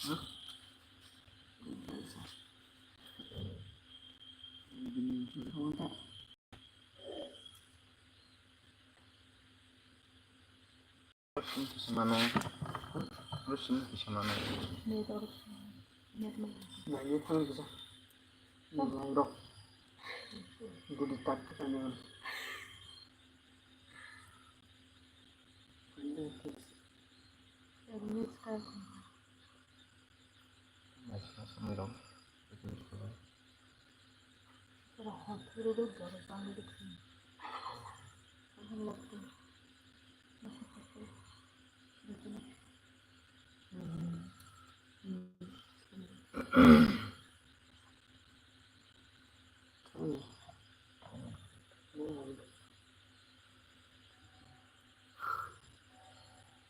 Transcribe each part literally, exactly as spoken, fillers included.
Mano. Mano. Nai, nai, thang kisa. Nai, nai, rok. Gudi tak kisa nai.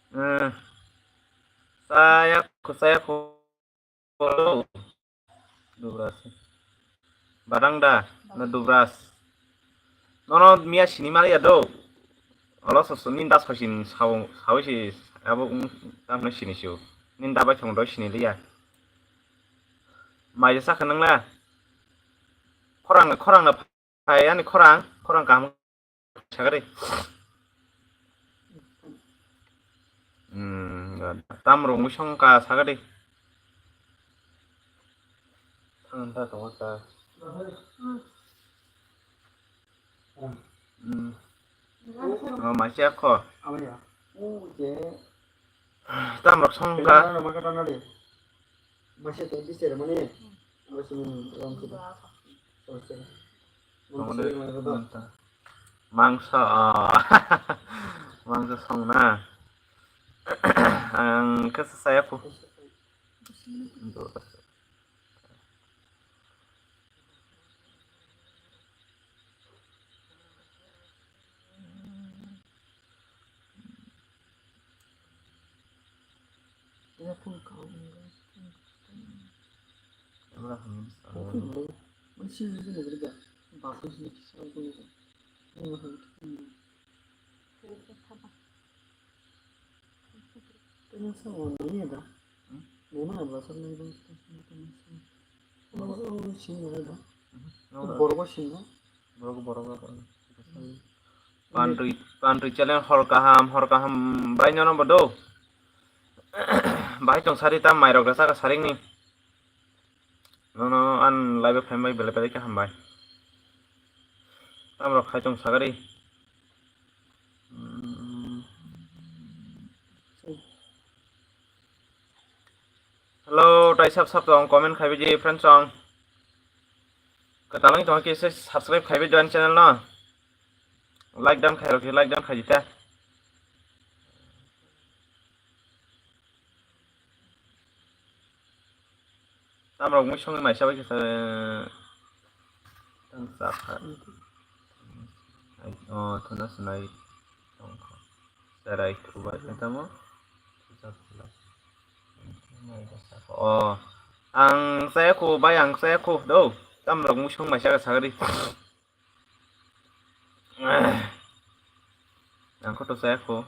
Eh, saya ku, saya ku. Dubras. Barang da, na dubras. Nono miya sini mali ya do. Olo soso nin das hoisin sao, sao si abo ung tam na sini siu. Nin dabai thong do sini liya. Mai sa khanang la. Khorang, khorang na phai ani khorang, khorang kaham. Sagadi. Hmm, tam rok mui song ka sagadi. Thang ta tong ta. Hmm. Oh, masia kho. Tam rok song ka. Masa tei bister mani, masa ni rong kita. Mangsa. Mangsa, oh. Mangsa song na. Ang kesa saya pu. Borok singo. Borok, borok. Pantwi, pantwi channel hor kaham, hor kaham bai nono bodo. Bahai tong sari tam mairok resa ka saring ni. Nono an live phai mai belai belai kaham bai. Tam rok khai tong sagari. Hmm. Hello, tai sab sab tong comment khai biji friends song. Katalong tong ke se subscribe khai bi join channel no. Like dan khai rok like dan khai jita. Tamrok mui songwi maisa bai khe tang chakha. O thuna sunai tongkha. Cherai thubai khe tamo. O ang chaya khu bai ang chaya khu do. Tamrok mui song maisa khe sagri. Ang koto saya ko.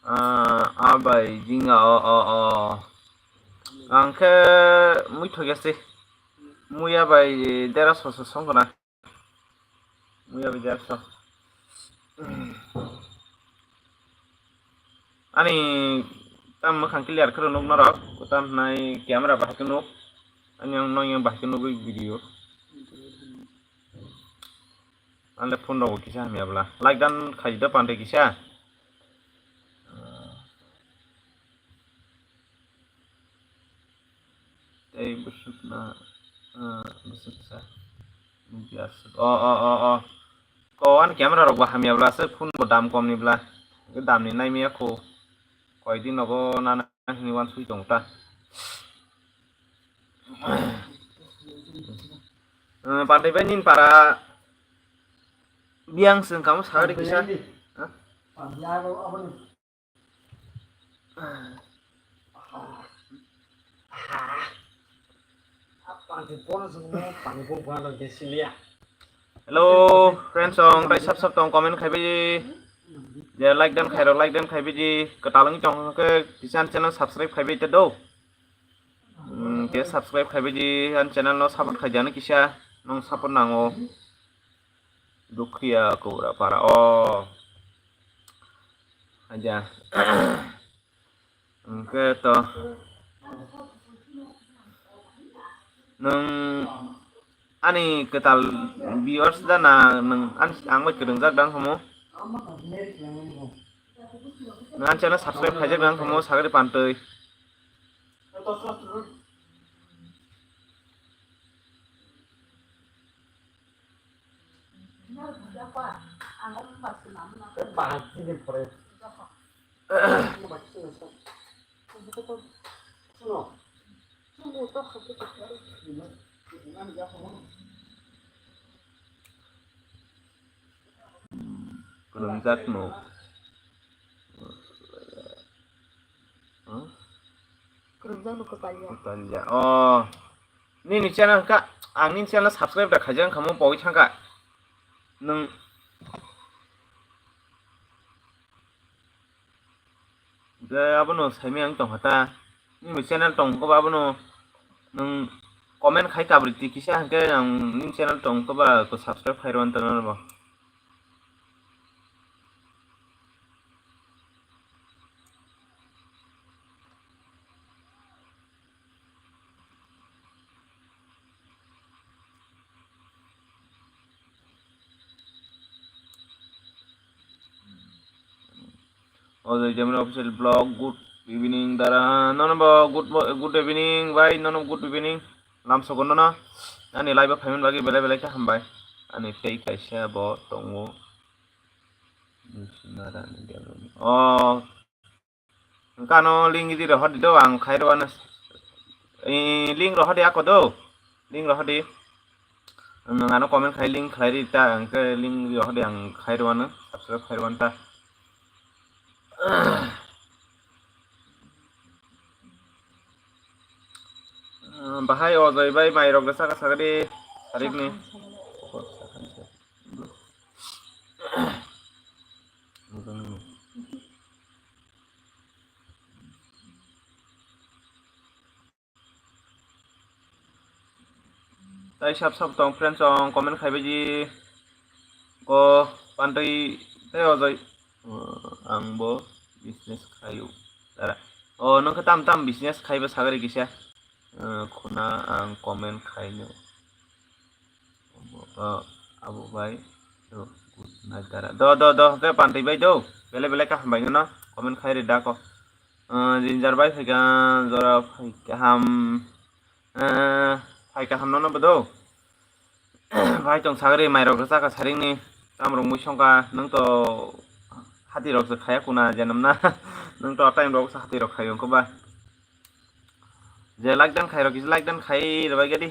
Ah, abai jinga o o o. Ang khe mui thok ya se. Mui abai dera so so song kona. Muya bijar so. Ani tam mwkhang clear khoro nuk norok, tam nai camera bahai khe nuk. Ani ang nong yang bahai khe nugwi video. Anle phone rok kisa hamya bla. Like dan khai da pande kisa. Tei bwswk na, ah, bwswk sa. Nukya aswk. O, o, o, o. Ko ani camera rok bo hamya bla se, phone bo dam kom ni bla. Dam ni nai miya kho. Koi din nogo nana hini wan sui tong ta. Eh, pantai bai nin para biang seng kamu sari kisa. Ha? Aha. Aha. Hello friends, song tai sab sab tong comment khai bai di. Je like dan khai rok, like dan khai bai di. Kwtal wng tong khe kisa ani channel subscribe khai bai ta do. Hmm, ke subscribe khai bai di, ani channel no support khai di, ani kisa nong support nango. Dukhiya Kobra Para o. Aja. Hwnkhe to nwng ani kwtal viewers da na nwng ani, ang bai kwrwngjak dang homo? Nwng ani channel subscribe khaijak dang homo, sagri pantwi. Kwrwngjak no. Kwrwngjak no kwtal ya. Kwtal ya. Oh. Nini channel ka, ang nini channel subscribe da khaijak wngkha mo pogwi thangkha. Nwng je abono saimaya wng tongkha ta. Nini channel tong khe ba abono nwng comment khai kabri twi kisa hwnkhe ang nini channel tong khe ba ko subscribe khai rw tongna bo. Ojoi Jamil official vlog, good evening dara. Nono bo good mo-, good evening bai, nono good evening. Lamsogo nono ani live o phaimani bagwi belai belai khe hambai. Ani tei kaisa bo tongo. Oh, hwnkhe ano link di rohor di do, ang khai rwano. Eh, link rohor di ako do. Link rohor di. Nwng ano comment khai link khlai ri ta, hwnkhe link rohor di, ang khai rwano, subscribe khai rwano ta. Ah, bahai Ojoi bai mai rok da saka saka di, tarik ni. Tai sab sab tong friends, tong comment khai bai di. Ko pantwi tei Ojoi. Oh, ang bo business khaio. Dara. Oh, nokha tam tam business khaiba sagari kisa. Eh, khuna ang comment khaino. Oh, abo bai. Do, good night dara. Do, do, do, ke pantwi bai do. Bele bele ka hambai no. Comment khai ri da ko. Eh, jinjar bai phaika, jora phaika ham. Eh, phaika ham no no bodo. Bai tong sagri mai rok saka saring ni. Tam rok mui songka nung to hati rok se khaya kuna janam na. Nung to time rok se hati rok khayo ko ba. Je like dan khai rok, like dan khai rok gadi.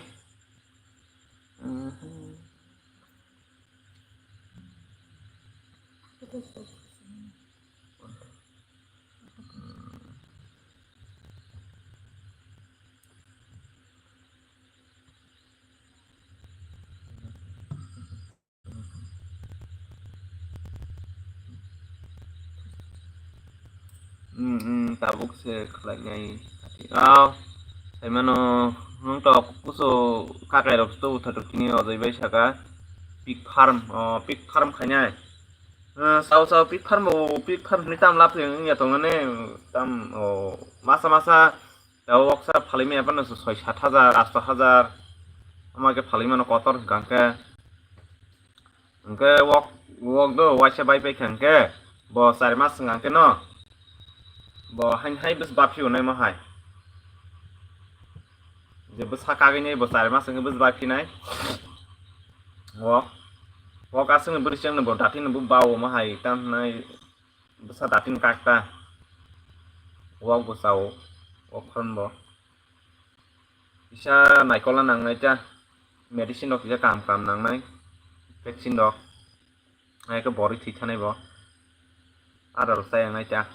Hmm, hmm, tabuk se khlainai. Oh, saimano, nung to kuso kakai rok to utha to kini Ojoi bai saka pig farm, oh, pig farm khainai. Eh, sao sao pig farm bo, pig farm ni tam lap ya tong ne, tam, oh, masa masa. Tei o woksa phalwi maya phano soi sat hajar, asto hajar. Ama khe phalwi mano kotor hwnkha hwnkhe. Hwnkhe wok, wok do waisa bai paikha hwnkhe. Bo char mas hwnkha hwnkhe no. Bo hain hai bwsa baphi unai mo hai. Je bwsa kagini bo char mas hwnkhe bwsa baphi nai. Wok. Wok aswkni bwrwi chengno bo dathino bo bao mo hai tam hwnai. Bwsa datin kakta. Wok bwsa o. Wok khoroknwi bo. Kisa naikol na nangnai ta. Medicine rok kisa kaham kaham nangnai. Vaccine rok. Hai khe borwi thwi thanai bo. Adar rok chaya wngnai ta.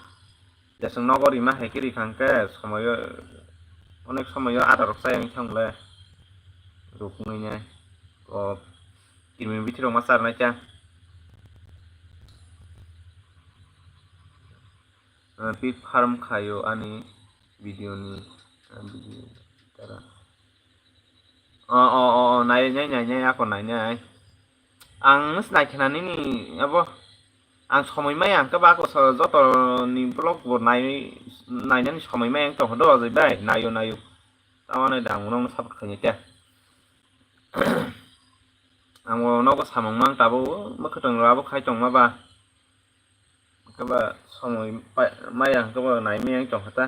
Jeswng nogo rima hai khe rikha hwnkhe somoyo, onek somoyo adar rok chaya wngwi thang le. Ruknai nai. O, kirimi bithi rok ma charnai cha. Eh, pig farm khaio ani video ni, ah, video tara. O, o, o, o, nai, nai, nai, nai, ako nai, nai. Ang nus nai khna nini, abo, ang somoi maya ang khe ba ako so-, joto ni vlog bo nai, nainani somoi maya ang tong do, ojoi bai, naio, naio. Tamani dang, nong support khaini te. Ang bo nogo samung mang tabo, mwkhwtwng rabo khai tongma ba. Kaba somoi pai-, maya kaba nai miyang tong kha ta.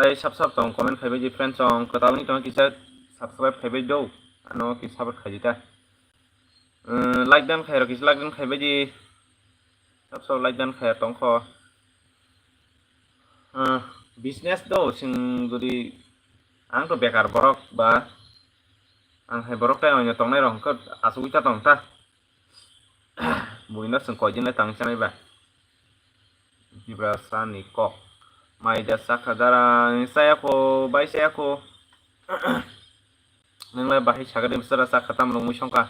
Tai sab sab tong comment khaibai di friends song kwtal ni tong kisa subscribe khaibai do. Ano ki support khaidi ta. Eh, like dan khairo kisa like dan khaibai di. Sab sab like dan khairo tong kho. Ah, business do sing jodi ang to bekar borok ba ang hai borok tai oino tongnai rok hwnkhe asugwi ta tong ta. Buino chwng koi din le tang chanai ba. Tiprasa ni kok. Mai da sakha dara saya ko bai saya ko. Nang le bahai sakha din sara sakha tam rong mui songkha.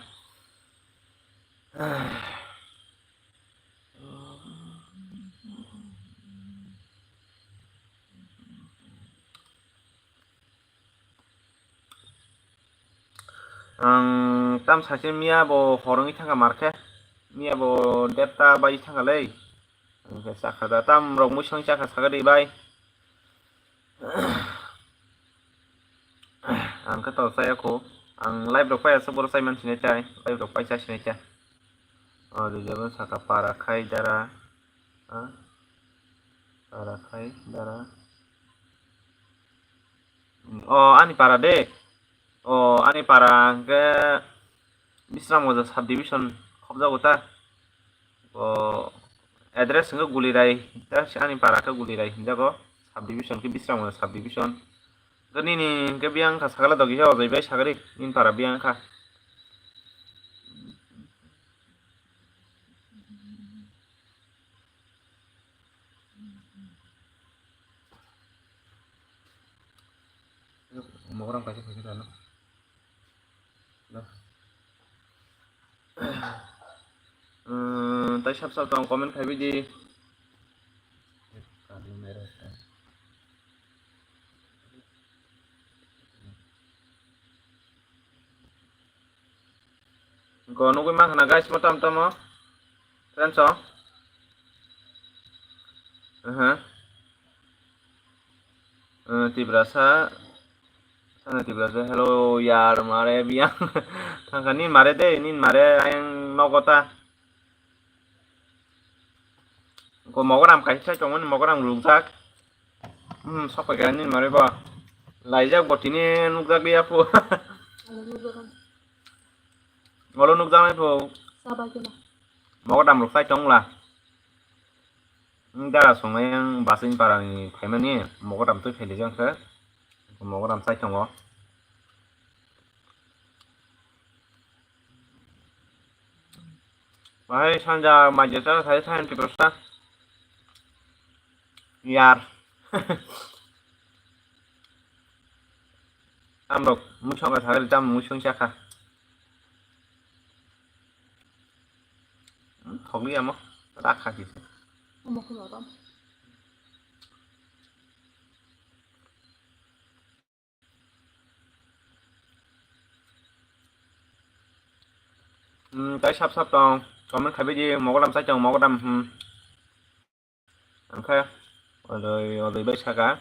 Ang tam sachi miya bo hor wngwi thangkha mar khe, miya bo derta bai thangkha lei. Ang khe chakha da tam rok mui song chakha sakha di bai. Ang khe to chaya kho, ang live rok pai aswk boro chai man sinai chai, live rok pai cha sinai cha. O rijabo saka para khai dara, ha? Para khai dara. O ani para de. O ani para hwnkhe Bisramgajak subdivision khobjago ta. O address hwnkhe Gulirai, ta ani para khe Gulirai hinjago, subdivision khe Bisramgajak subdivision. Hwnkhe nini hwnkhe biyang wngkha sakala dogi khe ojai bai sagari nini para biyang wngkha. Mogram kaisa khaisa rano. Hmm, tai sab sab tong comment khaibai di. Go nugui mankha na guys, mo tam tamo. Friends o. Aha. Eh, Tiprasa. Sana Tiprasa. Hello yar, mare biyang. Thangkha nin mare de, nin mare ayang nogo ta. Ko mogoram kaisa sai tongmani mogoram rukjak. Hmm, sok pai kha nin mare bo. Laijak bo tini nukjak liya po. Olo nukjaknai pho. Mogodam rok sai tongla. Wng dara songnai ang basing parani phaimani mogodam twi phailai jang khe. Mogodam sai tongo. Bahai sanja majesa sai sai Tiprasa. Yar. Tamrok musong ka sagri tam musong chakha. Hmm, thogli amo rakha kisa. Omo khe morom. Hmm, tai sab sab tong. Comment khaibai di, mogodam sai tong, mogodam, hmm. Angkhe odoi, odoi bai saka.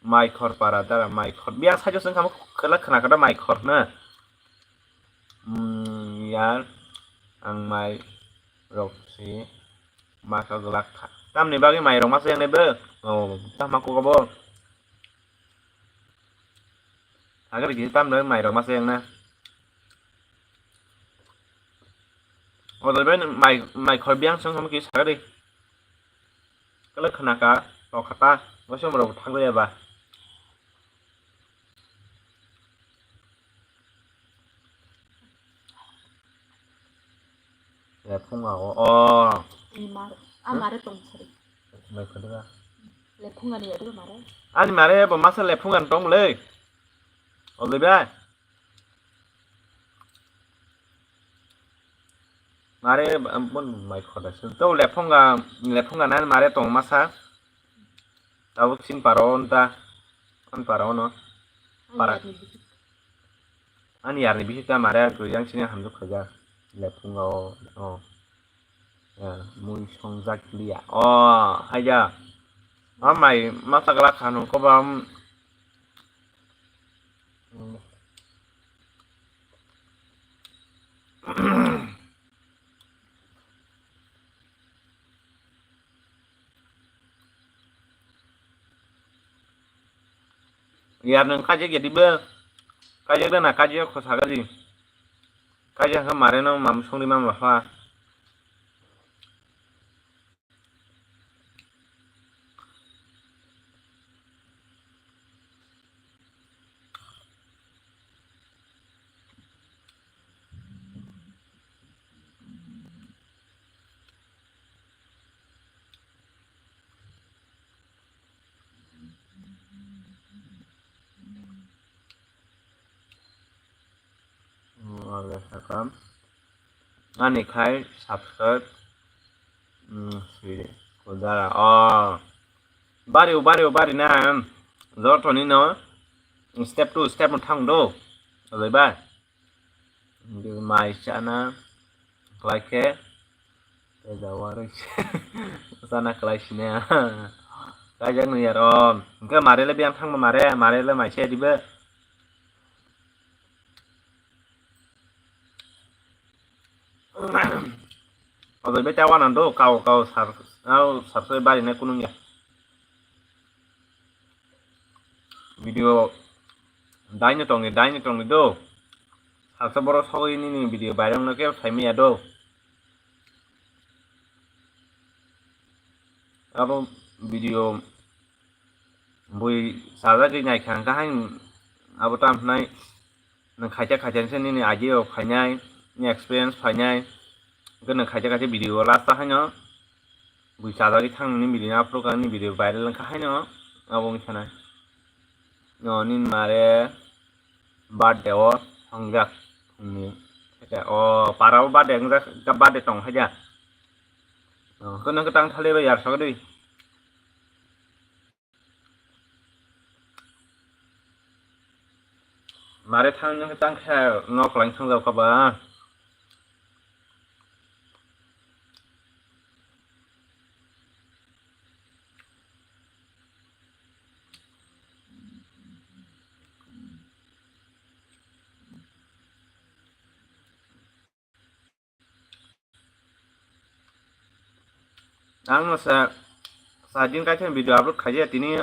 Maikhor para dara, Maikhor. Biya sajo seng kamo kela khna kada Maikhor na. Hmm, yar ang mai rok si maka glak kha. Tamni bagwi mai rok masa yang nebe. Oh, tama ko bo. Agari kisa tamni bagwi mai rok masa yang na. Odoi bai mai, Maikhor biyang song kamo kisa sagari. Kala khna ka, rok khata, waisa morok thang ya ba. Ya phung ago. Oh. Ni mar. A mare tong sari. Mai khodiba. Lephung ani yadu mare. Ani mare bo masa lephung an tong le. Obliba. Mare, um, bon mai khoda se. To lephunga, lephunga nan mare tong masa. Tabuk sin paro onta. An paro no. Para. Ani yarni bisi ta mare yang sini hamjuk khaja. Lephunga o. O. Ya, mui songjak liya. O, haja. Amai masa kala khanu kobam. Yar nung kajak ya diba. Kajak dana kajak kho sagadi. Kajak khe mare no mam songri mam lafa. Wala sakam. Ani khai subscribe. Hmm, siri. Kudara. Oh. Bari, bari, bari na. Joto ni no. Step two, step mo thang do. Alai ba. Mai chana. Klai khe. Tei jawarwi se sana kwlai sine. Kaijak nung yar o. Hwnkhe mare le biyang thangma mare, mare le mai se dibe. Ojoi bai ta wanando kau kau sar, au sar se bari ne kunung ya. Video daino tongni, daino tongni do. Saksa borok sogwi nini video viral no kebo saimanya do. Abo video bui sajagwi naikha hwnkha haino abo tamo hwnai nwng khaisa khaisa se nini idea rok phainai, nini experience phainai, hwnkhe nwng khaisa khaisa video o last o haino bui sajagwi thang nini video upload kha nini video viral wngkha haino abo wngkha na. O nini mare birthday o thongjak phungni. O para o birthday wngjak, birthday tong haida. O hwnkhe nwng tang thali bai yar sogwi. Mare thang nwng tang khe nok lang thang jao kha ba. Ang no sa, sa din kaisa video upload khaijak tini.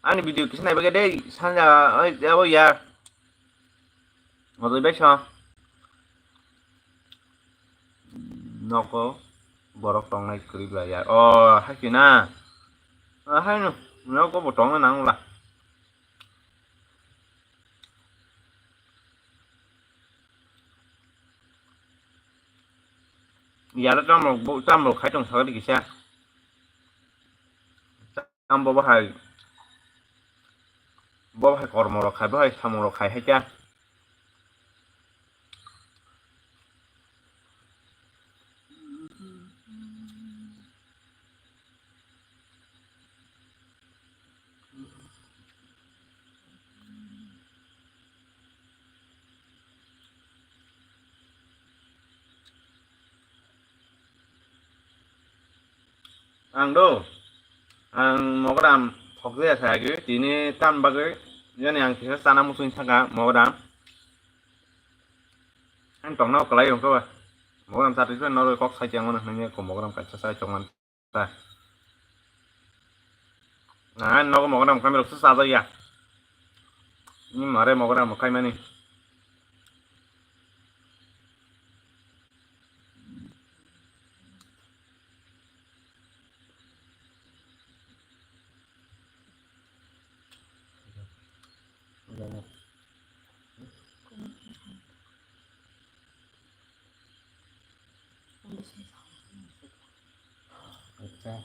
Ani video kisa nai bagwi dei sanja oi abo ya. Motoi bai sa. Noko borok tongnai kwrwi bwla ya. O hai khe na. O hai no. Noko bo tongna nang la. Yara chamrok bo, chamrok khai tong sakha kisa. Tam bo bahai, bo bahai kormo rok khai, bo hai samung rok khai hai kya. Ang do, ang mogram thokjaya sa agi, tini tam bagwi, yani ang kisa chana muchung saka mogram. Ang tongna kwlai wngkha ba, mogram chatwi noroi kok sai chengmano hwnwi ko mogram kaisa sai chongmani. Ta. Nang nogo mogra mwkhai rok se chajak ya. Ni mare mogra mwkhai mani. Ya,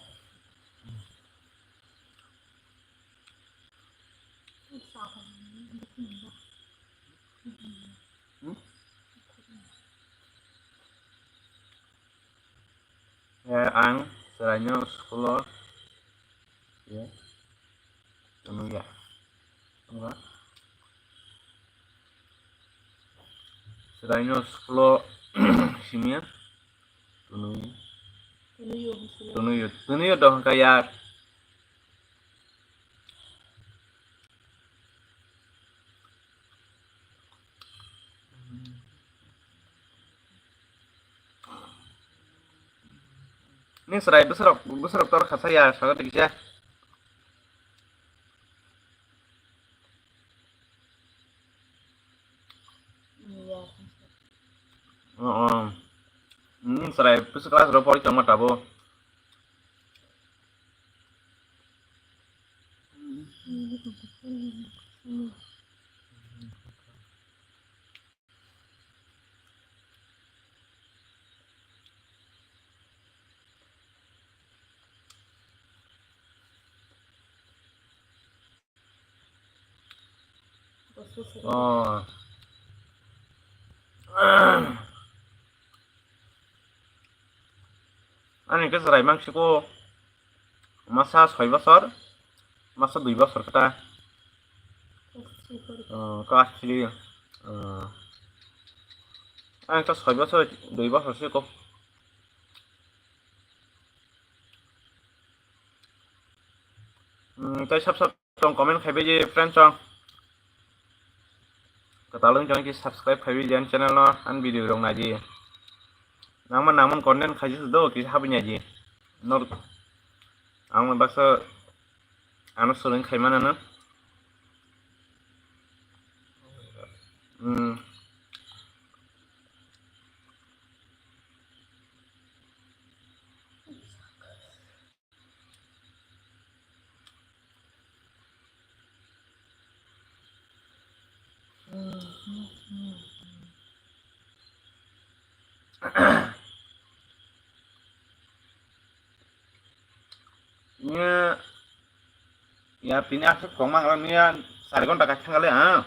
ang chwraino school-o, ya, twnwi ya. Wngkha. Chwraino school-o simi ya. Twnwi. Twnwi o hwnwi. Twnwi o, twnwi o dohor kha ya. Ni chwrai bwswrok, bwswrok tor khasa ya, saga tiksa. Oh, oh. Ni chwrai bwswk class ro pori tongma tabo. Oh. Ani khe chwrai mansiko masa soi bosor, masa dui bosor khe ta. Oh, class three. Oh. Ani khe soi bosor, dui bosor siko. Hmm, tei sab sab tong comment khai bai di friends song. Kwtal wng tong ki subscribe khai bai di ani channel no, ani video rok nai di. Nangma nangman content khai di do ki habi nai di. Nor ang baksa ano swrwng khai mana no. Hmm. Ini ya, tini aswk tongma ang niya sari ghonta kha thangale ha.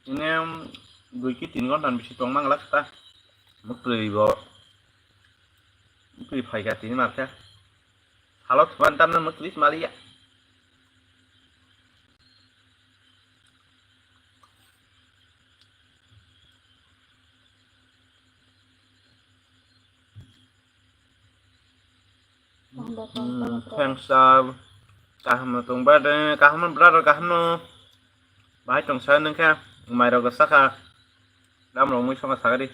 Ini dui ki tin ghonta bisi tongma ang lakha ta. Mukri bo. Mukri phaikha tini markha. Halo thuban tamna mukri maliya. Hmm, thanks, sir. Kaham no tong ba de, kaham no brother, kaham no. Bahai tong sa nung khe, mai rok sa kha. Dam rok mui songa sagadi.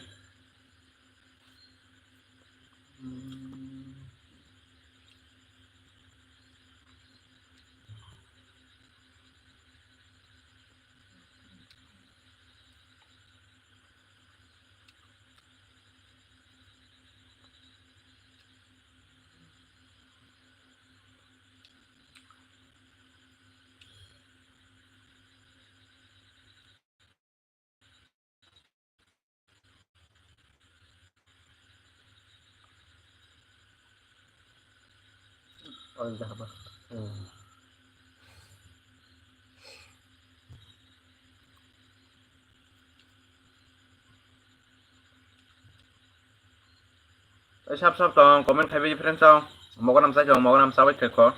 Tei sab sab tong comment khai bai friends song. Mogo nam sai tong, mogo nam sabai khe kho.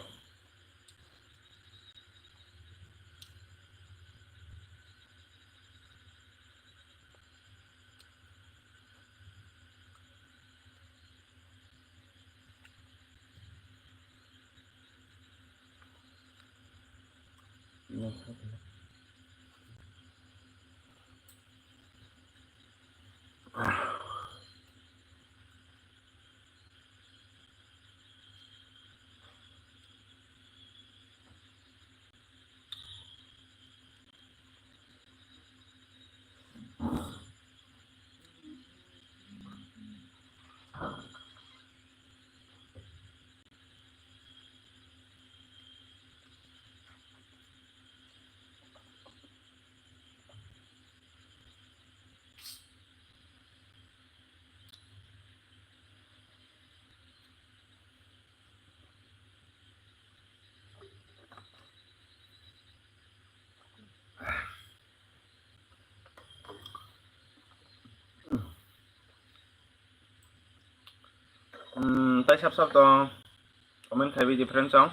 Hmm, tai sab sab tong comment khai bi different song.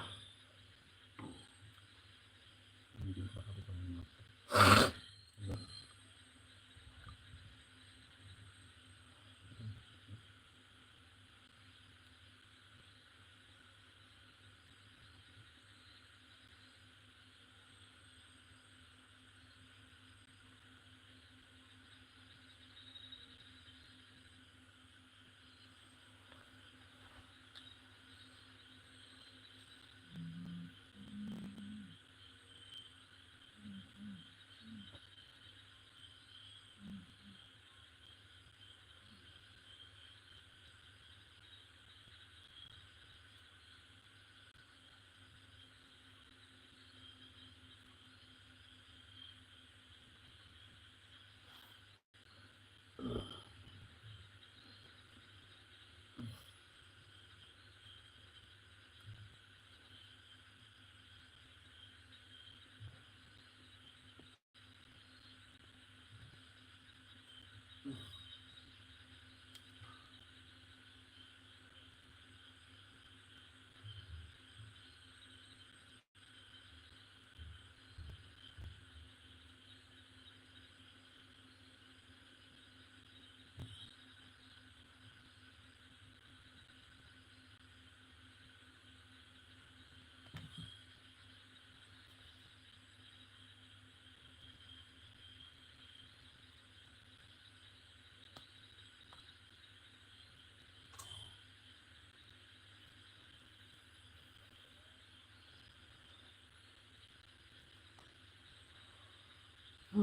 Hmm,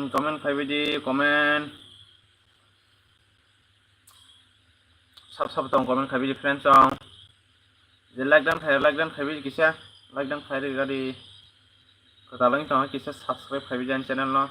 comment khai bidi, comment. Sab sab tong comment khai bidi friends tong. Je like dan khai, like dan khai bidi kisa, like dan khai ri gadi. Kota lang tong kisa subscribe khai bidi channel no.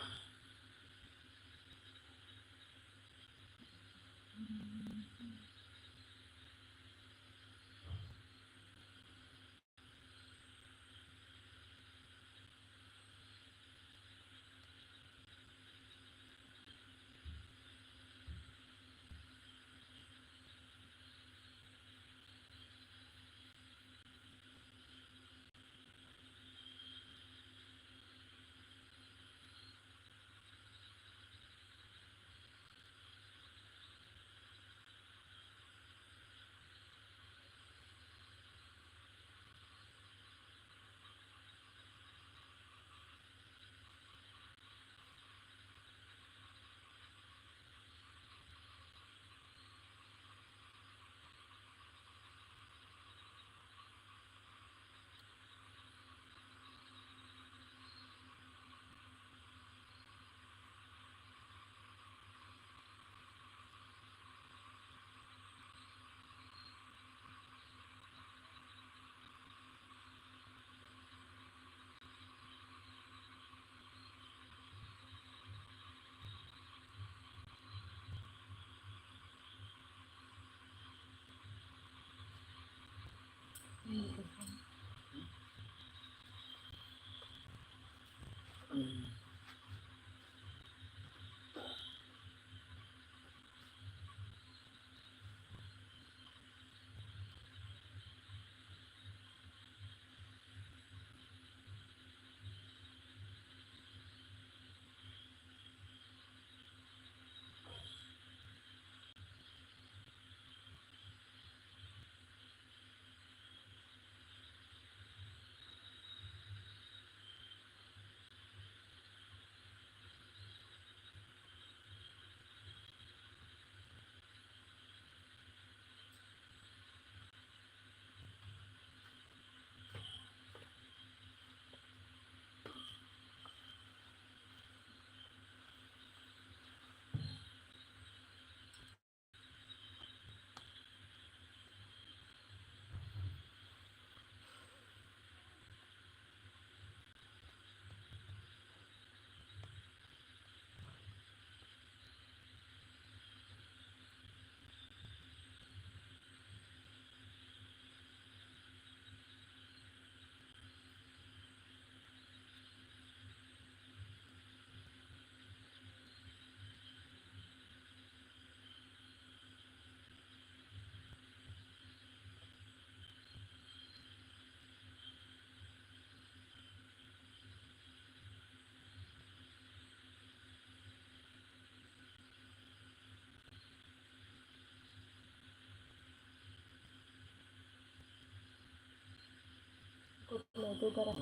Twi dara.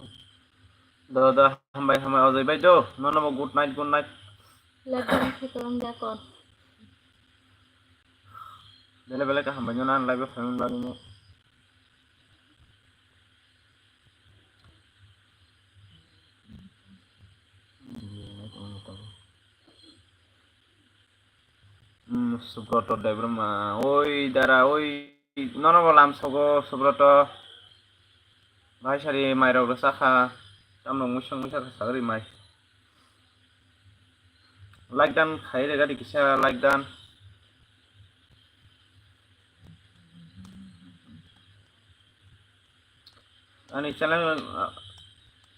Do, do, hambai, hambai, Ojoi bai do. Nono bo good night, good night. Lagam se kolom jakon. Bele bele ka hambai no nan live phone lagi no. Hmm, Subroto Debbarma, oi dara, oi, nono bo lam sogo, Subroto. Bhai sari mai rok rwsa kha, tam rok muisung muisa kha sagri mai. Like dan khai rega di kisa like dan. Ani channel, ah,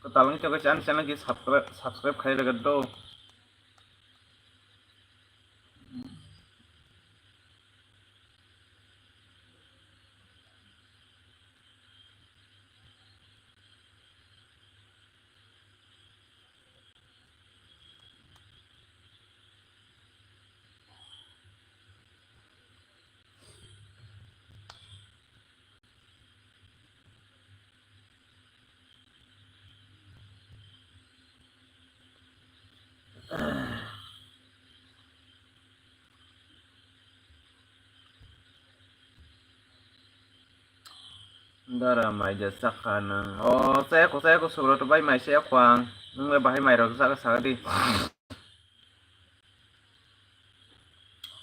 kwtal wngwi tongkha, ani channel khe subscribe, subscribe khai rega do. Dara mai je sakha nang. O, chaya ko, chaya ko, Subroto bai mai chaya ko ang. Nung le bahai mai rok saka saka di.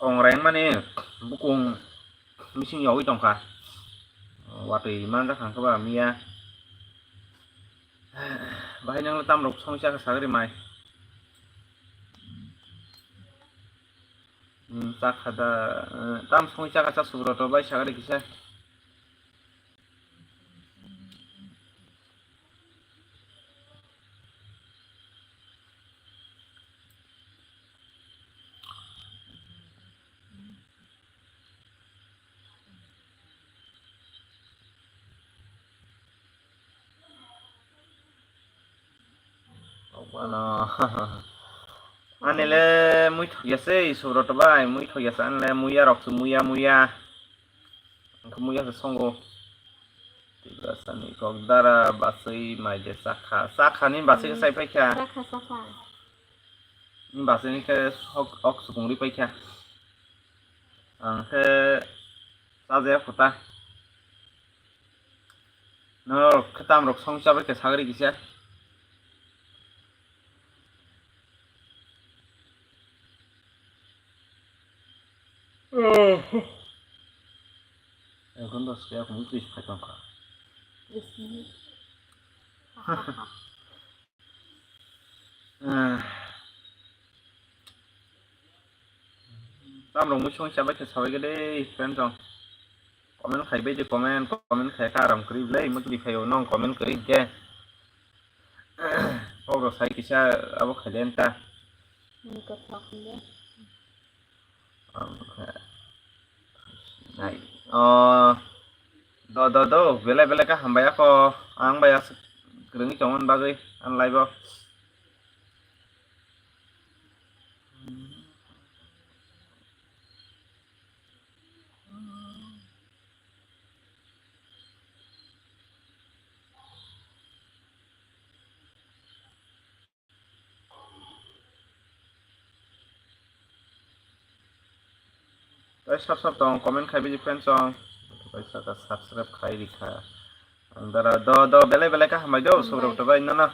Kong reng mani bukung bising yogwi tongkha. Watwi manjak kha ba miya. Bahai nang le tam rok songwi saka sagri mai. Hmm, chakha da, eh, tam songwi chakha cha Subroto bai sagri kisa. Ano. Ani le mui thok ya se, Subroto bai, mui thok ya se, ani le muya rok se, muya, muya. Ang khe muya se songo. Tiprasani kok dara basui mai je chakha. Chakha ni basui khe hmm, sai paikha. Chakha, chakha. Ni basui ni khe hok, ok sukung ri paikha. Ang khe chajaya khuta. Norok khe tamrok song chabai khe sagri kisa. Ekon dos kaya kung tris phai tongkha. Tam rok mui song chabai khe sabai khe de friend rok. Comment khai bai de comment, comment khai kha aram kwrwi belai mutri phaio nong comment kwrwi hinkhe. Kok rok sai kisa abo khai de ta. Nai. Oh. Do, do, do. Belai, belai khe hambai ako. Ang bai aswk kwrwngwi tongmani bagwi ang live o. Tei sab sab tong comment khai biji friends song. Tei saka subscribe khai rikha. Ang dara do do belai belai kha hambai do subrok to bai nono.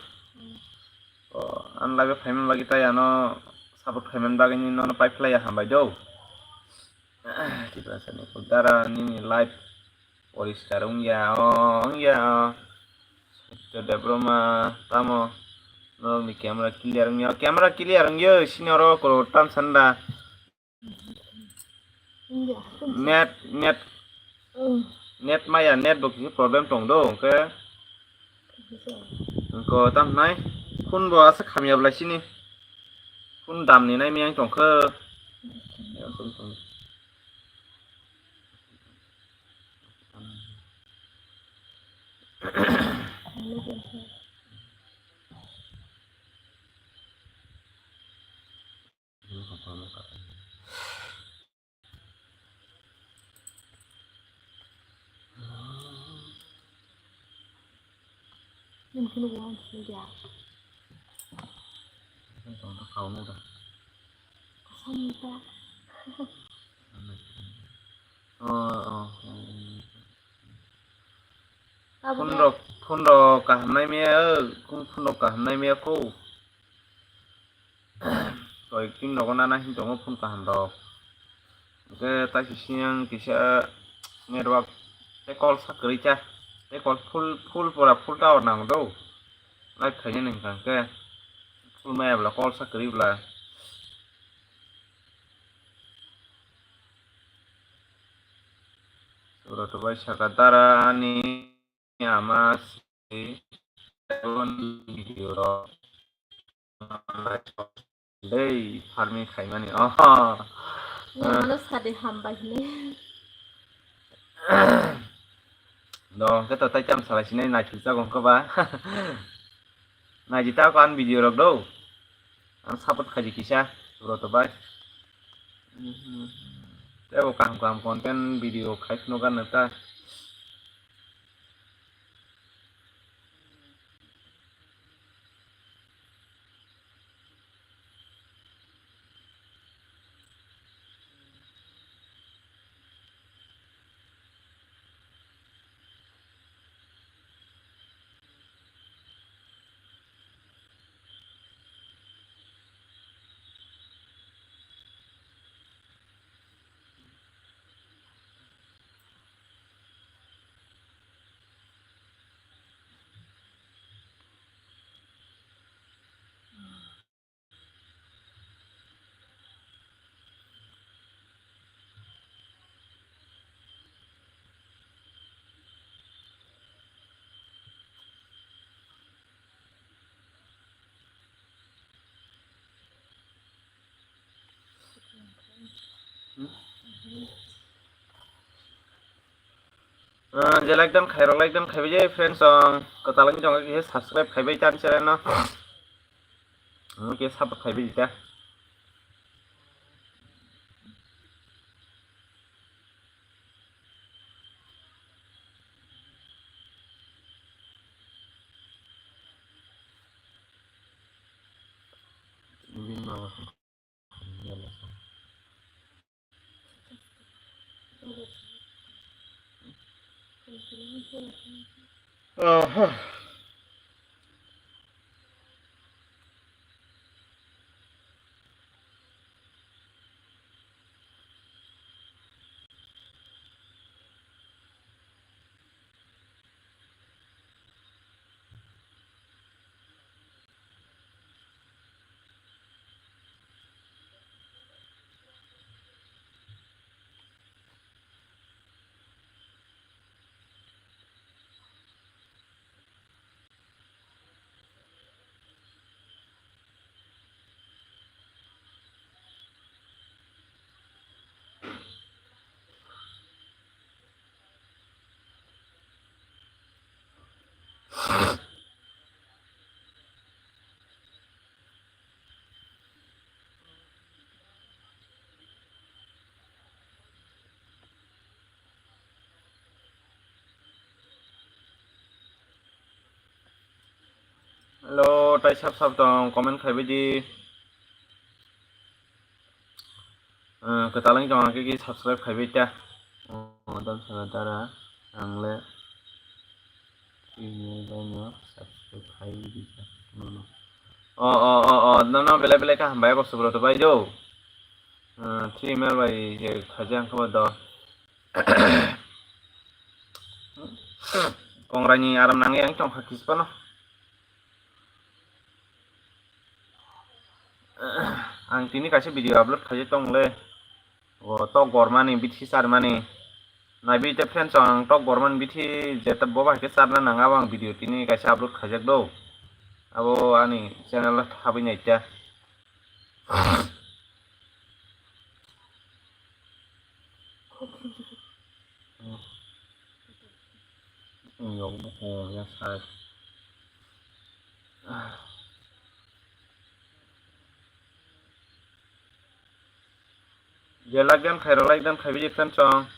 O an live phaiman bagi tai ano support khaiman bagini nono pai phlai ya hambai do. Tiprasani dara nini live. Poriskar wngya, o, wngya, o. Sutyo Debbarma, tamo? Norokni camera clear wngya, camera clear wngya, sini oro koro tam sanda. Net, net, net maya, net bo kisa problem tong do, hwnkhe. Hwnkhe tam nai, phone bo aswk hamya bwlai sini. Phone dam ni nai miyang tongkhe. Tini phone bo ang phone dia. Tong ta kau no da. Asam ta. Oh, oh, oh. Abo phone dia. Rok, phone rok kaham nai miya, phone, phone rok kaham nai miya ko. Koi tin rogo nana hin tongo phone kaham rok. Hwnkhe taisi siyang kisa network tei call sa kwrwi cha. Tei call full, full pura full tower nango do. Live khainani hwnkha hwnkhe full maya bwla call sa kwrwi bwla. Sura to bai saka dara ani ama si video rok. Dei, farming khaimani. Oh. Nono sadi hambai hini. Do, hwnkhe to tai cham salai sinai naithok jago hwnkhe ba. Naidi ta ko ani video rok do. Ang support khaidi kisa, bro to bai. Tebo kaham kaham content video khai phano gan ta. Ah, je like dan khairok, like dan khaibai je friends song. Kwtal wngwi tongo khe subscribe khaibai chan channel no. Omo khe support khaibai di ta. Aha. Hello, tai sab sab tong, comment khaibai di. Ah, kwtal wngwi tong, hwnkhe khe subscribe khaibai ta. Oh, dam sala dara, ang le tini dano subscribe khaibai di ta. Nono. Oh, oh, oh, oh, nono belai belai khe hambai bo subro to bai do. Ah, three mile bai je khaja ang khe do. Kongraini aram nangwi ang tongkha kisipano. Ang tini kaisa video upload khaijak tong le. O tok gormani bithi charmani. Naibi te friends, ang tok gormani bithi jeta bo bai khe charna nang, abo ang video tini kaisa upload khaijak do. Abo ani channel o thabwi nai ta. Yok buko ya sai. Je like dan khairo, like dan khaibi friends song.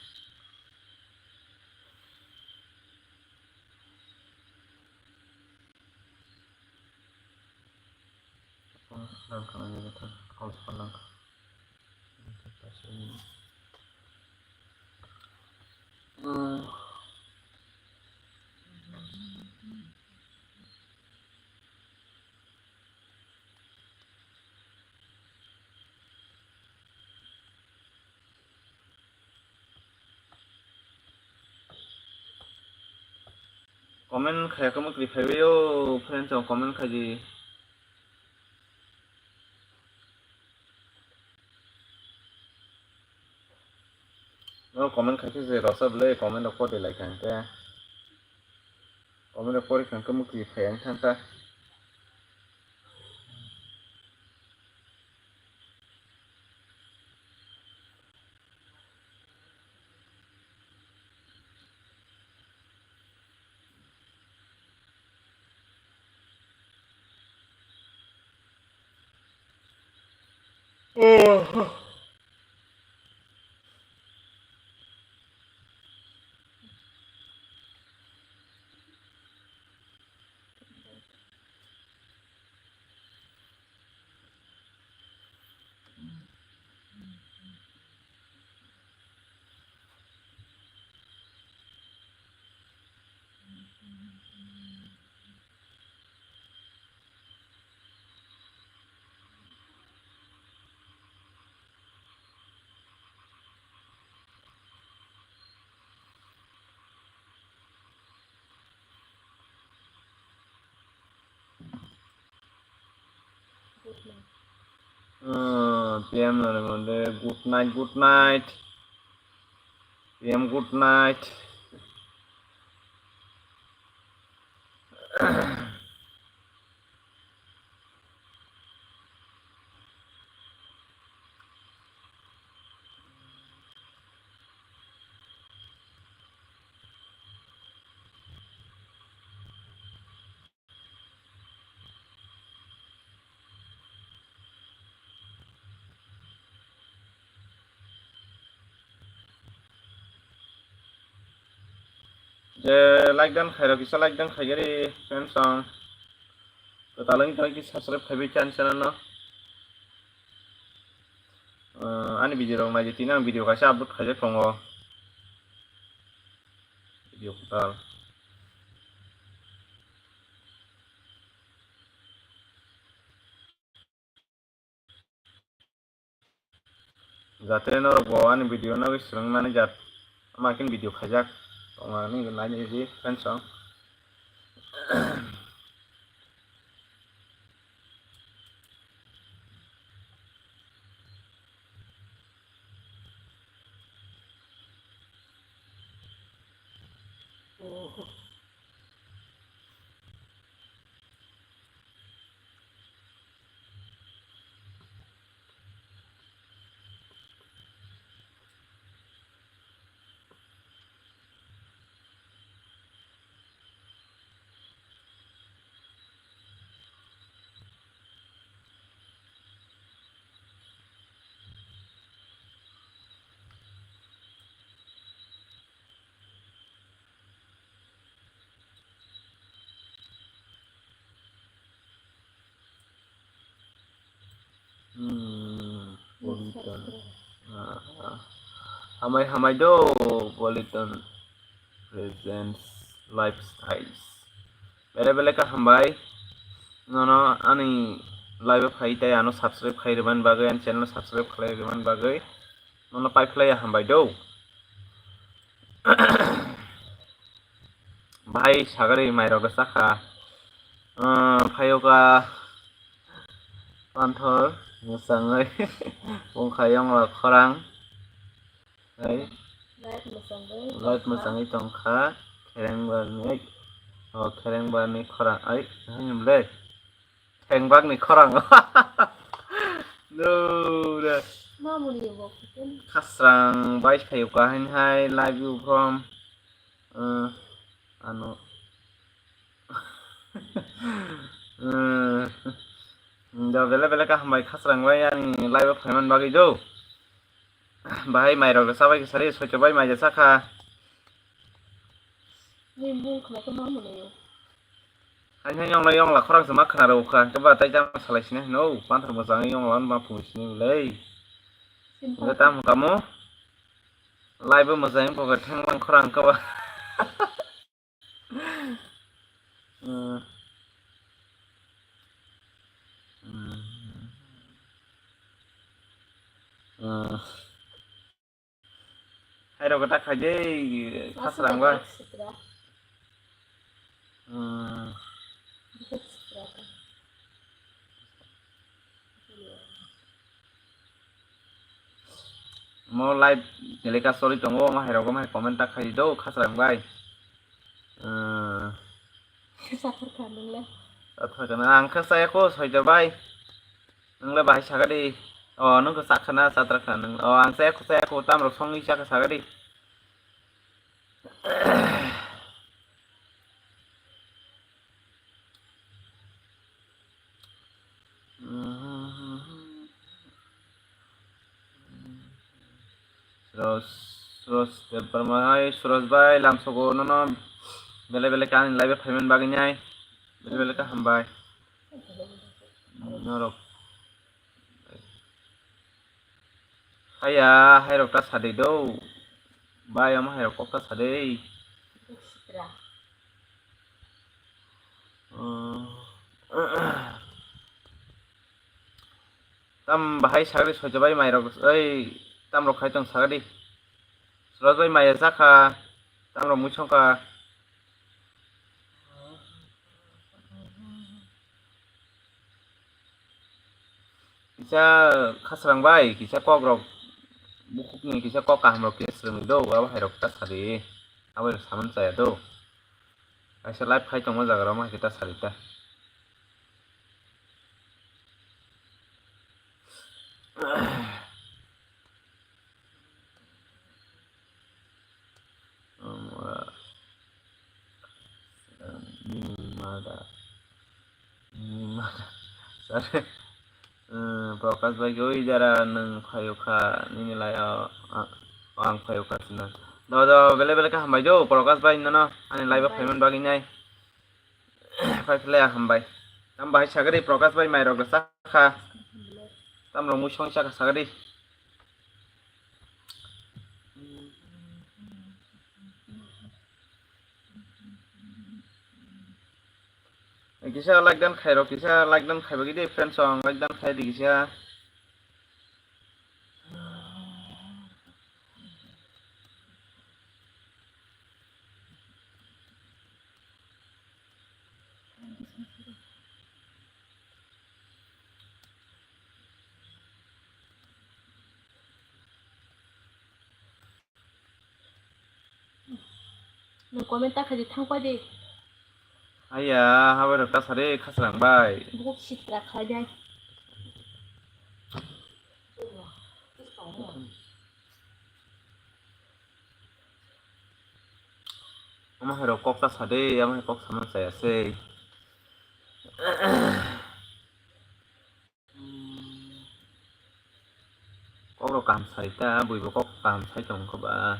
Langkha, langkha, langkha. Comment khaya khe mwkri phaiwi o, friends rok comment khaidi. No comment khai khe je rwsa bwle comment rok pori lai kha hwnkhe. Comment rok pori kha hwnkhe mwkri phai ang thang kha. Ah, P M no ringo de, good night, good night. P M, good night. Je like dan khairok kisa like dan khaigari friends song. Kwtal wngwi tongwi kisa subscribe khaibai chan channel no. Ah, ani video rok naidi tini ang video kaisa upload khaijak tongo. Video kwtal. Jate norok bo ani video nogwi swrwngmani jat, ama khe video khaijak tongmani nainai di friends rok. Hmm, Politon. Ah, ah. Hambai, hambai do, Politon Presents Lifestyles. Bele bele ka hambai. Nono ani live o phai tai ano subscribe khai rwmani bagwi, ani channel subscribe khlai rwmani bagwi. Nono pai khlai ya hambai do. Bahai sagari mairok sakha. Ah, phayoka panthor mwsangwi wngkha yongla khorang. Hai. Light mwsangwi tongkha. Khereng barni, oh, khereng barni khorang. Ai, hai himle. Thengbakni khorang. No, re. Mamuni bo. Khasrang bai phayoka hain hai, love you from, uh, ano. Uh, da bele bele ka hambai khasrang bai ani live o phaiman bagwi do. Bahai mairok sabai khe sari soito bai mai ja sakha. Ni bung khna khe mamuni. Haino yongla yongla khorang se ma khna rw kha, hwnkhe ba tai tamo salai sini hino, panthor mwchangwi yongla ma phung sini le. Hwnkhe tamo kamo, live bo mwchangwi phokhe thanglang khorang khe ba. Hmm. Hmm. Hmm. Hai rok ta khai de khasrang ba. Hmm. Mo live teleka sori tongo, mo hai rok mo hai comment ta khai do khasrang bai. Hmm. Sathar kha nung le. Sathar kha na, ang khe chaya kho soita bai. Nung le bahai sagadi. O, nung khe sakha na, satra kha nung. O, ang chaya kho, chaya kho, tam rok songwi chakha sagadi. Suraj, Suraj Debbarma, hai Suraj bai, lamsogo nono bele bele kani live phaiman bagwi nai, bele bele ka hambai. Norok. Haya, hai rok ta sadi do. Bai, ama hai rok kok ta sadi. Tam bahai sagadi soita bai mai rok, oi, tam rok khai tong sagadi. Suraj bai maya jakha, tam rok mui songkha. Kisa khasrang bai, kisa kok rok, bukhuk ni kisa kok kaham rok kisa swrwngwi do, abo hai rok ta sadi, abo hai rok saman chaya do. Kaisa live khai tongma jaga rok ma hai khe ta sadi ta. Mada. Mada. Sorry. Eh, Prakash bai, oi jara nwng phaio kha, nini lai o, a-, o ang phaio kha sino. Do, do, bele, bele kha hambai do, Prakash bai, nono, ani live o phaiman bagwi nai. Phai phle hambai. Tam bahai sagadi Prakash bai mai rok sakha. Tam rok mui song sakha sagadi. Kisa like dan khairok, kisa like dan khaibagwi de friends song like dan khai di kisa. Nwng comment ta khaidi thang pai di. Aya, habai rok ta sari khasrang bai. Bukhuk sitra khlai di. Ama hai rok kok ta sa de, ama hai kok sama chaya se. Kok rok kaham sai ta, bui bo kok kaham sai tong kho ba.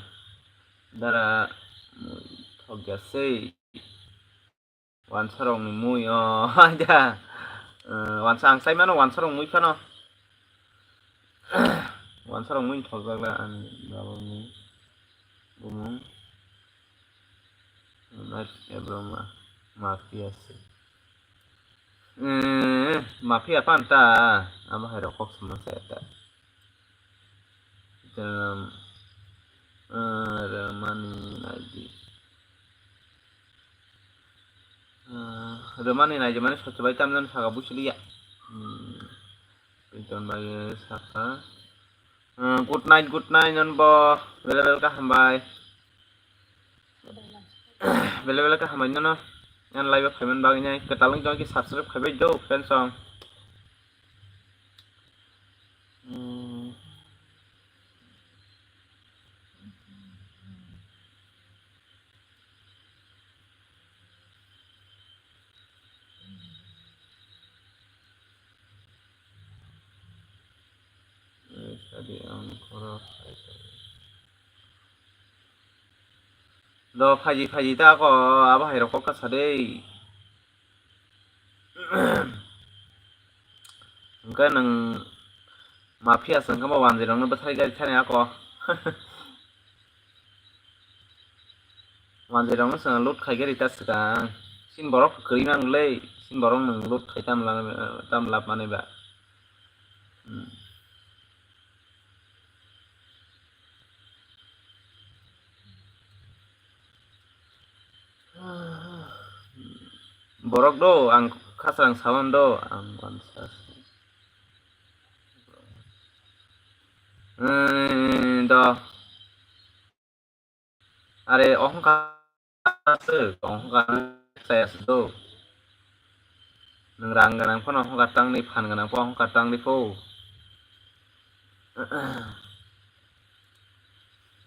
Dara, mui thok ya sei. Wansa rok ni mui o, aja. Eh, wansa ang sai mano, wansa rok mui phano. Wansa rok mui thok jak la ani baba ni bumung. Night Ebro ma, mafia se. Eh, mafia pan ta, abo hai rok kok sama saya ta. Janam, eh, Ramani Naidi. Eh, Ramani Naidi mane sochbai tamjan saga buchiliya. Hmm. Piton bai saka. Eh, good night, good night, non bo. Bele bele ka hambai. Bele bele ka hambai nono. Yan live o phaiman bagwi nai. Kwtal wng tong ki subscribe khaibai do, friends song. Hmm. Sadi ang khoro khai tong. Do phaji phaji ta ko abo hai rok kok ta sa de. Hwnkhe nwng mafia se wngkhe bo wanjwi rokno bwthai gari thani ako. Wanjwi rokno chwng loot khai gari ta swkang. Chini borok kwrwi mang le, chini borok nwng loot khai tam la-, tam lab manwi ba. Hmm. Borok do, ang khasrang sawan do, ang wansa. Hmm, do. Are, ohongkar se, ohongkar saya se do. Nwng rang gwnang phano ohongkar tangni, phan gwnang pho ohongkar tangni pho.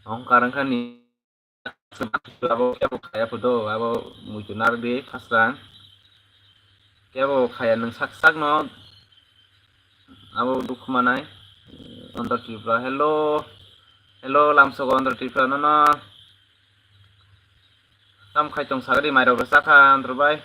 Ohongkar wngkha ni abo kebo khaya pho do, abo muitu narwk di khasrang. Kebo khaya nwng sak sak no abo dukhu manai. Andhra Tripura, hello. Hello, lamsogo Andhra Tripura nono. Tam khai tong sagadi mairok rwchakha Andhra bai.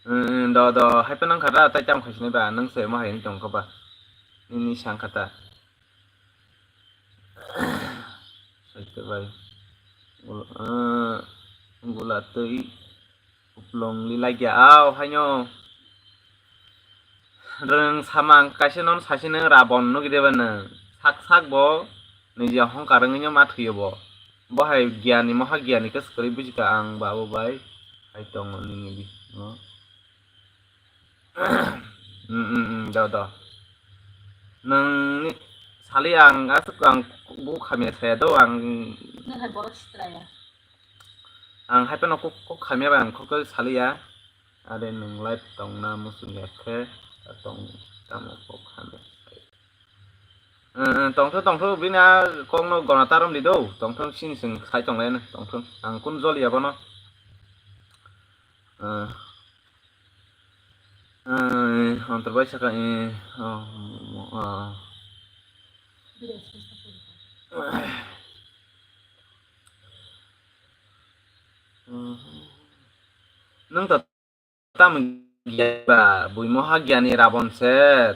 Hmm, do, do, hai phano wngkha da, tai tamo khai sini ba, nwng se omo hai wng tong kha ba. Nini sang kha ta. Saito bai. Gul-, eh, gula twi uplong li lagya, aw, haino. Rwng samang kaisa non sasi nwng Rabon nugwi de ba nwng. Sak sak bo niji ohongkar wngwi no ma thwiyo bo. Bo hai giyani moha giyani khe swkali bujikha ang ba abo bai hai tongo nini bisingo. Hmm, hmm, hmm, do, do. Nwng ni sali ang aswk ang bu khamya saya do ang. Nwng hai borok sitraya. Ang hai phano kok, kok khamya bai ang kok saliya. Are nwng live tongna muchung ya khe, tong tamo kok hamya. Eh, tongthok, tongthok, bini a kokno gona tarom di do, tongthok, sini chwng sai tong lai, tongthok, ang kun jol ya bono. Eh, eh, Antor bai saka, eh, oh, oh. Nwng to Tamo giya ba, buimo ha giyani Rabon se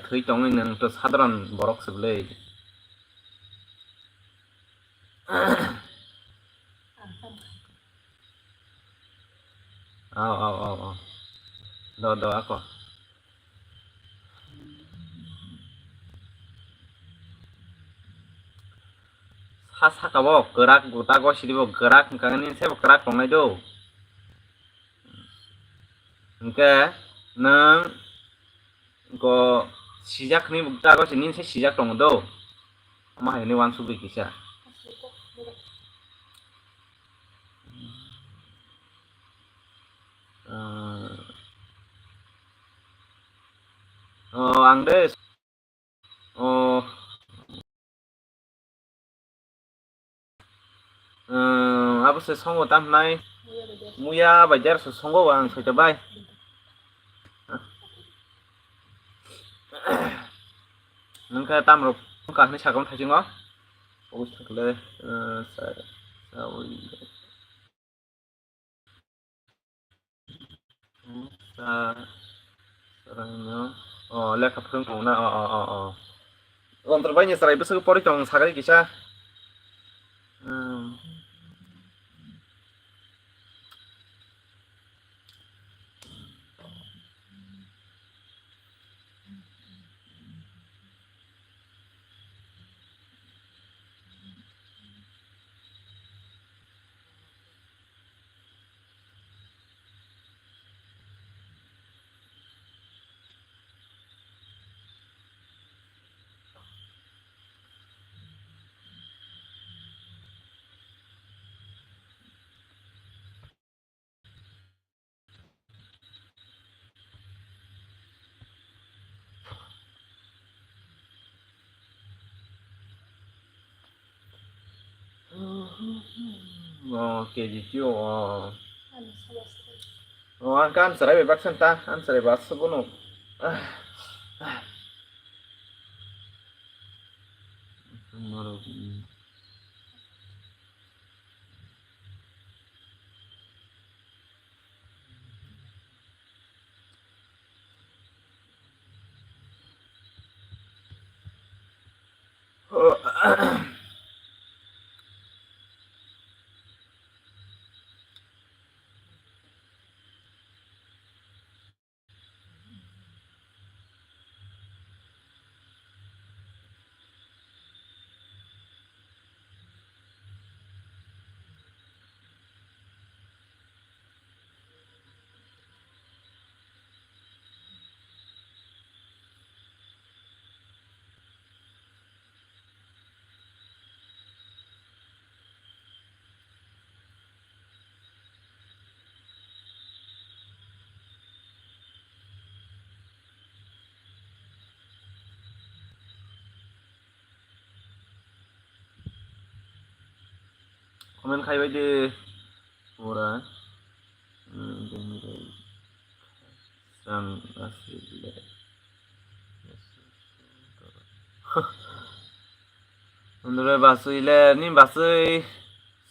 thwi tongwi nwng to sadharon borok se bwle. Aw, aw, aw, aw. Do, do, ako. Sa saka bo kwrak, guta gosiri bo kwrak, hwnkha nini se bo kwrak tongnai do. Hwnkhe nwng go sijak hwnwi bo kwrak gosiri nini se sijak tongo do. Omo hai hwnwi uansukgwi kisa. Ah. Oh, ang de. Oh. Abo se songo tam hnai. Muya bai der se songo ang soita bai. Nungkha tam rok kahni sakam thaisingo. Obo sakle, eh, sa-, sa-, Sa-, sarangno, oh, lekha phwrwng tongo na? Oh, oh, oh, oh. Lontor bai ni chwrai bwswk pori tong sakri kisa. Hmm. Oh, K G Q, oh. Oh, ang kan serai bebak santa, ang serai bas sebunu. Ah, ah. Comment khai bai de pura. Hmm, bini bai sang asile. Nundre basui le, ni basui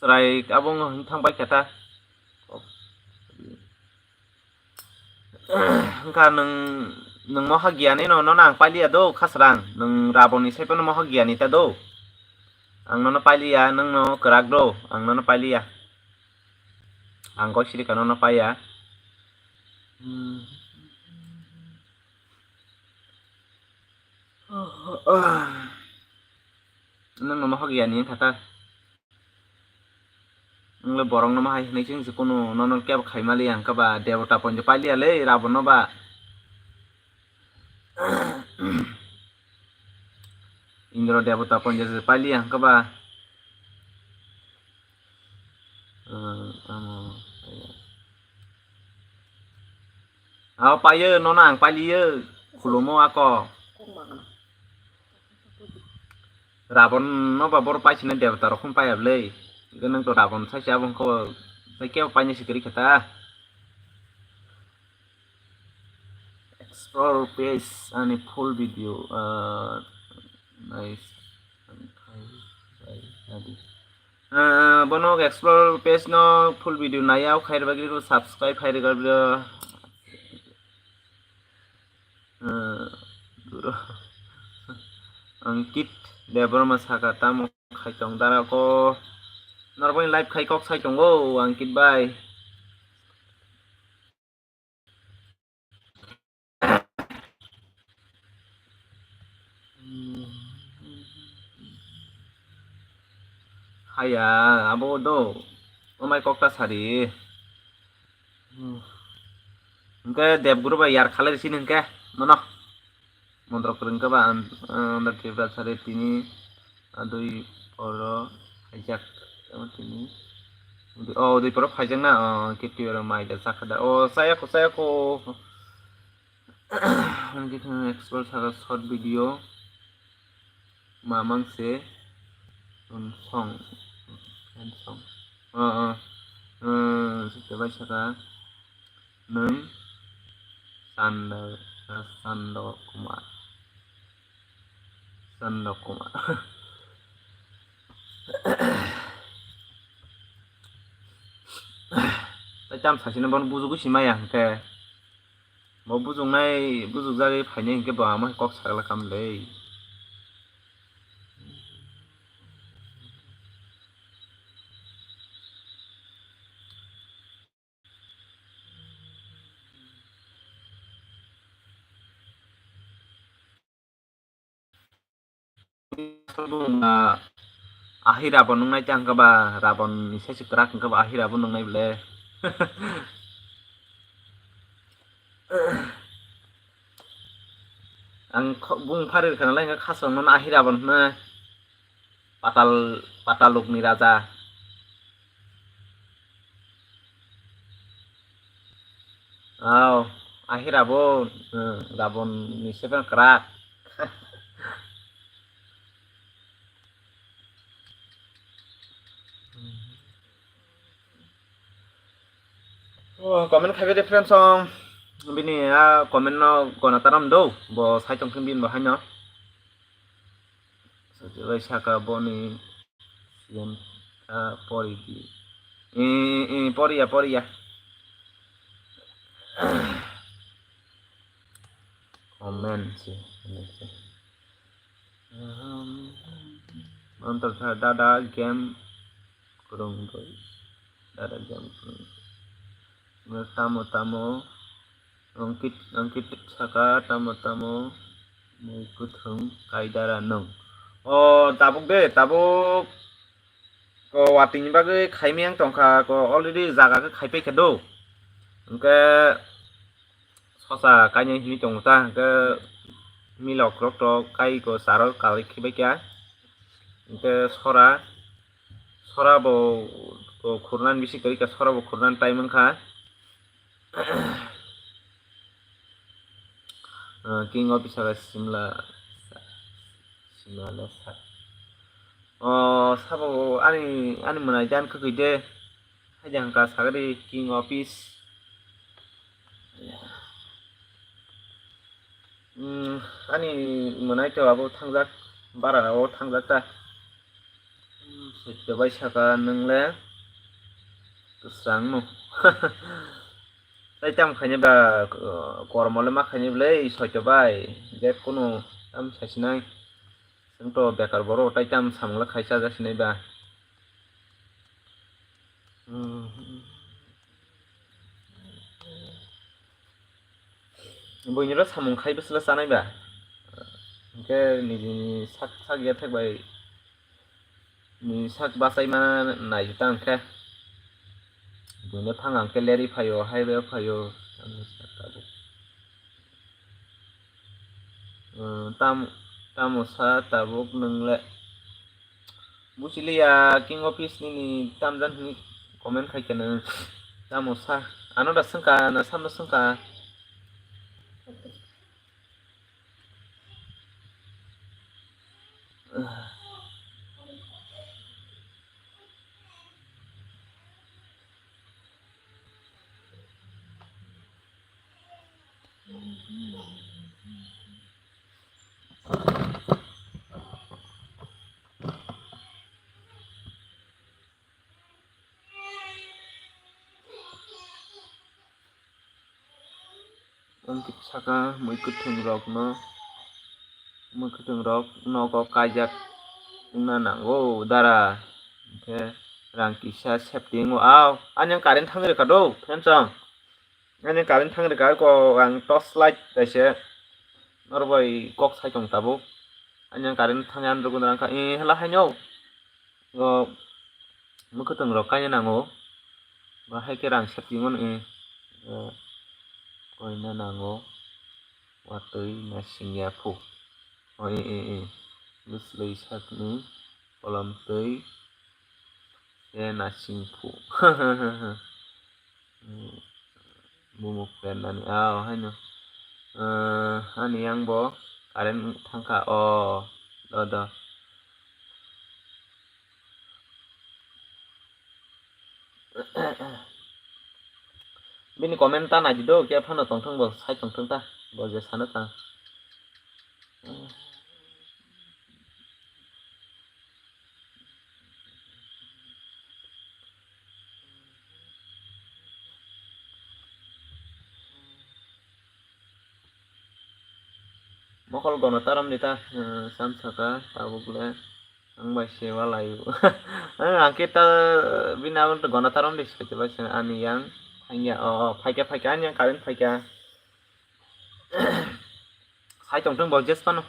serai abong thang bai kata. Wngkha nwng, nwng moha giyani no, nono ang pailiya do, khasrang. Nwng Rabon ni saiphano moha giyani ta do. Ang nono pailiya, nwng no kwrak do, ang nono pailiya. Ang kok siri ka nono paiya. Hmm. Nwng no moha giyani wngkha ta. Nwng le borok no ma hai hinwi chwng se kunu nono kebo khai maliya hwnkhe ba debota ponjo pailiya le Rabon no ba. Indro debota ponjo se pailiya hwnkhe ba. Ah, tamo. Aw paio, nono ang pailiyo, khulumo ako. Rabon no ba boro paisina debota rok phone paiya bwle. Nwng to Rabon saisa abo wngkha, sai kebo paina se kwrwi kha ta. Explore page ani full video, ah, nice. Ah, bono explore page no full video naiya, khair bagri ko subscribe khair bagri. Ah, duro. Ankit Debbarma saka tamo khai tong dara ko. Norok bai live khai kok sai tongo Ankit bai. Haya, abo do. Omai kokta sari. Hwnkhe Debguru bai yar khalai sini hwnkhe mono. Mondrok kwrwng khe ba, ah, Andhra Tripura sari tini, ah, dui poro phaijak, tamo tini, o dui poro phaijak na, o, khe twi oro mai da chakha da, o, chayakho, chayakho. Hwnkhe thang explore saka short video, mamang se, um, song, and song, o, o, o, site bai saka. Nwng Chanda, Chanda Kumar. Chanda Kumar. Tai tam sasino bono bujugo si maya hwnkhe. Bo bujugnai, bujugjagwi phainai hwnkhe bo amo kok sagla kamlei. Ahi Rabon nungnai ta hwnkha ba, Rabon ni sese kwrak hwnkha ba, ahi Rabon nungnai bole. Ang kho-, bung phari rwkha nalai hwnkha khasong nono ahi Rabon hwnwi. Patal, patalokni raja. Aw, ahi Rabon, hmm, Rabon ni seven kwrak. Oh, comment khaibai de friends song. Bini a comment no gona taram do, bo sai tong khe bini bo haino. bai saka boni siyan ta pori di. Eh, eh, eh, poriya, poriya. Comment si, ini si. Ehm, Montor tha dada game kurung doi. Dada game kurung. Tamo tamo. Angkit, angkit saka tamo tamo. Mui kuthung kaidara nung. O, tabuk de, tabuk. Ko watini bagwi khaimiyang tongkha, ko already jaga khe khaipai khe do. Hwnkhe sosa kainai hwnwi tongo ta, hwnkhe milok rok to kai ko charo kalai khibai kha. Hwnkhe sora, sora bo, bo khurnani bisi kwrwi kha, sora bo khurnani time wngkha. Ah, King Officer Simla, Simla le sa. Oh, sabo ani, ani mwnai jan kwkwi de. Haida hwnkha sagri King Office. Hmm, ani mwnai to abo thangjak, bara o thangjak ta. Hmm, sotto bai saka nwng le kwsang no. Tai tam khaini ba, uh, kormo le ma khaini bwle sotto bai. Je kunu tam sasinai. Chwng to bekar borok tai tam samung le khaisa jasinai ba. Hmm. Buini ro samung khai bwswla chanai ba. Hwnkhe nijini sak sak ya thek bai ni sak bachai ma nai ta hwnkhe. Buino thang hwnkhe leri phaio, hai bai phaio. Hmm, tam, tamo sa tabuk nwng le. Buchiliya King Office nini tamjan hwnwi comment khai khe nwng tamo sa? Ano da swngkha, na samno swngkha? Wngkhe saka mui kwthwng rokno, mui kwthwng rok nogo kaijak wngna nango dara, hwnkhe rang kisa safety wngo. Aw, ani ang current thangwi rwkha do, friends, ang ani current thangwi rwkha, ko ang torch light kaisa norok bai kok sai tong tabuk, ani ang current thangwi ani rwgwi rwkha, eh, hela haino. O mwkhwtwng rok kaina nango, bahai khe rang safety mano, eh, eh, koina nango, watwi nasing ya phu, o, eh, eh, eh, bwslwi sakni kolom twi se nasing phu. Bumuk pernani, ah, haino. Eh, ani yang bo current thangkha, oh, do, do. Bini comment ta naidi do, khe phano tongthung bo, sai tongthung ta, bo je sano ta. Mokol gono tarom di ta, eh, sam saka, tabuk le, ang bai se walai. Eh, ang khe ta, bini abo gono tarom di se, ani yang, phai ya, oh, oh, phaikha, phaikha, ani yang current phaikha. Sai tongthung bo jesphano.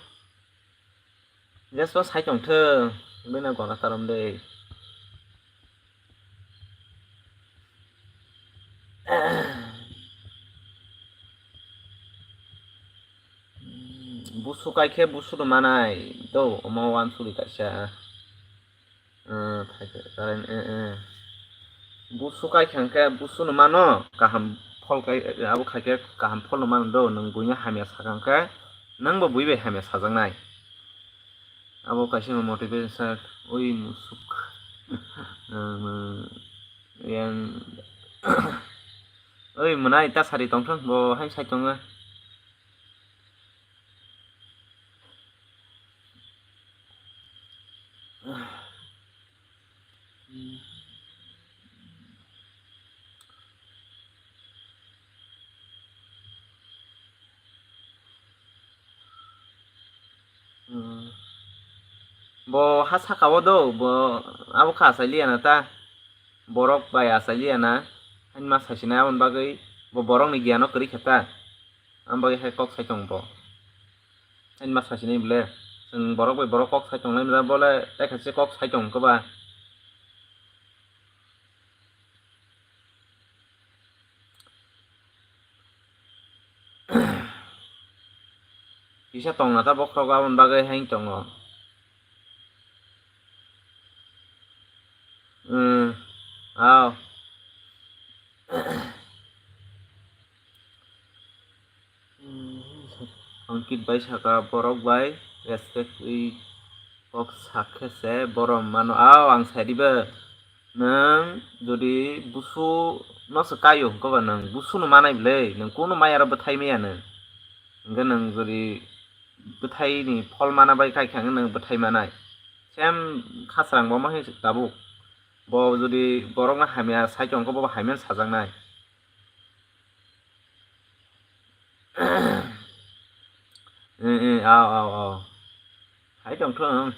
Jesphano sai tongthung. Bini gona karom de. Busu kai khe busu no manai. Do, omo wansuri kaisa. Ah, phaikhe, current, eh, eh. Busu kai khe hwnkhe busu no mano, kaham phol kai, abo khai khe kaham phol no mano do, nwng buino hamya sakha hwnkhe, nwngbo bui bai hamya sajaknai. Abo kaisa motivation sak, oi musuk. Nwng, yang, oi mwnai ta sari tongthong, bo hai sai tongo. Bo ha saka o do, bo abo kha achai liya na ta. Borok bai achai liya na. Haini ma saisinai aboni bagwi bo borok ni giyan o kwrwi kha ta. Aboni bagwi hai kok sai tong bo. Haini ma saisinai bole. Chwng borok bai borok kok sai tong lai bole, ekha se kok sai tong khe ba. Kisa tongna ta bokhorok aboni bagwi haino tongo. Umm, aw. Ankit bai saka, borok bai respect wi kok sakhe se borom mano. Aw, ang sai diba. Nwng jodi busu no se kaio hwnkhe ba nwng busu no manai bwle, nwng kunu maya rok bwthai maya nwng. Hwnkhe nwng jodi bwthai ni phol mana bai kaikha hwnkhe nwng bwthai manai. Same khasrang bo ma hai tabuk. Bo jodi borok no hamya sai tong khe bo hamya sajaknai. Eh, eh, aw, aw, aw. Hai tong thung.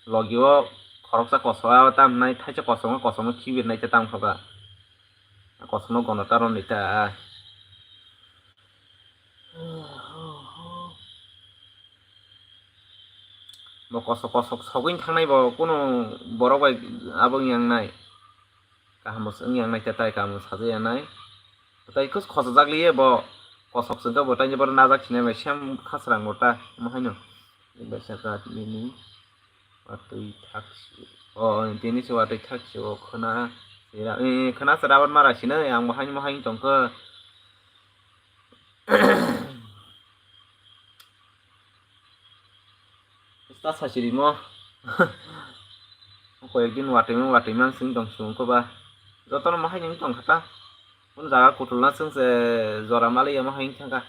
Logi o khoroksa kosok o tam nai, thaisa kosok o kosok no khibir nai ta tam kha ba. Kosok no gono ta ron ni ta. Bo kosok kosok sogwi thangnai bo kunu borok bai abo wng yang nai. Kaham bo se wng yang nai ta tai kaham bo sajak ya nai. Tai khos khosojak liye bo kosok se wngkha bo tai borok najak sinai bai sem khasrang bo ta omo haino. Bai saka nini watwi thak si o tini se watwi thak si o khwna sera eh khwna sera abot mara sinai ang bo haino bo haino tongkha. Sta sachirimo. Koyekdin watwi mang watwi mang sing tong sung ko ba. Jotono ma hai nang tong khata. Kun jaga kutul na sung se jora mali ya ma hai thangka.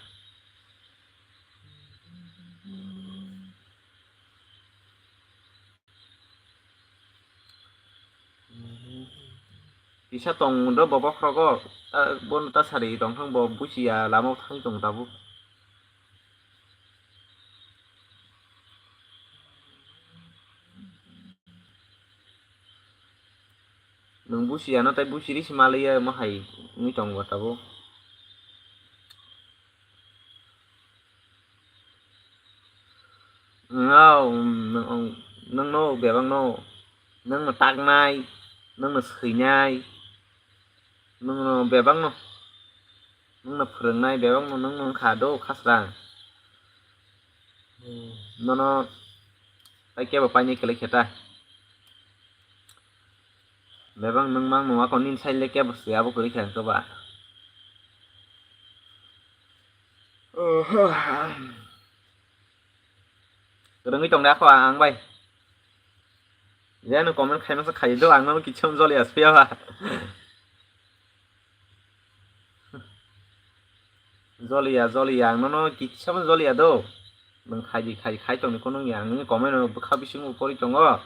Kisa tong do bo bokhrogo, ta bono ta sari tong thang bo buchiya lama o thang tong tabuk. Nwng buchiya no tai buchiri se maliya mo hai wngwi tongo tabuk. Nwng, nwng, nwng no bebak no, nwng no taknai, nwng no swinai, nwng no bebak no, nwng no phwrwngnai bebak no, nwng no wngkha do khasrang. Nono tai kebo painai kwlai khe ta. Bebak nwng mang nung ako nini side le kebo se abo kwrwi kha hwnkhe ba. Kwrwngwi tong de ako ang bai. Je no comment khaimasa khai do ang no kisa joli asya ba. Joliya, joliya, ang nono kisa joliya do. Nwng khaidi khai khai tongni kono wngya ang nini comment no bwkha bisingo pori tongo.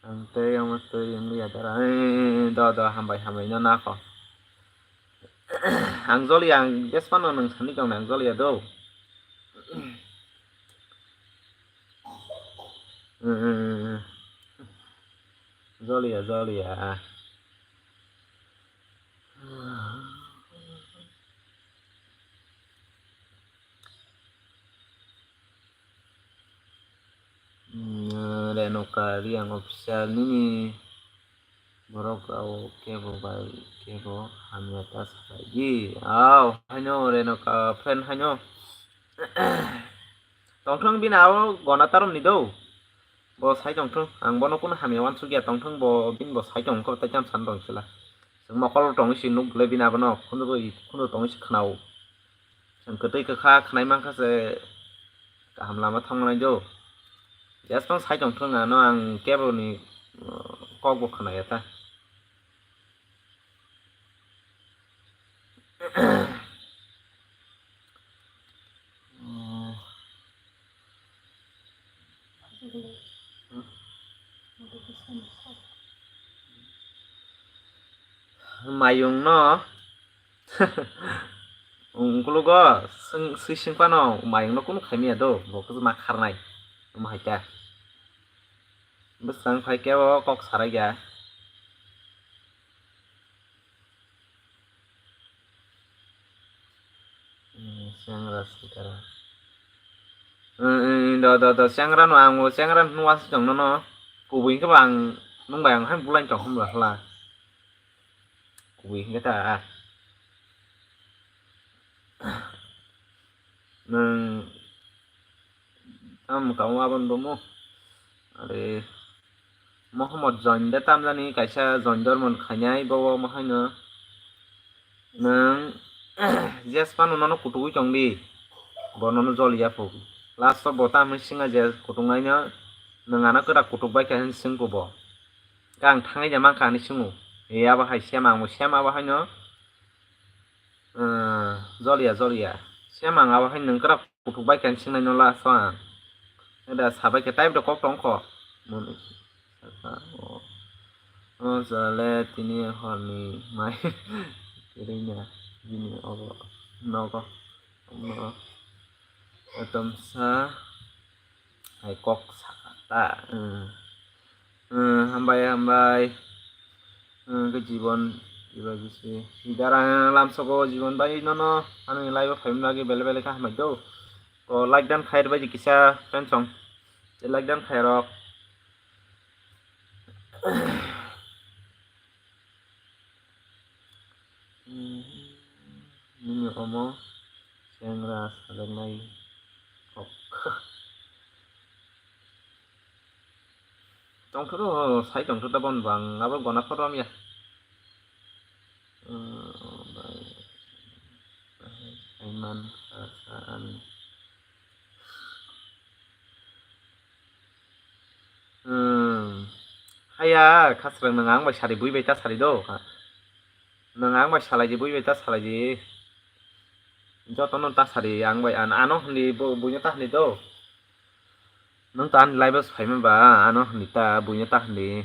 Ang tei omo tei wngya dara. Eh, do, do, hambai, hambai no nakho. Ang joliya, ang jesphano nwng sani tongni ang joliya do. Joliya, joliya. Renoka Riang official nini borok rao kebo bai kebo hamya ta sakai di. Au, haino Renoka friend haino. Tongthwng bini abo gona tarom ni do. Bo sai tongthwng, ang bono kunu hamya wansukya tongthwng, bo bini bo sai tongkho tai cham san tong sila. Chwng mokol tongwi si nuk le bini abono khundu khundu tongwi si khwnao. Chwng kwtwi kwkha khwnai mankha se kaham lama thangmanai do. Jesphang sai tongthwng ano ang kebo ni kok bo khwnaya ta. Mayung no Ungkulugo swng-, swi swng phano mayungno kunu khaimaya do, bo khe ma kharnai. Omo hai khe. Bwswng phai khe o kok sarai ya. Hmm, sengra sikara. Hmm, hmm, do, do, do, sengra no ang bo sengra no wasi tong nono. Kubui hwnkhe bo ang nwng bai ang hai bulai tong hwnba hwla. Kubui hwnkhe ta. Nwng tamo tamo aboni bomo. Are Mohammad Join de tamjani kaisa Join dormo khainai bo, bo haino nwng jes phano nono kutugwi tongdi, bo nono joliya phu. Last o bo tamni singa je kutuknaino nwng ano kwrak kutuk bai kha hin singku bo. Khe ang thangwi de mankha hinwi swngo. E abo hai sem ang bo sem abo haino, eh, joliya, joliya. Sem ang abo hai nwng kwrak kuthuk bai khe ang singnai no last o ang. Eda sabai khe type rok kok tong kho. Mwnwi saka o. O jale tini horni mai kwrwina bini obo nogo. Omo etomsa hai kok saka ta. Hmm. Hmm, hambai, hambai. Hmm, ke jibon, jibon bisi. Idara lamsoko jibon bai nono, ano live o phaimani bagwi bele bele khe hambai do. To like dan khair bai kisa friend song. Like dan khairok. Hmm, nini omo sengra sajaknai kok. Tongthoro sai tongthor ta bon bang abo gona photo ya. Hmm, bai, bai, bai, man, sa, sa, ani. Hmm. Haya, khasrang nwng ang bai sari bui bai ta sari do. Nwng ang bai salai di bui bai ta salai di. Joto no ta sari ang bai an ano hwnli bo-, buino ta hwnli do. Nwng ta ani live o phaima ba ano hwnli ta buino ta hwnli.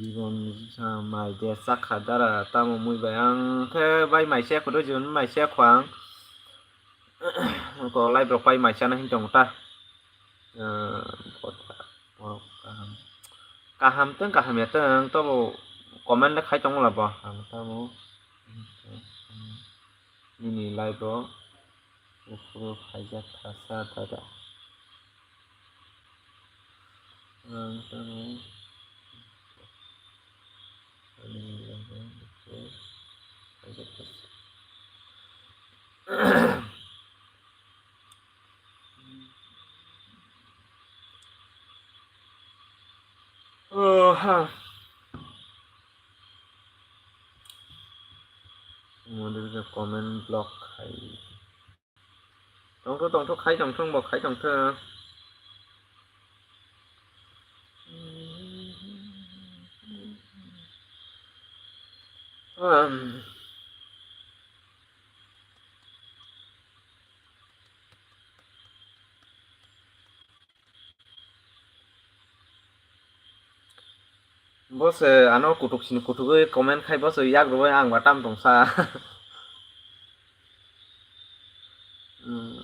Jibon sa mai de sakha dara tamo mui bai ang khe bai mai se khudo jibon mai se khwang ko live rok pai mai chana hin tong ta. Kaham teng kaham ya teng tobo comment le khai tong la bo ang tamo. Nini live o buphuru phaijak thasa dada. Ang tamo nini live o buphuru phaijak thasa. Oh, ha. Modi bisa comment block khai. Tongtho, tongtho, khai tongtho, bo khai tongtho. Um. Bo se ano kutuk sini kutugwi comment khai bo se yak rwui ang ba tam tong sa. Hmm.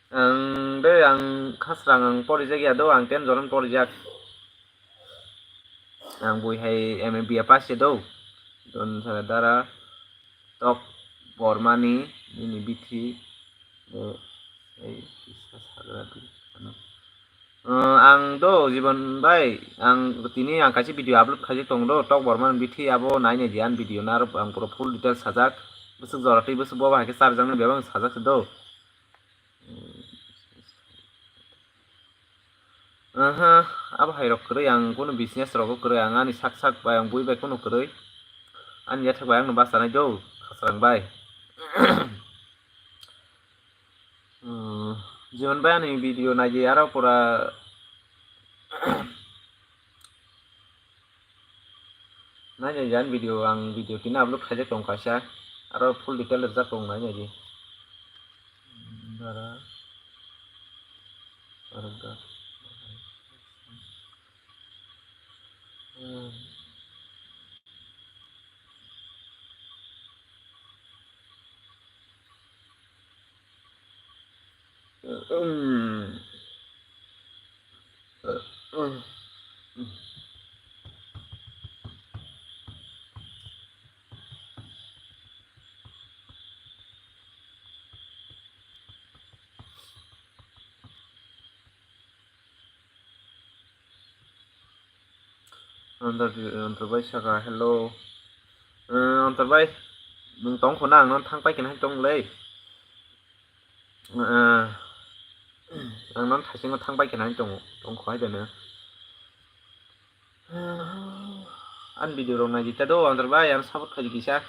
Ang de, ang khasrang ang porijak ya do, ang ten joron porijak. Ang bui hai M A B A pass ya do. Don sa dara tok bormani nini bithi. Bo, ei, kisa sagra di, ano. Eh, ang do, Jibon bai, ang tini ang kaisa video upload khaijak tongo do, tok bormani bithi abo nai nai di ani video no, aro ang pura full details sajak. Bwswk jora twi bwswk boba hai khe charjak nai bebak sajak se do. Aha, abo hai rok kwrwi, ang kunu business rogo kwrwi, ang ani sak sak bai, ang bui bai kunu kwrwi. Ani yathak bai ang no bachanai do, khasrang bai. Hmm, Jiban bai ani video naidi aro pura naidi ani video, ang video tini upload khaijak tong kaisa, aro full detail rijak tong naidi. Dara, aro da. Hmm. Antar, Antar bai saka, hello. Eh, Antar bai, nwng tong kho na, ang no thang pai khe nai tong le. Eh, ang no thaisingo thang pai khe nai tong, tong kho hai de no. Ani video rok nai di ta do, Antar bai, ang support khai di kisa.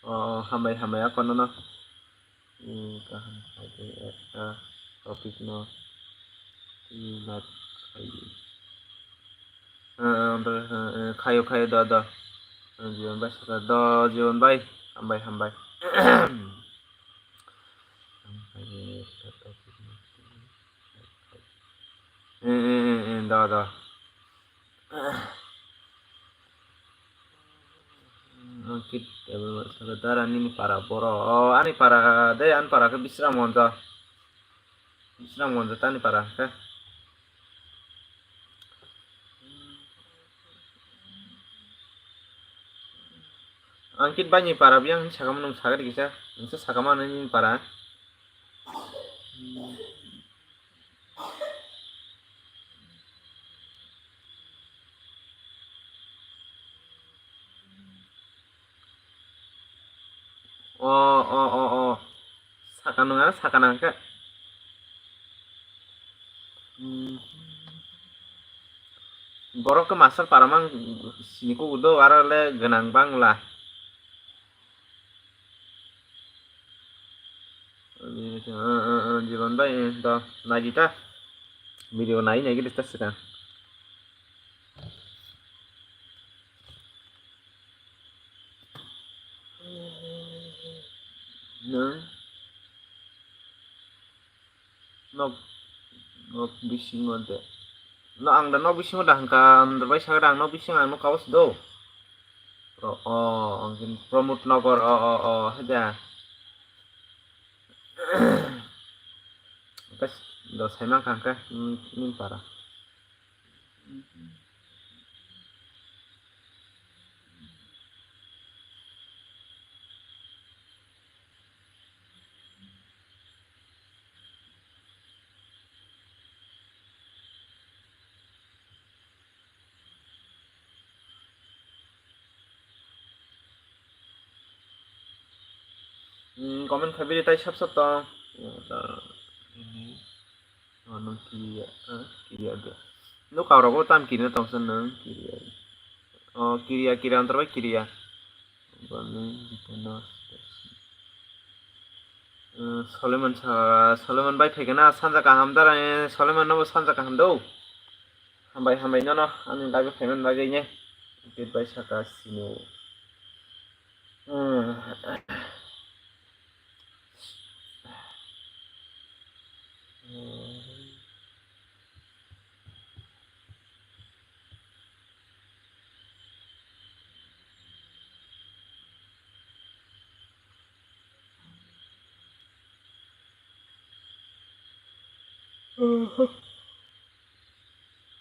Oh, hambai, hambai, ako nono. Hmm, kaham khaidi, eh, ah, topic no, hmm, mat khaidi. Ah, ah, khayo, khayo, do, do. Ah, Jiban bai saka, do, Jiban bai. Hambai, hambai. Eh, eh, eh, eh, do, do. Angkit, eh, Dara nini para boro. Oh, ani para de, ani para khe Bisramganj. Bisramganj tani para khe. Angkit bai ni para biyang hinwi sakha mano, nwng sakha di kisa. Nwng se sakha mano nini para. O, o, o, o. Saka nung, ano saka nang khe. Hmm. Borok khe master para mang sini kugo do, aro le gwnang bangla. Jiban bai, eh, do, nai di ta. Video nai, nai gidi ta sika. Nwng? Nok, nok bisingo de. No, ang da nok bisingo da hwnka, ang da bai saka da ang nok bisingo ang no kawas do. Pro-, o, ang kin Pramod Nagar, o, o, o, heda. Kas, do sai mang kha hwnka, hmm, nini para. Hmm, comment khai bini tai sap sap tong. Ano kiriya, ah, kiriya ga. No kau rogo tam kiriya tong san nang kiriya. Oh, kiriya, kiriya, antar bai kiriya. Bani, bana, eh, Soleman sa, Soleman bai phaikha na, sanja kaham dara, eh, Soleman nobo sanja kaham do. Hambai, hambai nono, ani live phaimani bagwi ne. Bit bai saka sino. Hmm.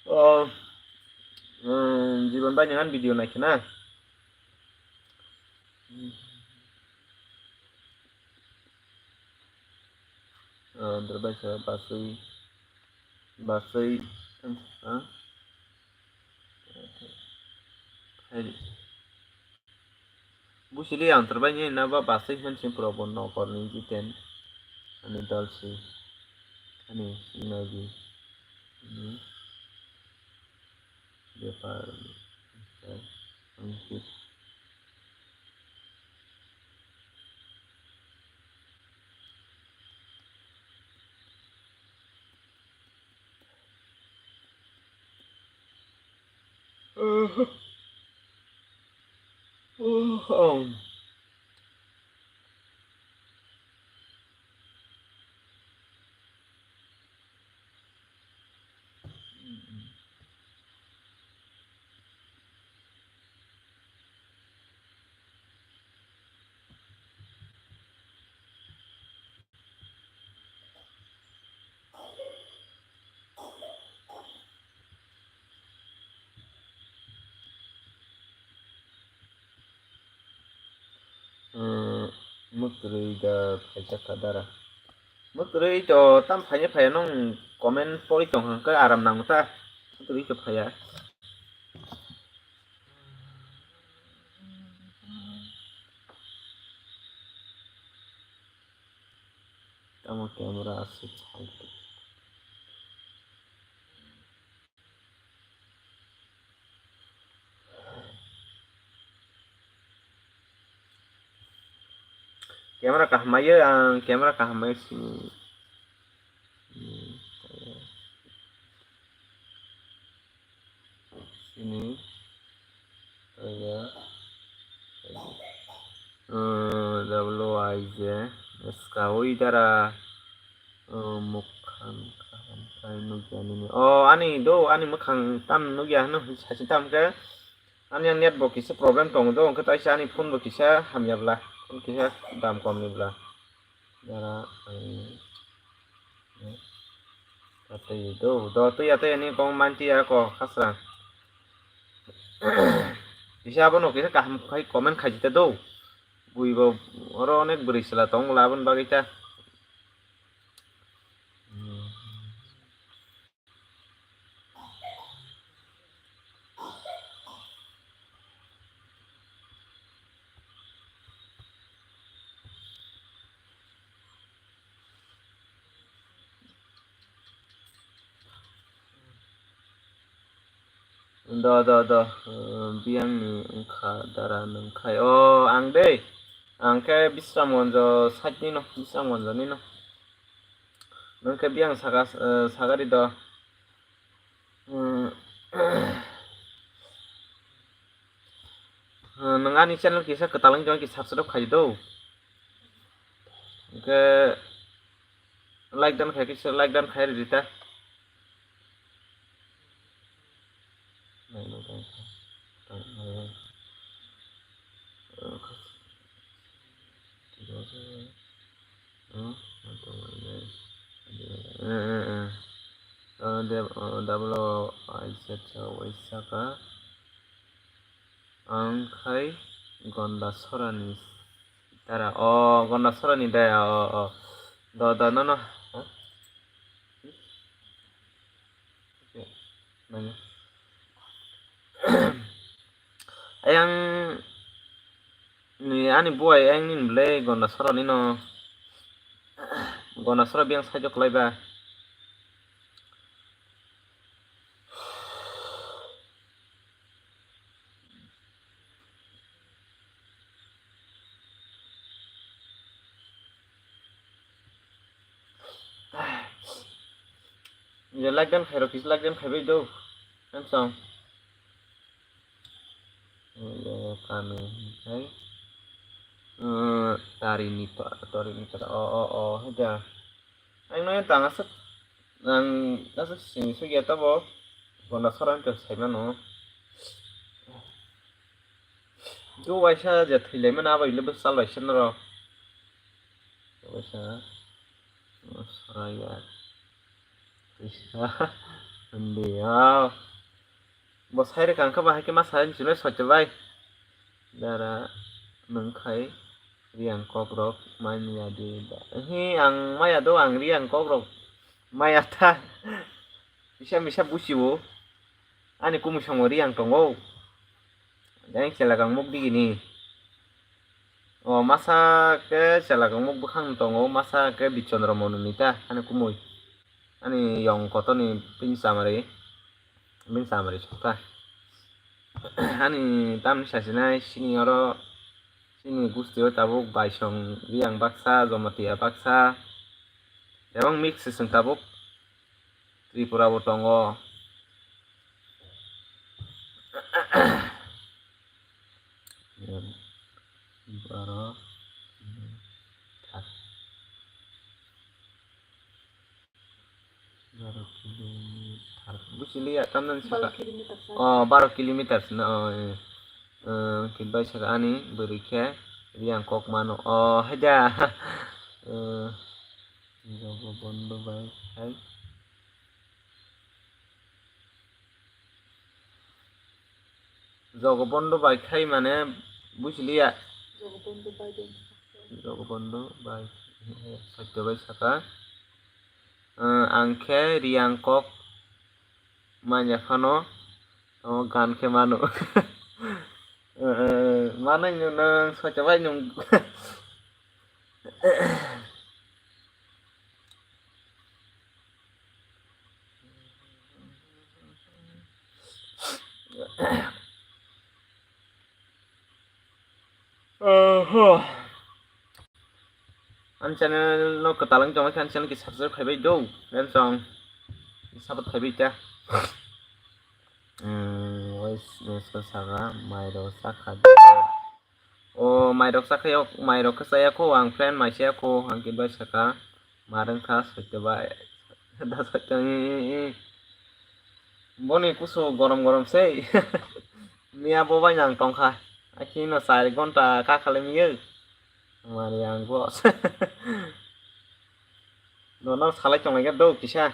Oh, hmm, Jiban bai nang video naikhe na? Oh, Antar bai sa basui. Basui, ah? Hai. Busili ang terbai ni na ba basui hwn sing pro bon no kor ni jiten. Ani dal si. Ani nagi. Hmm. Bepar. Angkit. Mwtwrwi da phaijak kha dara. Mwtwrwi to tam phaina phaiya nwng comment pori tong hwnkhe aram nango ta. Mwtwrwi to phaiya. Tamo camera aswk. Camera kaham maya, ang camera kaham maya sini. Sini. Double O I J. Ska ui dara. Mwkhang kaham khai nukya nini. O ani do, ani mwkhang tam nukya hwno sachi tam khe. Ani ang net bo kisa problem tongo do, hwnkhe taisa ani phone bo kisa hamya bla. Phone kisa dam kom ni bla. Dara ang. Tei do, do tei ya tei ani kong manti ya ko khasra. Kisa abono kisa kaham khai comment khai jita do. Bui bo oro onek bwrwi chwla tong bwla aboni bagwi ta. Do, do, do. Biyang ni wngkha dara nung khai. O, ang de. Ang khe Bisramganjo side ni no, Bisramganjo ni no. Nung khe biyang saga, sagari do. Nwng ani channel kisa kwtal wngwi tongkhe subscribe khai do. Hwnkhe like dan khai kisa like dan khai ridi ta. Double O I Z O Waisaka. Ang khai Gonda Sorani dara. O Gonda Sorani dara. O, o. Do, do, no, no. Ayang ni ani buai ayang ni belai Gonda Sorani no. Gonda Sora biyang side o kwlai ba. Like dan khairok kisa like dan khaibai do. Samsung. Kami hai. Tari ni to, tari ni to. O, o, o, haja. Ang no tang aswk, ang aswk sini sugya tabo, Gonda Sora wngkha sai mano. Jo waisa je thwi lai mano, abo ile bwsal bai se norok. Waisa, Sora ya. Waisa, hindi ya. Bo sai rwkha wngkha, bahai khe ma sai hinwi sotwi bai. Dara nwng khai riyang kokrok mai maya di da. Hi, ang maya do, ang riyang kokrok maya ta. Misa misa busiwo. Ani kumui songo Riyang tongo. Jang chela kangmuk digini. O masa ke chela kangmuk bwkhang tongo, masa ke Bichondro Monu ni ta ani kumui. Ani yong kotor ni pin chamari. Bini chamari sukha. Ani tamni sasinai sini oro sini gusti o tabuk Baisong Riyang baksa, Jomatia baksa. Ebong mix se chwng tabuk Tripura bo tongo. Baro thar. Baro kilometer. Busi liya, tamni saka. Baro kilometer sa. Oh, baro kilometer sino, oh, eh. Eh, kibai saka ani bwrwi khe Riyang kok mano. Oh, haida. Eh, Jogobondo bai khai. Jogobondo bai khai mane buji liya. Jogobondo bai de. Jogobondo bai, Satya bai saka. Eh, ang khe Riyang kok manya phano, tamo gan khe mano. Eh, eh, manai nwng, nwng Satya bai nwng. Oho. Ani channel no kwtal wng tongkha, ani channel khe subscribe khaibai do. Welcome. Support khaibai ta. Hmm, voice message saka, mairok sakha. O mairok sakha yok, mairok khe chaya kho, ang friend mai chaya kho, ang khe bai saka, ma rwng kha, soito bai. Da soito, i, i, i. Boni kusu gorom gorom sei. Miya bo bai nang tongkha. Akhi no char ghonta ka khalai miyo. Mari ang bo. Nono salai tonglai khe do kisa.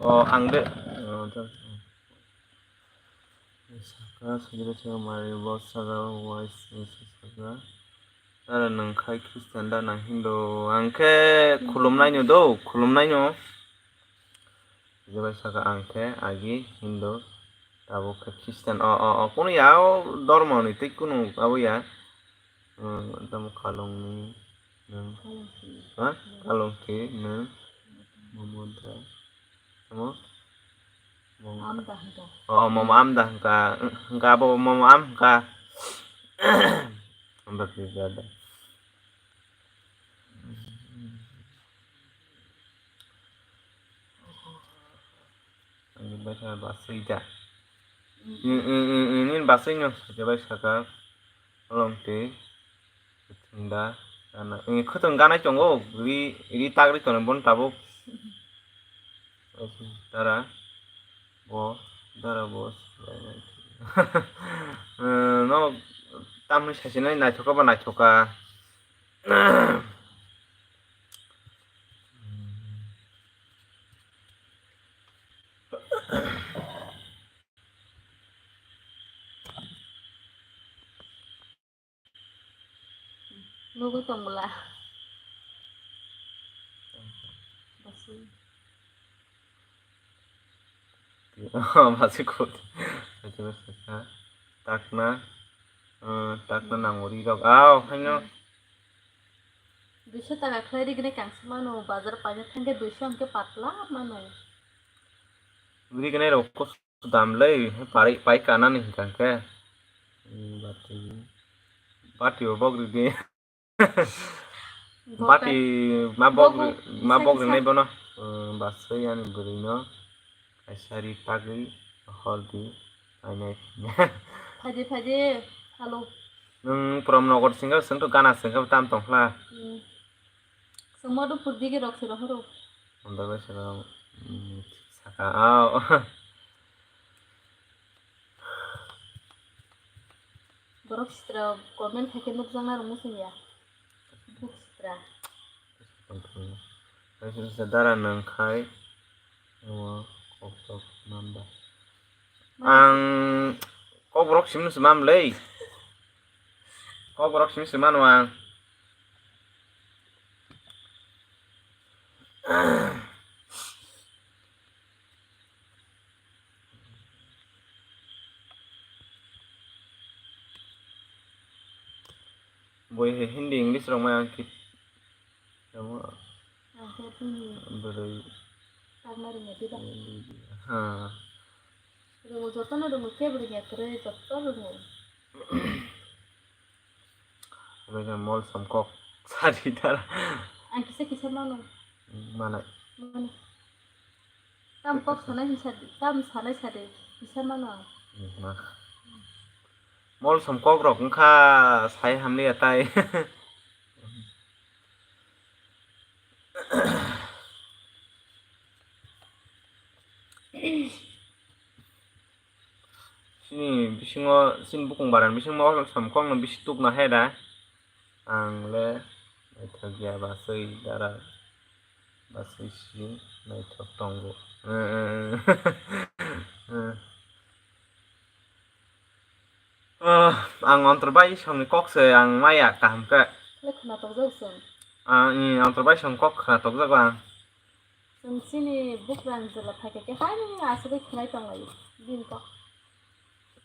O, ang de. O, ta-, saka, saka, saka, mari, bo, saka, wai, saka, saka. Tara nwng khai Christian da na Hindu? Ang khe khulumnaino do, khulumnaino. Jebai saka ang khe agi Hindu, tabuk khe Christian. O, o, o, kunu ya o dormo ni tei kunu abo ya. Hmm, tamo kalong ni nwng. Ha? Kalong ti nwng. Momo da. Tamo? Momo. Am da hwnkha. O, momo am da hwnkha. Hwnkha abo momo am hwnkha. Am da hwnkha da. Ani bwsa basui da. Nini basui no sajabai saka. Along twi. Thunda. Gana, eh, khwtwng ganai tongo, ri, ri tagri tongo, bon tabuk. Dara, bo, dara bo. Eh, no, tamni sasinai naithoka ba naithoka. Nugwi tong bwla. Basi. Basi kut. Takna. Eh, takna nango ri rok. Aw, haino. Duiso taka khlai rigini kangsa mano, bazar paina thangkhe duiso hwnkhe patla mano. Rigini rok kos Dam le, pai, pai kanani hingka khe. Hmm, bati. Bati bo bok ridi. Bok bati kai-, ma bok bok ri-, bok ma bok rinai bono. Hmm, basai ani bwrwi no. Kaisa ri tagwi hor di. Painai. Phaidi, phaidi. Halo. Nwng prom nogor singka, swngto gana singka tam tongkhla. Hmm. Chwng Madhupur dige rok se rohoro. Honda bai se rok, mm, saka, ah, oh. Borok sitra comment khaikhe nukjakna rwngwi chwngya. Buk sitra. Kaisa dara nang khai, omo kok tok mamba. Ang kok borok simi se mam le. Kok borok simi se mano ang. Boi hai Hindi, English rok mai ang kit-, tamo. Ang khe tini bwrwi. Tangna rwngya diba? Ha. Rwngo, jotono rwngo, kebo rwngya kwrwi, joto rwngo. Omo khe mol som kok sadi dara. Ang kisa kisa mano. Manai. Mano. Tam kok sanai hinsa, tam sanai sadi, kisa mano ang. Ma. Mol som kok rok wngkha sai hamliya tai. Chini bisingo, chini bukung barani bisingo mol som kokno bisi tukna hai da. Ang le naithok ya, basui dara, basui si naithok tongo. Ah, ang Antor bai somni kok se ang maya kaham khe. Le khwna tokjak chwng. Ah, i Antor bai som kok khwna tokjago ang. Chwng chini bukrang jwla phaikha khe hai aswk khe khwnai tonglaio bini kok.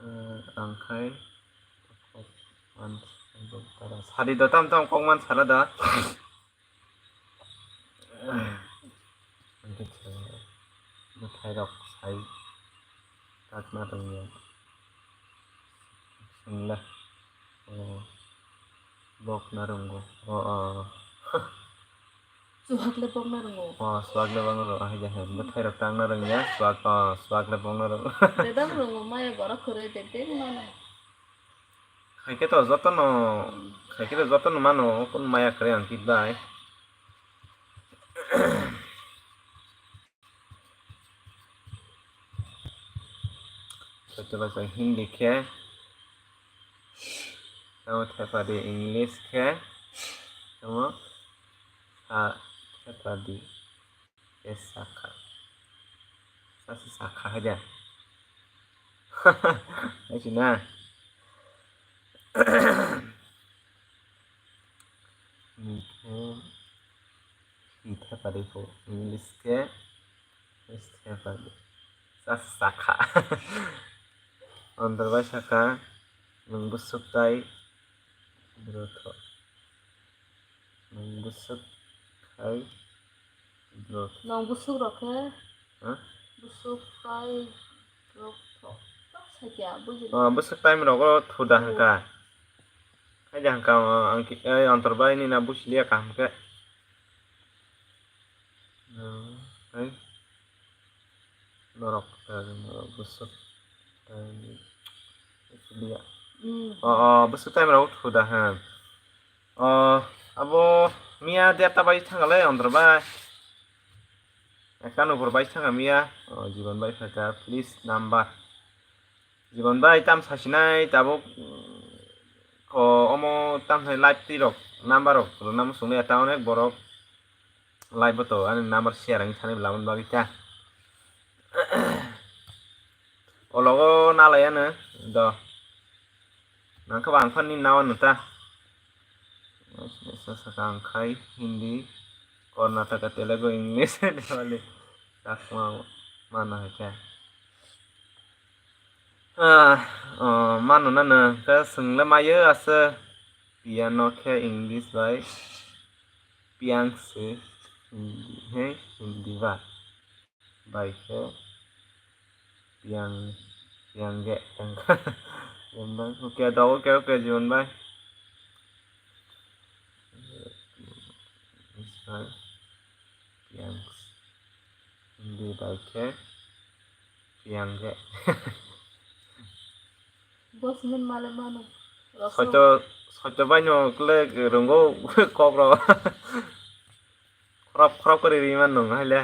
Eh, ang khai kok man sadi do, tam tam kok man sala da. Bwthai rok sai takna rwngya. Swngle. Oh. Bok narwgo. Oh, oh. Swak le bok narwgo. Oh, swak le bok narwgo. Hai jahai. Bwthai rok tangna rwngya. Swak, oh, swak le bok narwgo. Dedam rwgo, maya borok kwrwi dedeng mano. Khaikhe to jotono, khaikhe to jotono mano, kun maya kwrwi ang kit bai. Soto basa Hindi khe, tamo thepadi English khe, tamo sa thepadi khe sakha. Sasi sakha haja. Aisi na. Hingkhe, hingkhe pari ko English khe, English khe pari. Sa sakha. Antor bai sakha, nwng bwswk tai bwrwtho. Nwng bwswk khai bwrwtho. Nwng bwswk rok khe, ha? Bwswk khai bwrwtho. Sakya, bujili. Oh, bwswk time rogo thuda hwnkha. Hai da hwnkha, oh, ang ki, eh, Antor bai nina buchiliya kaham khe. Oh, hai. Norok, eh, norok bwswk time buchiliya. Hmm. Oh, oh, bwswk time rogo thuda hwn. Oh, Abo miya derta bai thanga le ondor bai. Ekta nupur bai thanga miya. O, Jibon bai phaikha, please number. Jibon bai tam sasinai tabuk, ko omo tam hai live twi rok number rok rwna muchung le ta onek borok live bo to ani number share wng thani lamani bagwi ta. O logo nalai ano do. Nang khe bang phani nawa nw ta. Saka ang khai Hindi, Karnataka, Telugu, English, Nepali, Chakma mano hai khe. Ah, oh, mano na nw khe swng le mayo ase. Piano khe English bai piang se Hindi, he Hindi ba. Bai khe piang, piang ge tang kha. Jibon bai, okay, da, okay, okay, Jibon bai. Piang, Hindi bai khe piang ge. Bosman male mano. Soito, soito bai no kle rongo kok ro. Khorop, khorop kori ri man nung hai le.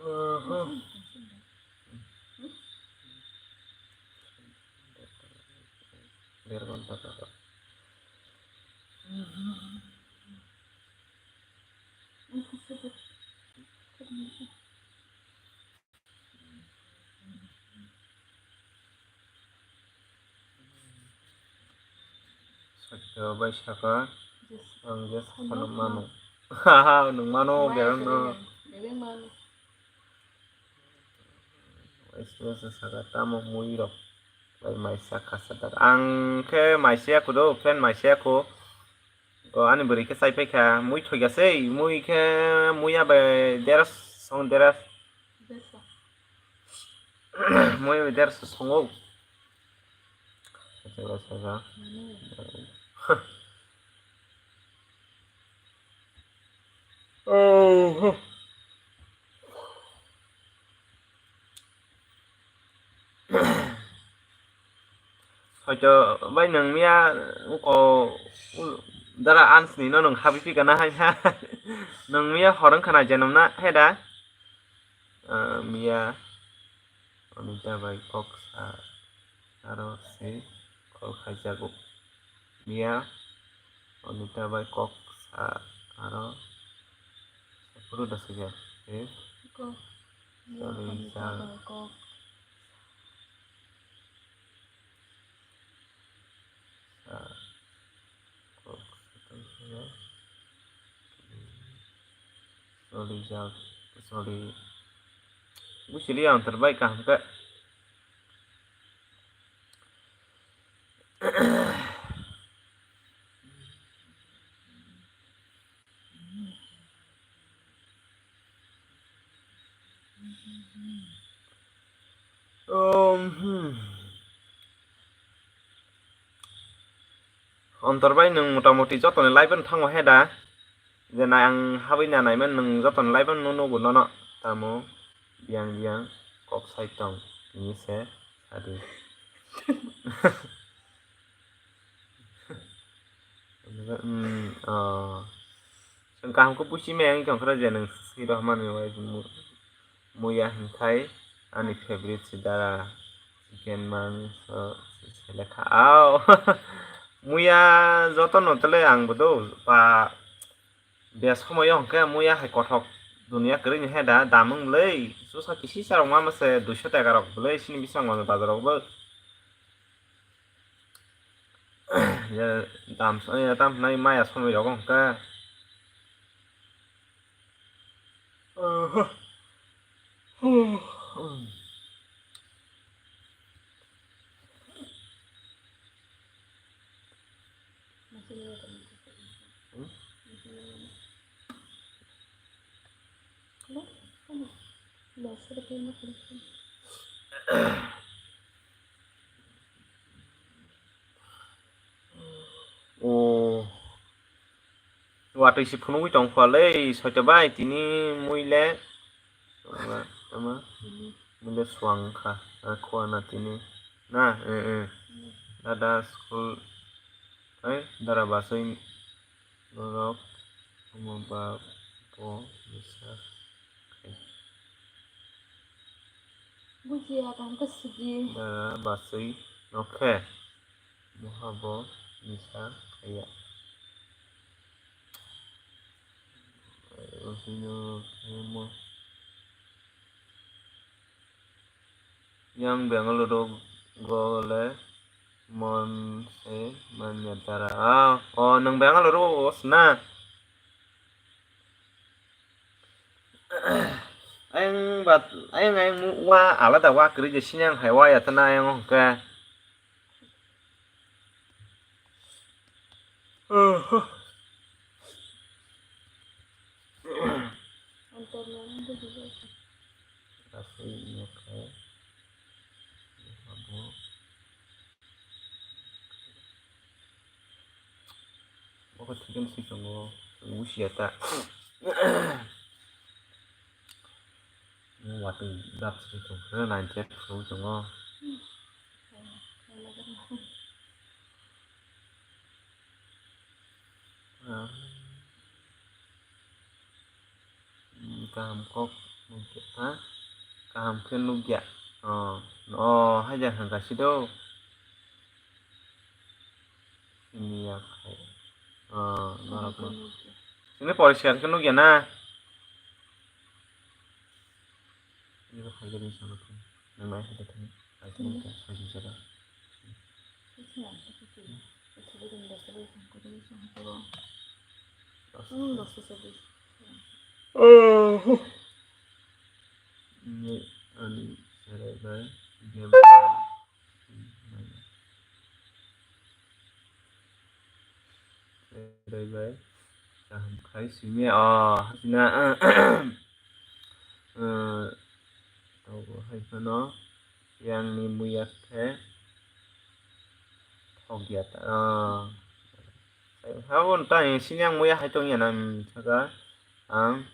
Aha. Der ghonta kaka. Sakya bai saka, ang je sakano mano. Haha, nung mano, gerang no. Waisa waisa saka tamo mui rok bai maisa khasa dak. Ang khe maisa ya kho do, friend maisa ya kho. O ani bwrwi khe chai paikha, mui thoi kha sei, mui khe mui ya bai deras song deras. Mui ya bai deras songo. Saka saka. Oh. Hoito bai nwng miya uko dara ansni no nwng habwi phi kana hai ha. Nwng miya hor wngkha na jenom na he da? Ah, miya Anita bai kok sa aro se call khaijago. Miya Anita bai kok sa aro phuru da se se. Kok. Sorry, sir. Kok. Sa, kok, sorry, jak, sorry. Busi liya ang terbaik kah, buka. Um, hmm. Ontor bai nwng motamoti jotoni live-o thango he da? Je nai ang habwi na naimani nwng jotoni live-o nugo nono. Tamo biyang biyang kok sai tong, tini se sadi. Hmm, oh. Chwng kaham khe pusi maya wngwi tongkha je nwng swi rohormani bagwi mu-, muya hwnkhai ani favorite se dara chicken mangso se lekha. Au. Muya jotono tele ang bodo ba bes homoyo hwnkhe muya hai kothok dunia kwrwini he da damung bwlwi susa kisi sarok ma mase duiso taka rok bwlwi sini bising bazar rok bo. Ya, dam, ya, dam, nai maya somoi rogo hwnkhe. O, watwi se phunugwi tongkha le, soito bai, tini mui le Ama, ama, mile swang kha, a khua na tini. Na, eh, eh. Dada school, eh, dara basai norok, ama ba bo misa khai. Bujiya, kaham khe sidi. Dara basai nok khe, moha bo misa khaiya. Basai nok khe mo. Yang Bengaluru go le mon se manya dara. Ah, oh, nwng Bengaluru go sna. Ayang bat, ayang, ayang mu wa alada wa kri je sinyang hai wa ya tana ayang hongke. Aswk nokha. Abo. Abo chicken si tongo. Usia ta. Watwi dap si tongo. Nine check so tongo. Ah. Hmm, kaham kok nukya, ha? Kaham khe nukya. Oh, oh, haja hangka sido. Siniya khai. Oh, norok no. Sini poriskar khe nukya na? Ini kok haja ni sama khe. Nang nai haja thani. Haja nukya, haja jora. Oh. Ini ani serai bai game. Serai bai kaham khai simi o hasina. Tabo hai phano yang ni muya khe thok ya ta. Habon ta sini ang muya hai tong ya na saka ang.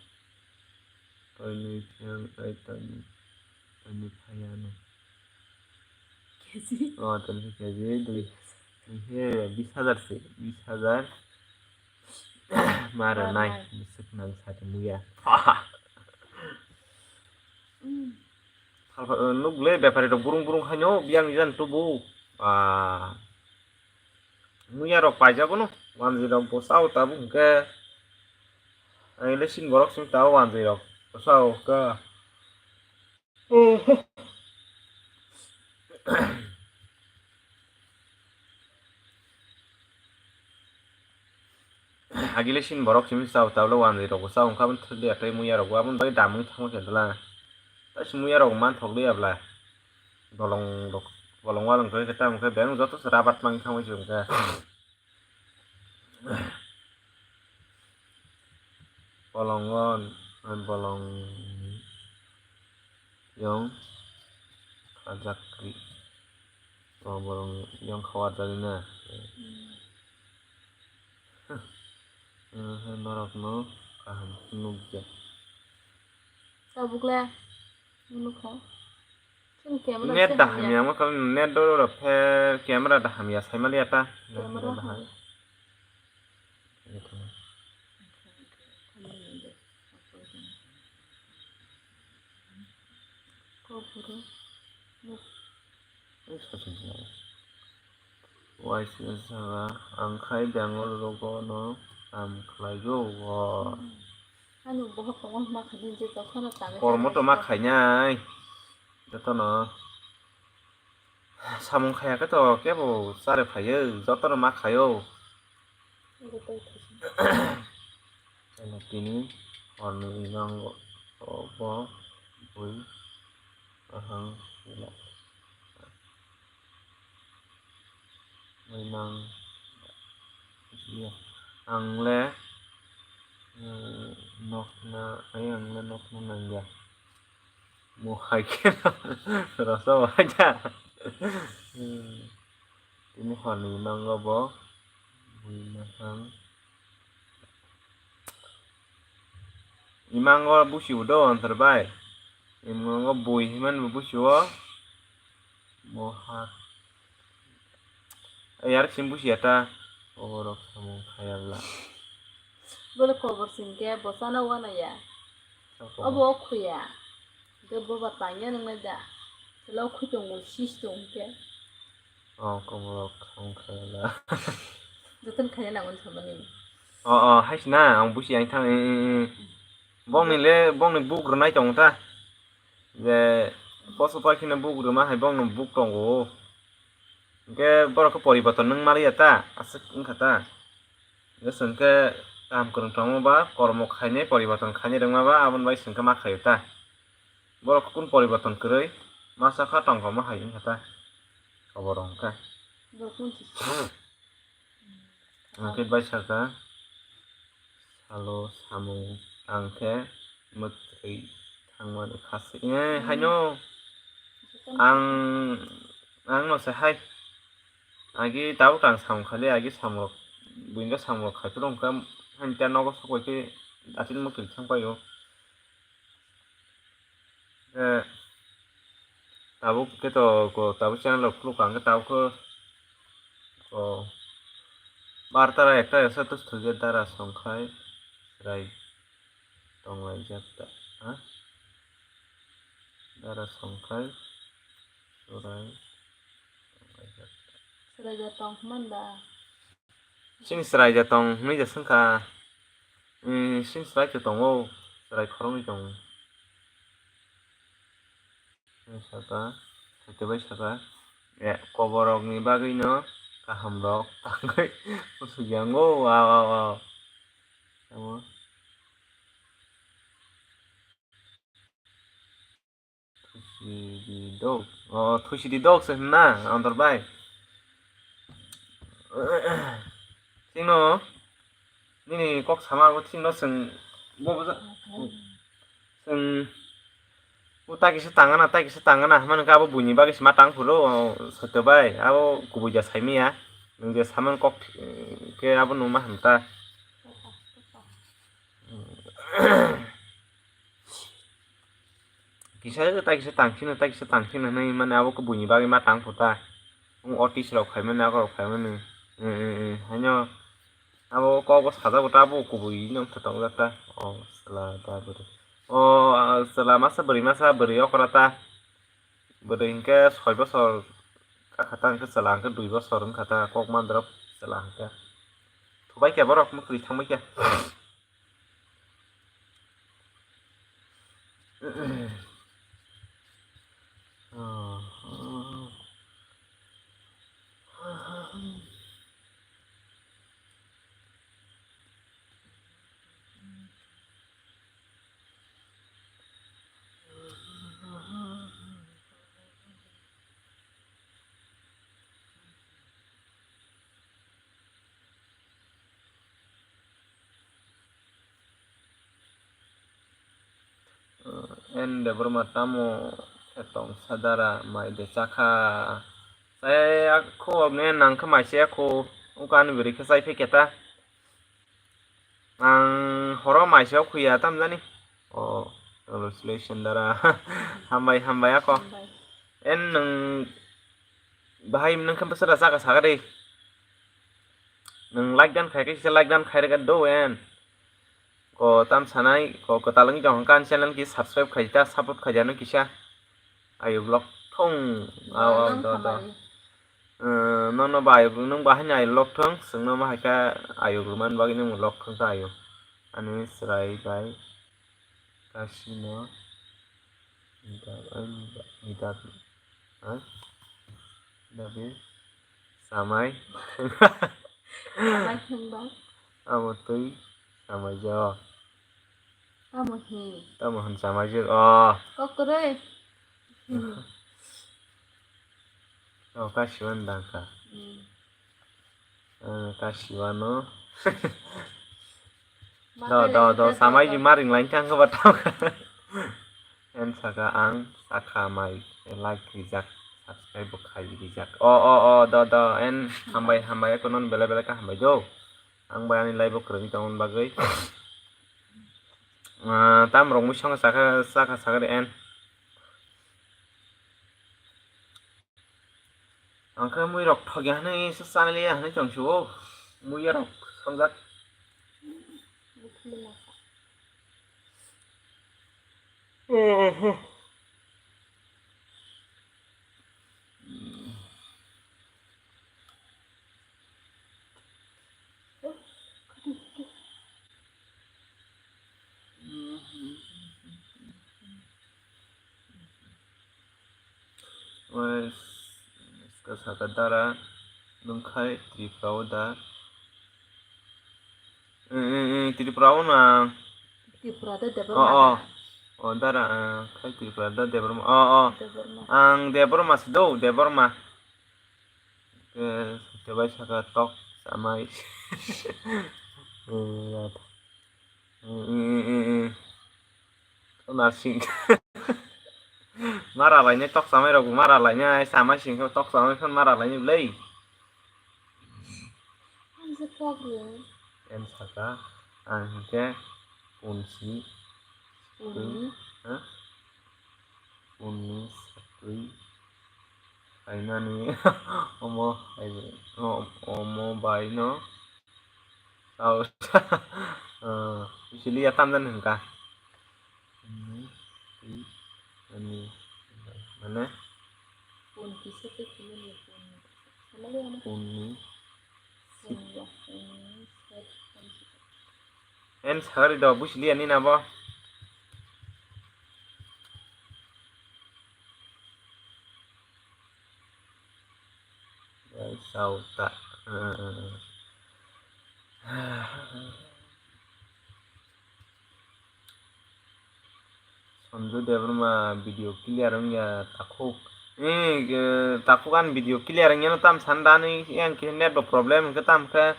Toini phiyang ai toini, toini phayano. Keji? Oh, toini keji dui. He, bis hajar se, bis hajar. Mara nai, bisik nang sate muya. Salpa, eh, nuk le bepari rok burung burung haino, biyang jan tubu. Ah. Muya rok paijak bono, wanjwi rok bo sao tabuk hwnkhe. Ang le sin borok song tao wanjwi rok. Sao ka. Agile sin borok simi sao tablo wanjwi rok bo sao wngkha, aboni thwk liya tei muya rok bo aboni bagwi damwi thangma khe dwla. Tai si muya rok man thok liya bla. Bolong rok, bolong walong khe tamo khe beng joto se rabat mang thangwi se wngkha. Bolongo, bolong yong khajak kri. To bolong yong khawarjak na. Norokno kaham nukya. Tabukle nukha. Net da hamya wngkha, net do phe camera da hamya saimaliya ta. Camera da hamya. Waisa saka ang khai Bangalore rogo no kam khlaigo o. Ani bohok tongo ma khaini je tongkhano tangwi kormo to ma khainai jotono. Samung khaya khe to kebo chare phaio, jotono ma khaio. Tini horni imang bo bui kaham. Imang ang le nokna, ang le nokna nangya. Mo hai khe rasa waja. Tini horni imango bo bui masang. Imango busi udo antar bai. Imwrwngo bui hinmani bo busiwo. Bo ha. Yar sim busiya ta. Oborok samung khayalla. Bole kobor singke bo chana wana ya. Obo okhuya. Hingke bo ba tangya nangna da. Chwla okhoi tongo, sis tong hingke. O, koborok samung khayalla. Jotono khaya nango samani. O, o, haisina, ang busi ang thang, eh, eh, eh. Bongni le, bongni buk rwnai tongo ta. Je, poso pakhino buk rwma hai bongno buk tongo. Hingke borok khe poriborton nung maliya ta, aswk wngkha ta. Hingke chwng khe kaham kwrwng tongma ba, kormo khainai, poriborton khainai rwngma ba, aboni bai chwng khe ma khaio ta. Borok khe kunu poriborton kwrwi, masa kha tongthokma hai wngkha ta. Koborok wngkha. Ang khe bai sakha, salo samung tang khe mwtwi thangmani khasi. Eh, haino ang, ang no se hai. Agi tabuk tang samung khali, agi samung rok, buino samung rok khai phuru wngkha, haini ta nogo sokoi khe achil mwtwi thang paio. Eh, tabuk khe to ko, tabuk channel rok khuluk ang khe tabuk khe ko, barta ra ekta esa tus thwikhe dara songkhai chwrai tonglaijak ta, ha? Dara songkhai chwrai tonglaijak ta. Chwrai ja tong hwnba? Chini chwrai ja tong hwnwi ja swngkha. Chini chwrai khe tongo, chwrai khoroknwi tongo. Saka, saka bai saka. Eh, koborokni bagwino kahamrok tangwi usuk yango, wow, wow, wow. Tamo. Thusi di dok. Oh, thusi di dok se hwnna, Antor bai. Chwngno nini kok sama abo chwngno chwng bo bo chwng bo ta kisa tangana, ta kisa tangana hwnmani khe abo buini bagwi se ma tang phuru, oh, Sotto bai, abo kubui ja saimanya. Nwng je samani kok khe abo nung ma hwn ta. Kisa ta kisa tang sino, ta kisa tang sino hwnwi mani abo khe buini bagwi ma tang phuta. Wng O T C rok phaimani, abo rok phaimani. Haino abo kok bo sajak bo ta, abo kubui no wngkha tongjak ta. O chwla ta bwrwi. O chwla masa bwrwi, masa bwrwi okra ta. Bwrwi hinkhe soi bosor kakha ta, hinkhe chwla hinkhe dui bosor wngkha ta. Kok mandrop chwla hinkhe. Thubai khe borok mwkhwtwi thangbai khe. En Debbarma tamo khe tong sadara mai de chakha. Chaya kho ne nang khe mai se kho, wngkha ani bwrwi khe chai phai khe ta. Ang horo mai se khuya tam jani. O, congratulations dara. Hambai, hambai ako. Hambai. En nwng bahai nwng khe bwswra chakha sakha de. Nwng like dan khai khe kisa like dan khai rega do en. Ko tam sanai, ko kwtal wngwi tong kha, ani channel ki subscribe khai ta, support khai jano kisa. Ayo vlog thung, aw, aw, do, do. Eh, nono ba ayo, nwng bahai ni ayo vlog thung, chwngno ma hai kha ayo rwmani bagwi nwng vlog thung kha ayo. Ani chwrai bai kasino. Nida, nida, nida, ha? Dabi, samai. Samai hwnba? Amo twi samai jo. Tamo hin? Tamo hin samai jo. Oh. Kokroi. Oh, kasiwan dangka. Hmm. Eh, kasiwano. Do, do, do, samai ji maring lain thang khe ba tang. En saka ang sakha mai like rijak, subscribe bo khai rijak. O, o, o, do, do, en hambai, hambai, kono bele bele ka hambai do. Ang bai ani live bo kwrwngwi tongmani bagwi. Ah, tam rok mui songo sakha, sakha, sakha de en. Ang khe mui rok thokya hwnwi se chanaliya hwnwi tong sio. Mui rok songjak. Wes, ska saka dara, nwng khai Tripura o da? Eh, eh, eh, Tripura o na? Tripura da Debbarma. Oh, oh. Oh, dara, eh, khai Tripura da Debbarma. Oh, oh. Debbarma. Ang Debbarma se do, Debbarma. Eh, tebai saka tok samai. Eh, ya. Narsing. Mara lainai tok samai rok mara lainai sama sing khe tok samai khe mara lainai bwlai. Ang se tok rw. Em saka ang hinkhe punsi. Puni. Ha? Puni satwi. Kainani omo hai, o-, omo bai no. Tao, eh, bisili ya tamdan hwnka. Ini, i, ini, mane? Pun kisa tei kimani pun. Samali ano. Pun ni. Pun ya, pun ni, set, pun ni. En sagari do, bisili ya nina bo. Sauta. Sonju Debbarma video clear wngya takhuk. Eh, eh, takhuk ani video clear wngya no tam sanda ni yang khe net bo problem hwnkhe tam khe.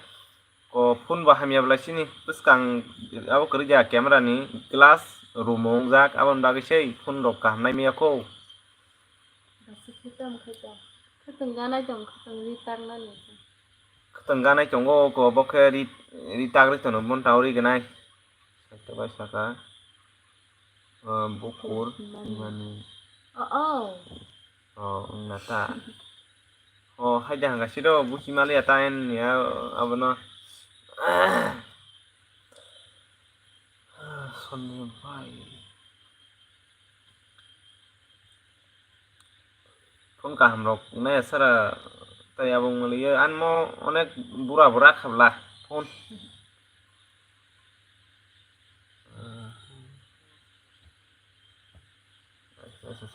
Ko phone bo hamya bwlai sini bwskang abo kwrwi ja camera ni glass rumo wngjak, aboni bagwi sei phone rok kaham nai maya kho. Aswk khe tamo khe tong. Khwtwng ganai tong, khwtwng ri taknani. Khwtwng ganai tongo, ko bo khe ri, ri tak ri tono, bon tao ri ganai. Sakhe bai saka. Ah, bukur, himani. Himani. Oh, oh. Oh, wngna ta. Oh, hai de hanga siro, busi mali ata en ya, abono. Sonni bai. Phone kaham rok nai sara tai abo wng liya, anmo onek bura bura khabla phone.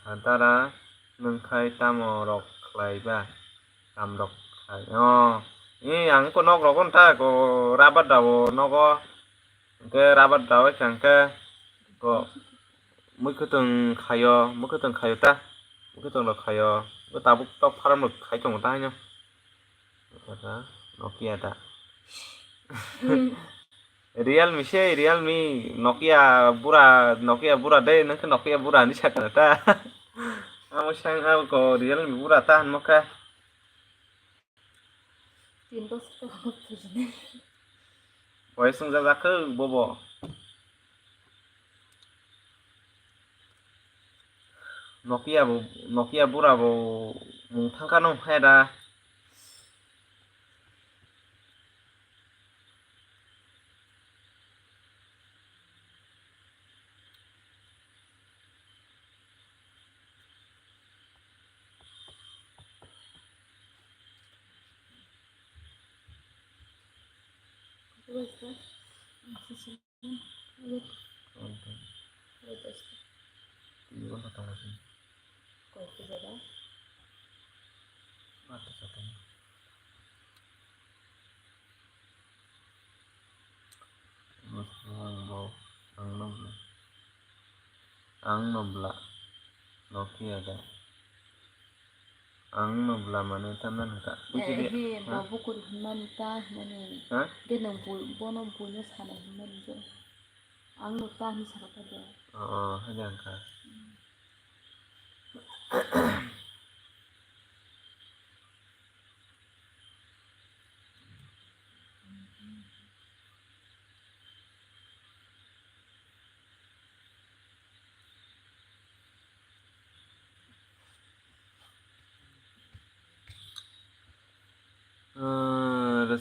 Sadara nwng khai tamo rok khlai ba? Kam rok khlai. Oh, eh, ang ko nok rok wng ta ko rubber da o nogo. Hwnkhe rubber da o khe hwnkhe ko mui khwtwng khaio, mui khwtwng khaio ta. Mui khwtwng rok khaio. Bo tabuk tok pharam rok khai tongo ta haino. Nokia da. Realme se, Realme, Nokia bura, Nokia bura de, nang khe Nokia bura hinwi sakha ta. Amo sang abo ko Realme bura ta hinma kha. Tin bochor to. Boyes wngjak jak khe bobo. Nokia bo, Nokia bura bo mung thangkha no hai da. Ang no bla, ang no bla, Nokia da. Ang no bla mane ta nang ka. Eh, buji de, he, ha? Bo bukur hinmani ta hinmani. Ha? De nang bui, bono buino sana hinmani jo. Ang no ta hinwi sana ta de. Oh, oh, hai de ang ka.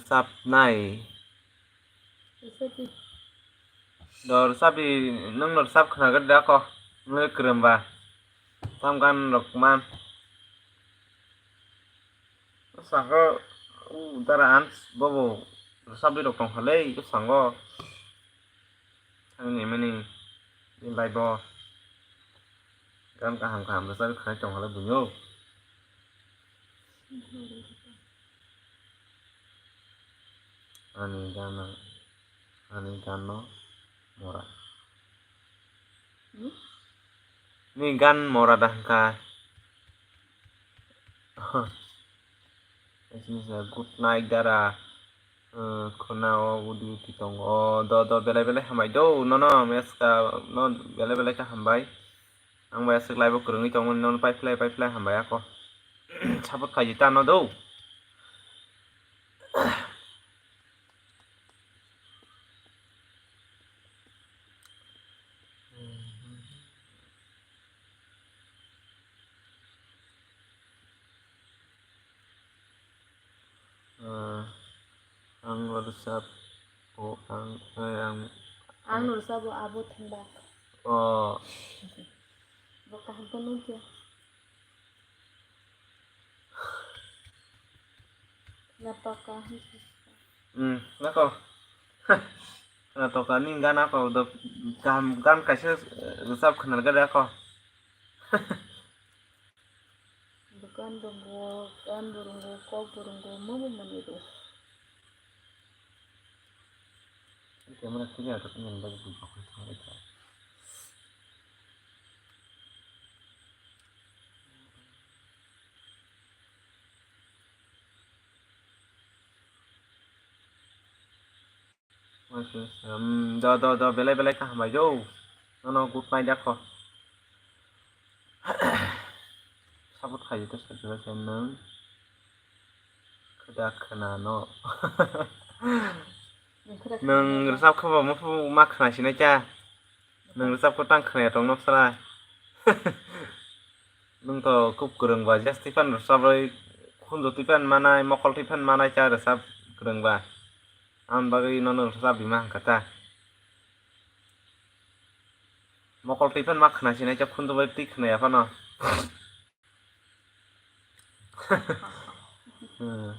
Chap nai. Dor sabi, nung dor sab khna gada ko. Nung kwrwng ba. Tam gan rok man. Saka u dara ans bobo sabi rok tong khalei sango. Thangni mani ni bai bo. Gan kaham kaham rwchapwi khwnai tong khalai buino. Ani gana, ani gano mora. Hmm? Ni gan mora da hwnkha. Good night dara. Khuna o udi udi tongo. O do do belai belai hambai do nono meska no belai belai khe hambai. Ang bai aswk live o kwrwngwi tongmani nono paiphlai paiphlai hambai ako. Support khaidi ta no do. Ah, ang rwchap o ang, eh, ang, ang rwchap o abo thwngbak. Oh. Bo kaham khe nukya. Natoka. Hmm, nako. Natoka ni gana ko do gam, gam kaisa, eh, rwchap khna gada ko. Bukan rwngo, gan bo rwngo, kok bo rwngo, mabo manwi rwngo. Camera clear khe nang bagwi buj bakwi thanglaikha. Umm, do, do, do, belai, belai kaham bai do. Nono good night yakho. Support khaidi ta, support khaidi nwng. Khwda khwnano. Nwng rwchap khe bo muphuru ma khwna sinai cha. Nwng rwchap khe tang khwnaya tong noksa. Nwng to kub kwrwng ba, jesti phan rwchap rwi khunju twi phan manai, mokol twi phan manai cha rwchap kwrwng ba. Aboni bagwi nono rwchap rima hwn kha ta. Mokol twi phan ma khwna sinai cha khunju bai twi khwnaya phano. Hmm.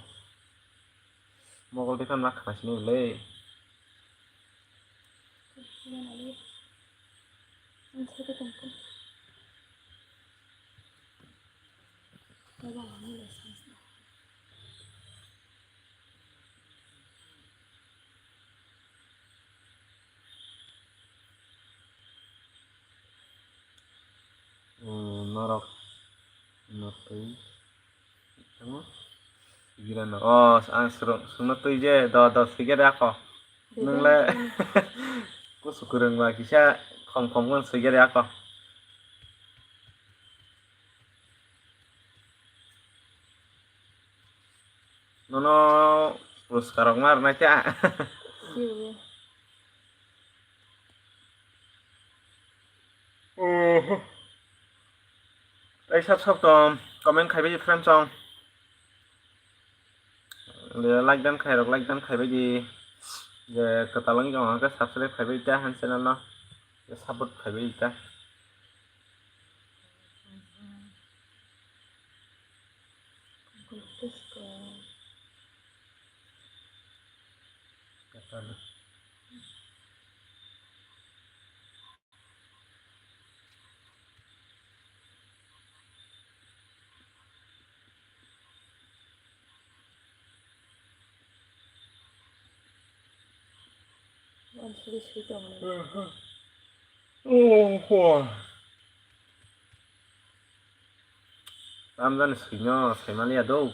Mokol twi phan ma khwna sinai le. Hmm, norok no twi tamo. Sigirano. Oh, ang swrwng, swngno twi je, do, do, sigir ako. Nwng le kusu kwrwng ba kisa khom khom khe sigir ako. Nono puraskar rok ma rwnai kha. Siwi. Oho. Tei sab sab tom comment khai bai di friends song. Like dan khai rok like dan khai bai di. Je kwtal wng tong khe subscribe khai bai ta han channel no. Je support khai bai ta. Tamjani swino saimanliya do.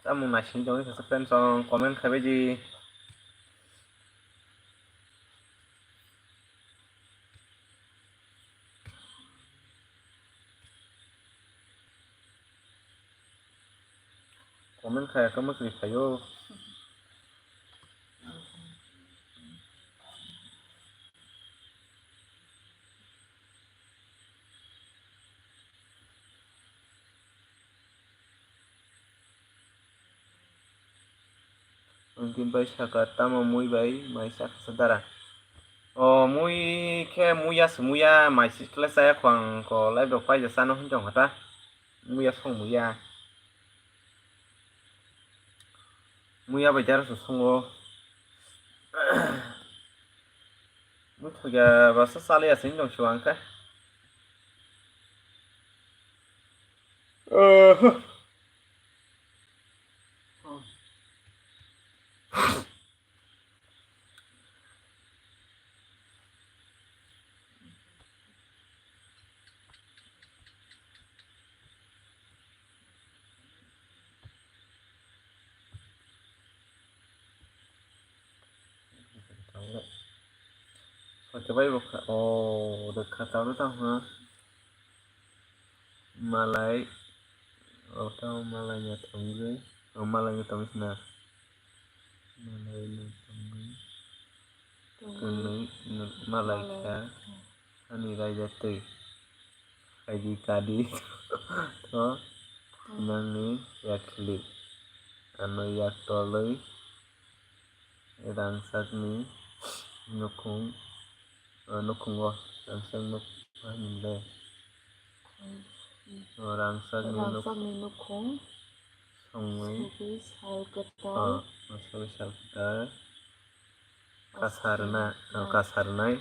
Tamung naising tongwi kha friends, song comment khaibai di. Comment khaya khe mwsri khaio. Wngkhe bai saka, tamo mui bai mai sakha dara? O mui khe muya se muya, mai sikle chaya kho ang kho, live rok paija chano hwn tong kha ta. Muya song muya. Muya bai jara se songo. Mui thoya ba sa chaliya se hwn tong siwa ang khe. Oho. Soito bai bo kha, o rwkha tangwi tong kha. Malai, o tamo malai no tongwi, o malai no tongwi khna. Malai no tongwi, tongwi, tongwi, malai kha, ani raida twi. Khaidi kadi to nangni yakhli, ano yak tolwi. Rangchakni nukhung, o nukhungo rangchak nuk, o rangchakni nuk, rangchakni nukhung songwi, sogwi sal kwtal, o, o sogwi sal kwtal kasarna, o kasarnai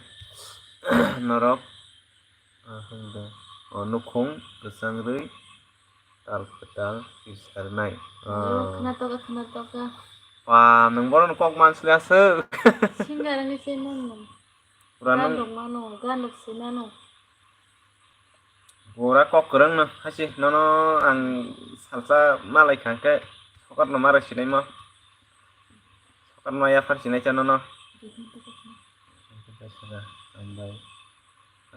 norok. Ah, hwnde. O nukhung kwchang rwi tal kwtal kisarnai. Ah. Khna toka, khna toka. Pa, nwng bohrokni kok mansli aswk. Singer wngwi se mano. Pura gan nwng rok mano, gan rok se mano. Pura kok kwrwng no, haisi nono ang salsa malai kha khe sokat no ma rw sinai mo. Sokat no ma yaphar sinai cha nono. Hambai,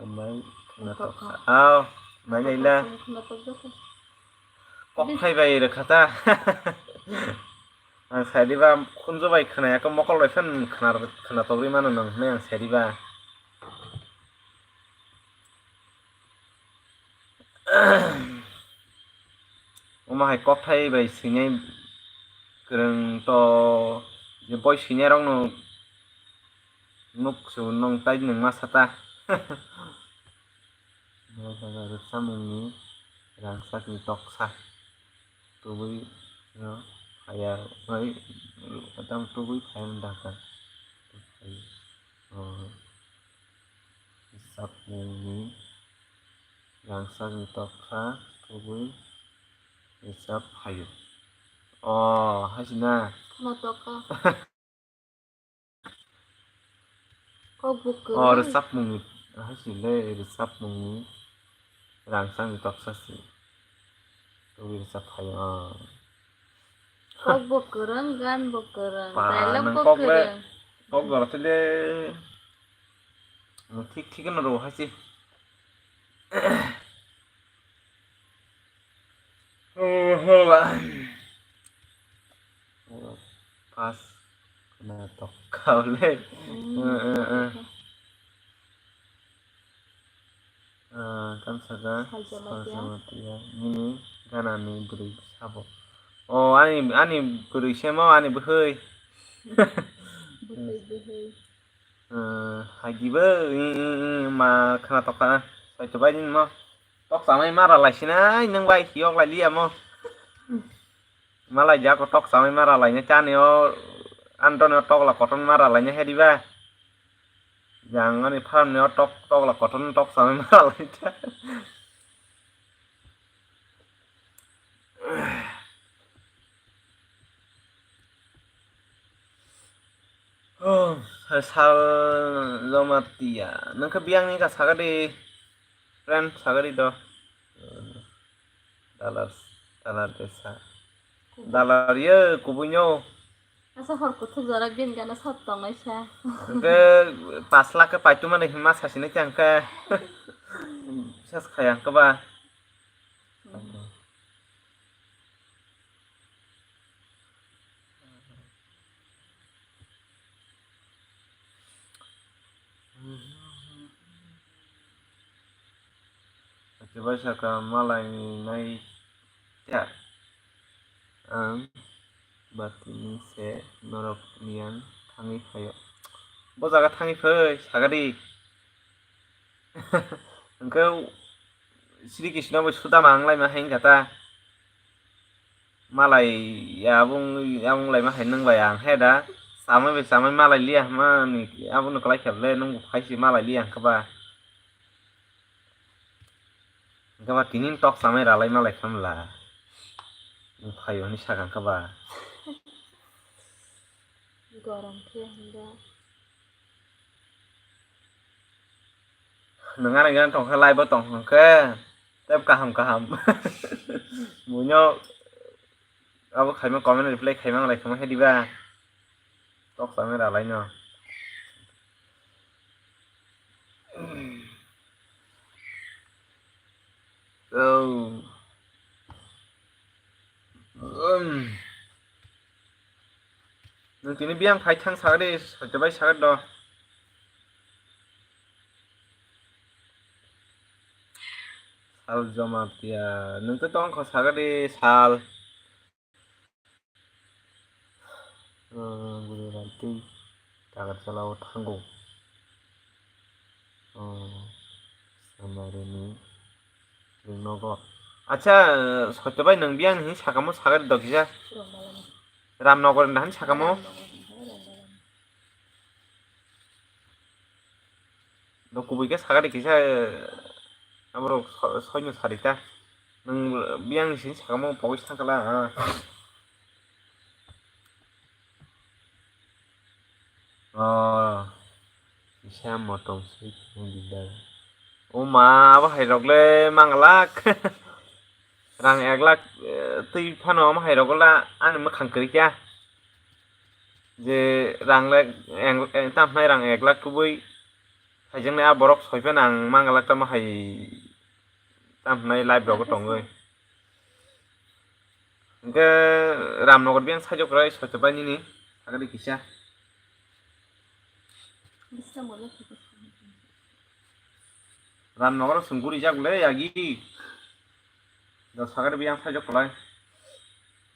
hambai, khna tokha. Aw, mai naila. Kok phai bai rwkha ta. Ang sai diba khunju bai khna ya khe mokol bai phan khna, khna togwi mano nang hinwi ang sai diba. Omo hai kokthai bai swinai kwrwng to, je boi swinai rok no nuk su nung tai nung ma sata. Rwchapmung ni rangchak ni toksa tubui no phaya bai tam tubui phai dakha. Rwchapmung ni rangchak ni toksa tubui rwchap phaio. O, haisina. Khna tokha. Kok buk kwrwng. O, rwchapmung ni, haisile rwchapmung ni rangchak ni toksa si. Tubui rwchap phaio, o. Kok bo kwrwng, gan bo kwrwng, dialogue bo kwrwng. Kok jora tele. Thik thik no ro haisi. Oho ba. Pas kena tok kau le. Hmm. Eh, eh, eh. Ah, kan saga. Salsa matia. Salsa matia. Nini gana ni bwrwi sabo. Oh, ani, ani bwrwi semo, ani bwhwi. Bwhwi, bwhwi. Eh, hagi bo, i, i, i, ma khna tokha. Saito bai din mo. Tok samai mara lai sinai, nang bai hiyok lai liya mo. Malai jako tok samai mara lai ne chani o, antoni o tok la koton mara lai ne hedi ba. Jang ani farm ni o tok, tok la koton tok samai mara lai cha. Oh, sal jomatia. Nang khe biyang ni ka sagadi, friend sagadi do. Dalar, dalar desa. Dala riyo kubui no. Asa hor kuthuk jora bin gana sat tongnaisa. Hwnkhe pas lakh khe paitumani hwnma sasinai khe ang khe ses khaya hwnkhe ba. Hwnkhe bai sakha malai nai ya. Ang batini se norok ni ang thangwi phaio. Bo jaga thangwi phai, sagadi. Hwnkhe Sri Krishna bai sudama ang laima hai wngkha ta. Malai abung, abung laima hai nwng bai ang he da. Samai bai samai malai liya hwnmani abono kwlai khe le nwng bo phai se malai liya hwnkhe ba. Hwnkhe ba tini tok samai ralai malai khamla. Nwng phaio hwnwi sakha hwnkhe ba. Gorom khe hwnba. Nwng ani gana tongkha live bo tong hwnkhe tei kaham kaham. Buino abo khaima comment reply khaima lai khaima khe diba. Tok samai ralai no. Oh. Um. Nwng tini biyang phai thang sagadi, soito bai sagadi do. Sal Jamatia, nwng to tongkho sagadi sal. Guri bai twi Agartala o thango. Samari ni nogo. Acha, soito bai nwng biyang ni sakamo sagadi do kisa. Ramnagar ni hani sakamo. Bo kubui khe sagadi kisa, aborok so-, soino sarita. Nwng biyang ni sini sakamo pogwi thangkhala, ah. Oh, kisa motong swi tong di da. O ma, abo hai rok le manglak. Rang ek lakh, eh, twi phano omo hai rok la ani mwkhang kwrwi kha. Je rang le eng, eng, tamo hwnai rang ek lakh kubui. Haijaknai a borok soi phano ang manglak tamo hai tamo hwnai live rogo tongwi. Hwnkhe Ramnagar biyang sajwk kwrwi soito bai nini sagadi kisa. Ramnagar o chwng guri jak le agi. Do sagadi biyang sajwk kwlai.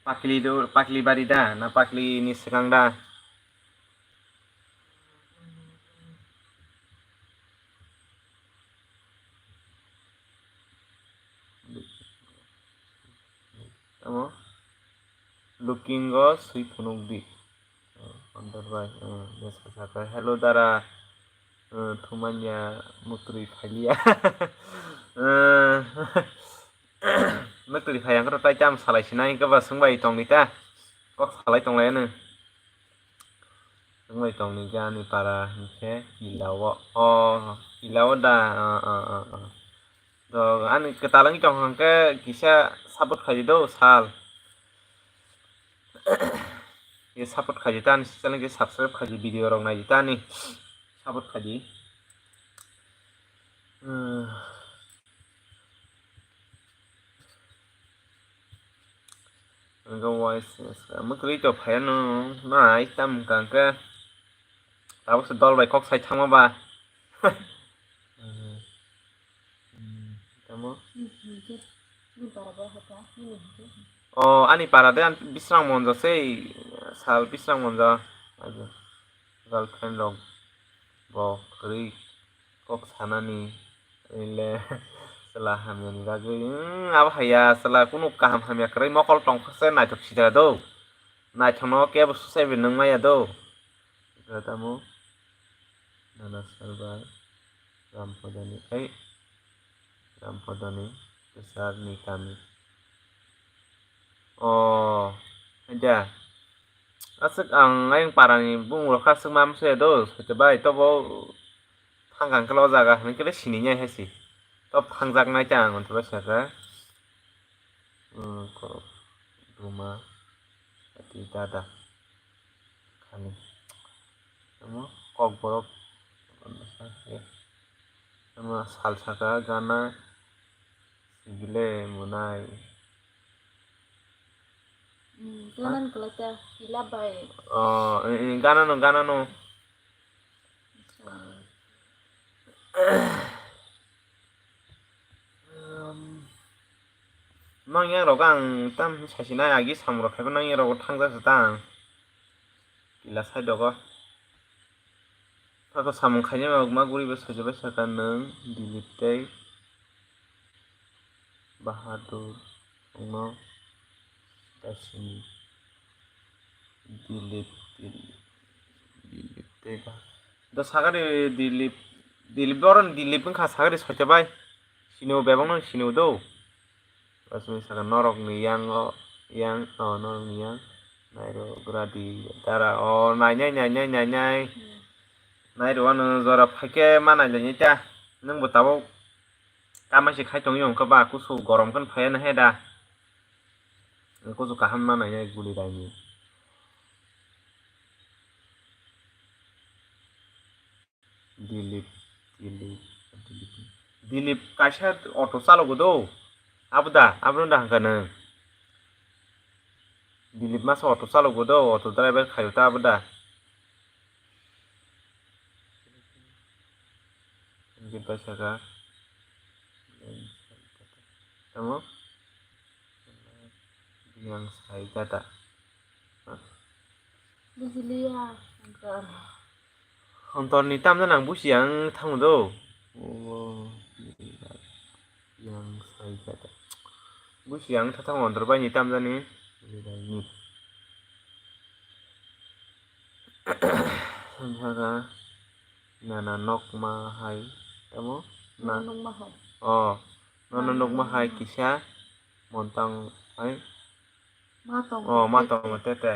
Pakli do, pakli bari da, na pakli ni swkang da? Tamo? Looking o swi phunuk di. Andar bai, eh, bwsa sakha, "Hello dara, eh, thumanya mutri phailia." Eh, mutri phai ang khe tai tam salai sinai khe ba swngbai tongni ta. Kok salai tonglai ano. Swngbai tongni khe ani para hinkhe Ilao. Oh, Ilao da. Ah, ah, ah, ah. To ani kwtal wngwi tong hwnkhe kisa support khaidi do sal. Ye support khaidi ta ani channel khe subscribe khaidi video rok naidi ta ani support khaidi. Hmm. Hwnkhe waisa mwkhwtwi to phaiya no nai tam wngkha hwnkhe tabukhe dol bai kok sai thangma ba. Tamo? O ani para de ang Bisrang Monjo sei sal Bisrang Monjo girlfriend rok bo kwrwi kok sanani le chwla hamyani bagwi. Hmm, abo haiya chwla kunu kaham hamya kwrwi mokol tongkha se naithok sijra do. Naithokno kebo suchaibi nung maya do. Tamo nana salbai Rampodani ai Rampodani kwchar ni kami. O haida aswk ang ayang parani bumung rok aswk ma msaya do soite bai tobo thangkang khe o jaga hwnwi khe sini nai hai se. Tok thangjaknai ta ang hwnwi saka. Khorok duma Di dada. Kani. Tamo kokborok. Tamo sal saka gana. Sigile munai. Hmm, gana nung kelai ta, ila bai. Oh, eh, eh, gana no, gana no. Nang yang rok ang tam sasinai agi samung rok khaiba nang yang rok thangjak se tang. Kila side rogo. Saka samung khainai ma guri bo soijabai saka nwng Dilip tei Bahadur wngno sita simi. Dilip, Dilip, Dilip tei Bah-, do sakari Dilip, Dilip, oro ni Dilip wngkha sakari soita bai. Sini o bebak no sini o do. Aswk saka norok ni yang o, yang, o norok ni yang. Nairo gradi dara o nainai, nainai, nainai. Hmm. Nairo ano jora phaikhe ma nailainai ta. Nwng bo tabuk tama se khai tongwi wngkha ba kusu gorom khe phaiya nahe da. Kusu kaham ma nainai guli raini. Dilip, Dilip, Dilip. Dilip kaisa auto chalogo do. Abo da, abo da hwnka nwng. Dilip masa auto chalogo do, auto driver khayo ta abo da. Hwnke bai saka. Tamo? Yang sai kata. Bujiliya, uncle. Ontor ni tamjani ang busi ang thango do. O, yang sai kata. Busi ang tha thango ontor bai ni tamjani. Ni. Samsaka nana nokma hai tamo? Na. Nokma hai. O, nana nokma hai kisa montang hai. Ma tong. O, ma tete. Tong tete.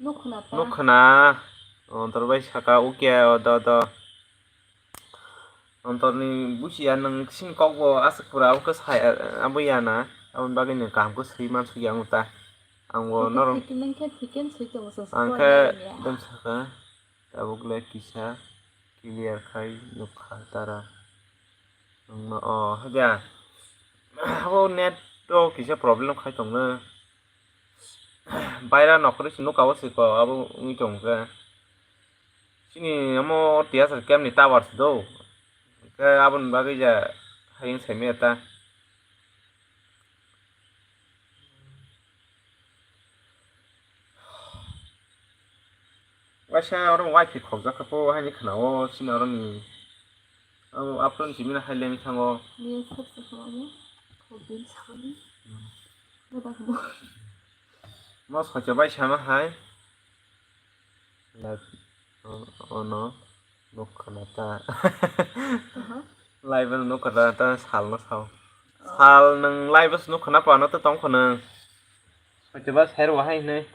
Nukhna ta. Nukhna. Ontor bai saka ukia o do do. Ontor ni busia nwng sini kok bo aswk pura abo khe sai abo ya na. Aboni bagwi nwng kaham khe swi mansukya wng ta. Ang bo norok. Thikhe swi tongo. Ang khe dem saka. Tabuk le kisa clear khai nukha tara. Nwngno o hwdya. Abo net o kisa problem khai tongno. Baira nokhorwi se nuka o se ko abo wngwi tongkhe. Chini omo T S R camp ni tower se do. Hwnkhe aboni bagwi ja hayung saimaya ta. Waisa oro wifi khokjak kha po haini khna o chini oro ni. Abo aphuru ni simi na hai lengwi thango. Ni sabsa kha omo. Khokdin sakani. Hmm. Boda kha bo. Mo soicha bai sama hai. Live, o-, ono nukha na ta. Aha. Live ono nukha na ta, sal no sao. Oh. Sal nwng live o se nukha na pa no to tong kho nwng. Soicha ba sai rw hai hinwi.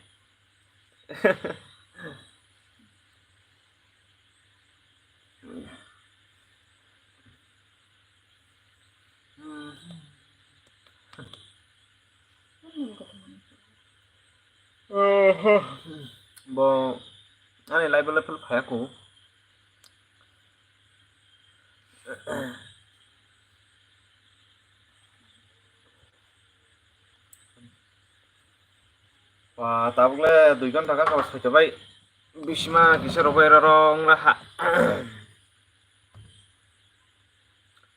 Bo ani live level phaya ko. Ba, tabuk le dui ghonta kha kabo soito bai. Bisma kisa rwbai rw rw wng ha.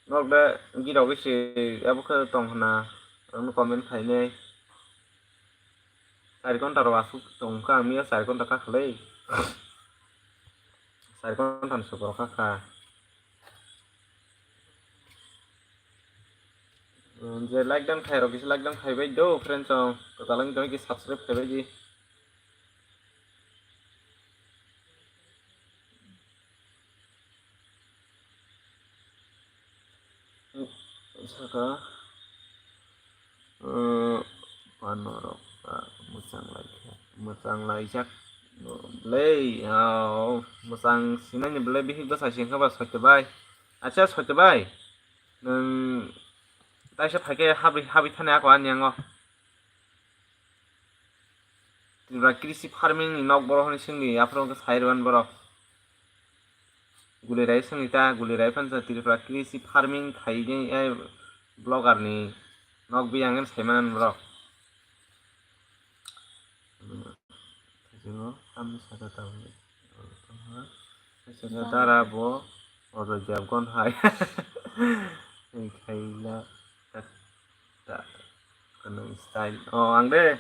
Nok de girok se abo khe tong hwna, ang no comment khainai. Char ghonta rw aswk tong kha, ang miya char ghonta kha khlai. Char ghonta ni sukro kha kha. Hmm, je like dan khai rok kisa like dan khai bai do friends song. Kwtal wng tong khe subscribe khai bai di. Saka, eh, panorok, ah, mwchang lai khe, mwchang laijak, no, belai, ah, mwchang sinani belai bihik bwsa singkha ba soito bai. Acha soito bai, nwng taisa phaikhe habwi, habwi thani ako ani yango. T Tripura krisi farming ni nok borok hwnwi swngdi, aphuru wngkha sai rwban borok. Guli rai swngdi ta, guli rai phan sa Tripura krisi farming khaidi, eh, blogger ni nok biyang wngkha sai manan borok. Tamo saka tabuk. Saka dara bo Ojoy Devgon hai. Khaila ta, ta, kanang style. Oh, ang de.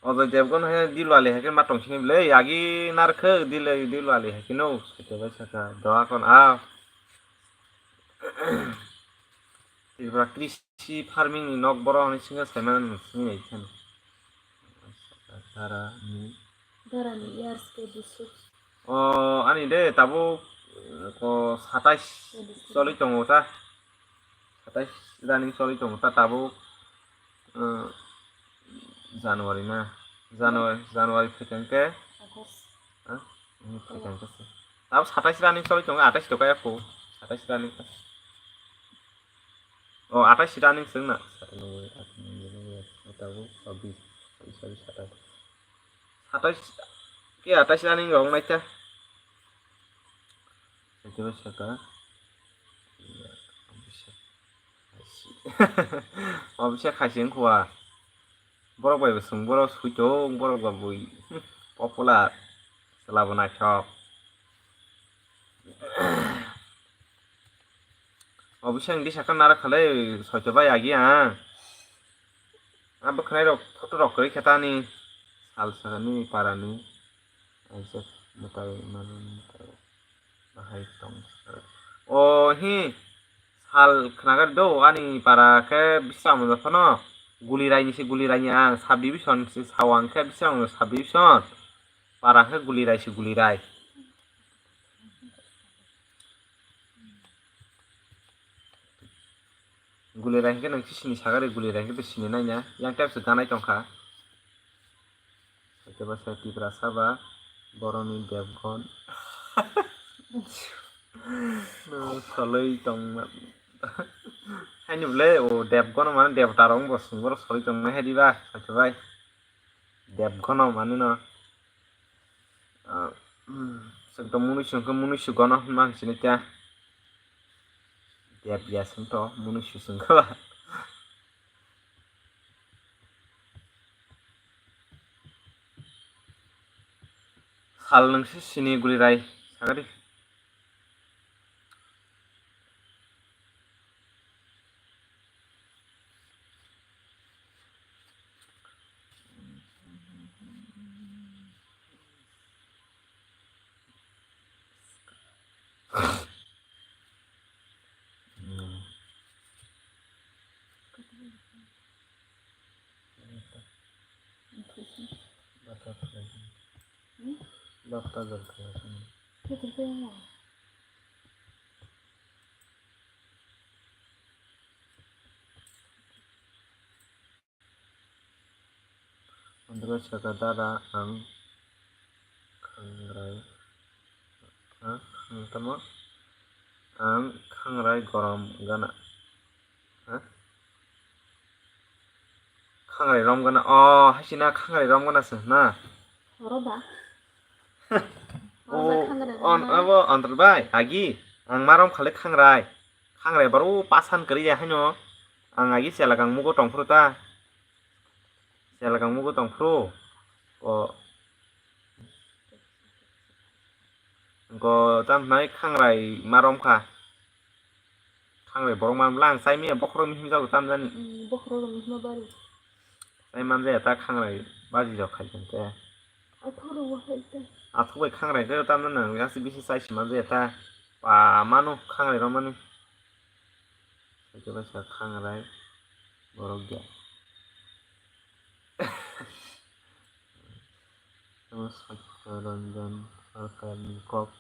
Ojoy Devgon hai Dilwale hai ke ma tong sini ble. Agi narkhe Dil-, Dilwale hai ke no. Saka bai saka doa kon a. Tripura krisi farming ni nok borok hwnwi swngkha sai mano nwng swngwi nai kheno. Dara ni. Dara ni years ke busuk. O ani de tabuk ko satais choli tongo ta. Satais running choli tongo ta tabuk, uh, January na. January, January phaikha hwnkhe. August. Ha? Phaikha hwnkhe. Tabuk satais running choli tongo, atais to kaya ko. Satais running. O, atais running swng na. Satais, satais, satais, satais. Satais, ke atais running rok nai ta. Satais saka. Obisa khaisi wngkha. Borok bai bo swng, borok suitok, borok ba bui popular. Chwla bo naithok. Obisa ang di sakha nara khalai, soito bai agi ang. Abo khwnai rok photo rok kwrwi khe tani sal sakani parani. Aisa mwtai manwi mwtai bahai tong. O hi sal khnagar do ani para khe Bisramganj phano Guliraini se Guliraini ang sub division se sawang khe Bisramganj sub division. Para khe Gulirai se Gulirai. Gulirai hwnkhe nwng sini sagari Gulirai hwnkhe sini naina yang type se ganai tongkha. Hwnkhe bwsa Tiprasa ba boroni Devgon. Nwng soloi tongma. Haini bwle o Devgon mane Devta rok bo swng borok soloi tongma hai diba hwnkhe bai. Devgon mane no. Ah, hmm, chwng to munuisu hwnkhe munuisu gono hwnma hwn sini kya. Deb ya chwng to munuisu chwng khe ba. Sal nwng se sini Gulirai sagadi. Andro saka dada ang khangrai, ha, ang tamo, ang khangrai gorom gana, ha? Khangrai rom gana, o, haisina khangrai rom gana se na. Oro ba? Oro ba khangrai rom gana? Abo Andro bai, agi, ang marom khale khangrai. Khangrai baro pasan kwrwi ya haino. Ang agi chela kang mugo tongphuru ta. Chela kang mugo tongphuru. Ko, ko tam hnai khangrai marom kha. Khangrai borok man bwla ang chai manya bokhorok mihim jago tam jani. Hmm, bokhorok mihim bari. Chai man jaya ta khangrai baji rok khai khe. Athoro bo hai ta. Athok bai khangrai khe tam jani ang gas bisi chai si man jaya ta. Pa manu khangrai rok mani. Khe bai sa khangrai borok ya. Tamo Satya Ranjan Sarkar ni kok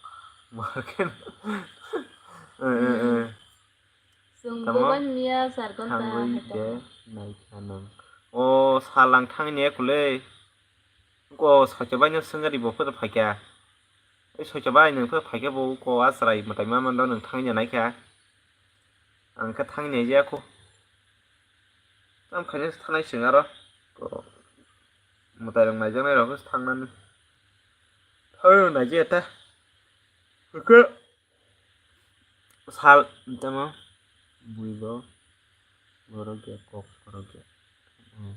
marken. Eh, eh, eh. Chwng tamo buban miya char ghonta thangwi hai de tong. Naikha nang. O salang thangni ekulei. Ko Satya bai no swngari bo photo phaikha. Ei Satya bai nwng photo phaikha bo ko asrai mwtai ma mando nwng thangni naikha. Ang khe thangni jaya kho. Tam khaina thanai chwng aro. Ko mwtai rok naijaknai rok khe thangnani. Thoi rok naijak ta. Hwnkhe sal tamo bui bo borok ya kok borok ya. Hmm.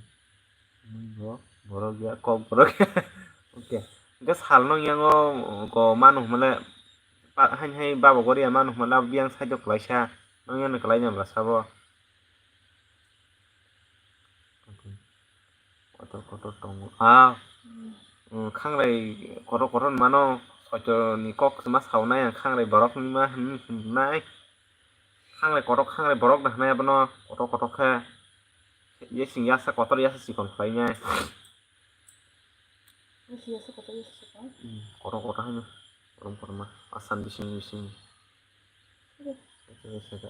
Bui bo borok ya kok borok ya. Okay. Hwnkhe sal no yango go manu hwnle pa-, haini hai baba gori ya manu hwnle abo biyang side o kwlaisa. Nang yani kwlai nang bwla sabo. Kotor kotor tongo. Ah. Hmm. Hmm, khangrai kotor kotor mano, soito ni kok ma saunai ang khangrai borok ni ma hwn-, hwnai. Khangrai kotor khangrai borok da hwnai abono kotor kotor khe. Ye sing yasa kotor yasa sikon khlainai. Ye sing yasa kotor yasa sikon. Hmm, kotor kotor haino. Kotor kotor ma. Asan bising bising.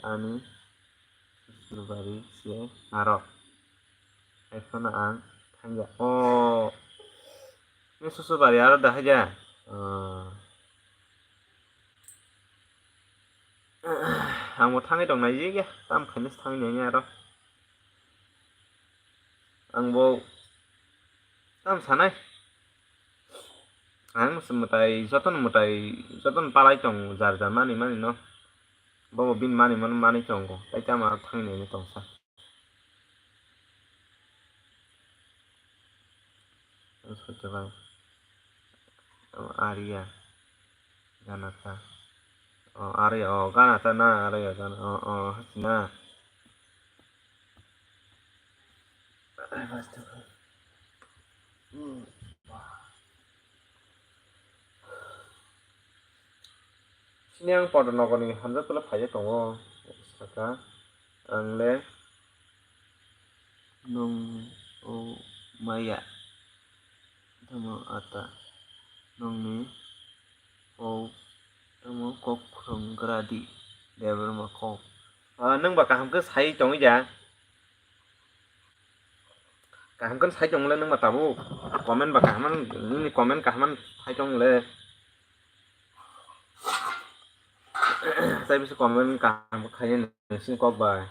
Ani Susubari se aro. Ekhono ang thangya. O, ni Susubari aro da haja. O. Ang bo thangwi tong nai ya, tam khainwi thangwi nai aro. Ang bo tam sanai. Ang se mwtai, jotono mwtai, jotono palai tongo, jar jar mani mani no. Bobo bini mani mani mani tongo, tai tamo aro thangwi naina tongsa. Ang soito bai. Tamo Arya, Ganata. O, Arya, o, Ganata na, Arya, Gana, o, o, hachina. Sini ang Podor nogorni hamjak tole phaiya tongo, saka ang le nwng o maya. Tamo ata nwngni kok, tamo kok khwrwng gra di, Debbarma kok. Ah, nwng ba kaham khe sai tongwi ya. Kaham khe sai tongmole nwng ba tabuk. Comment ba kaham, nini comment kaham sai tongmole. Tai bisa comment kaham khe khai nini kok bai.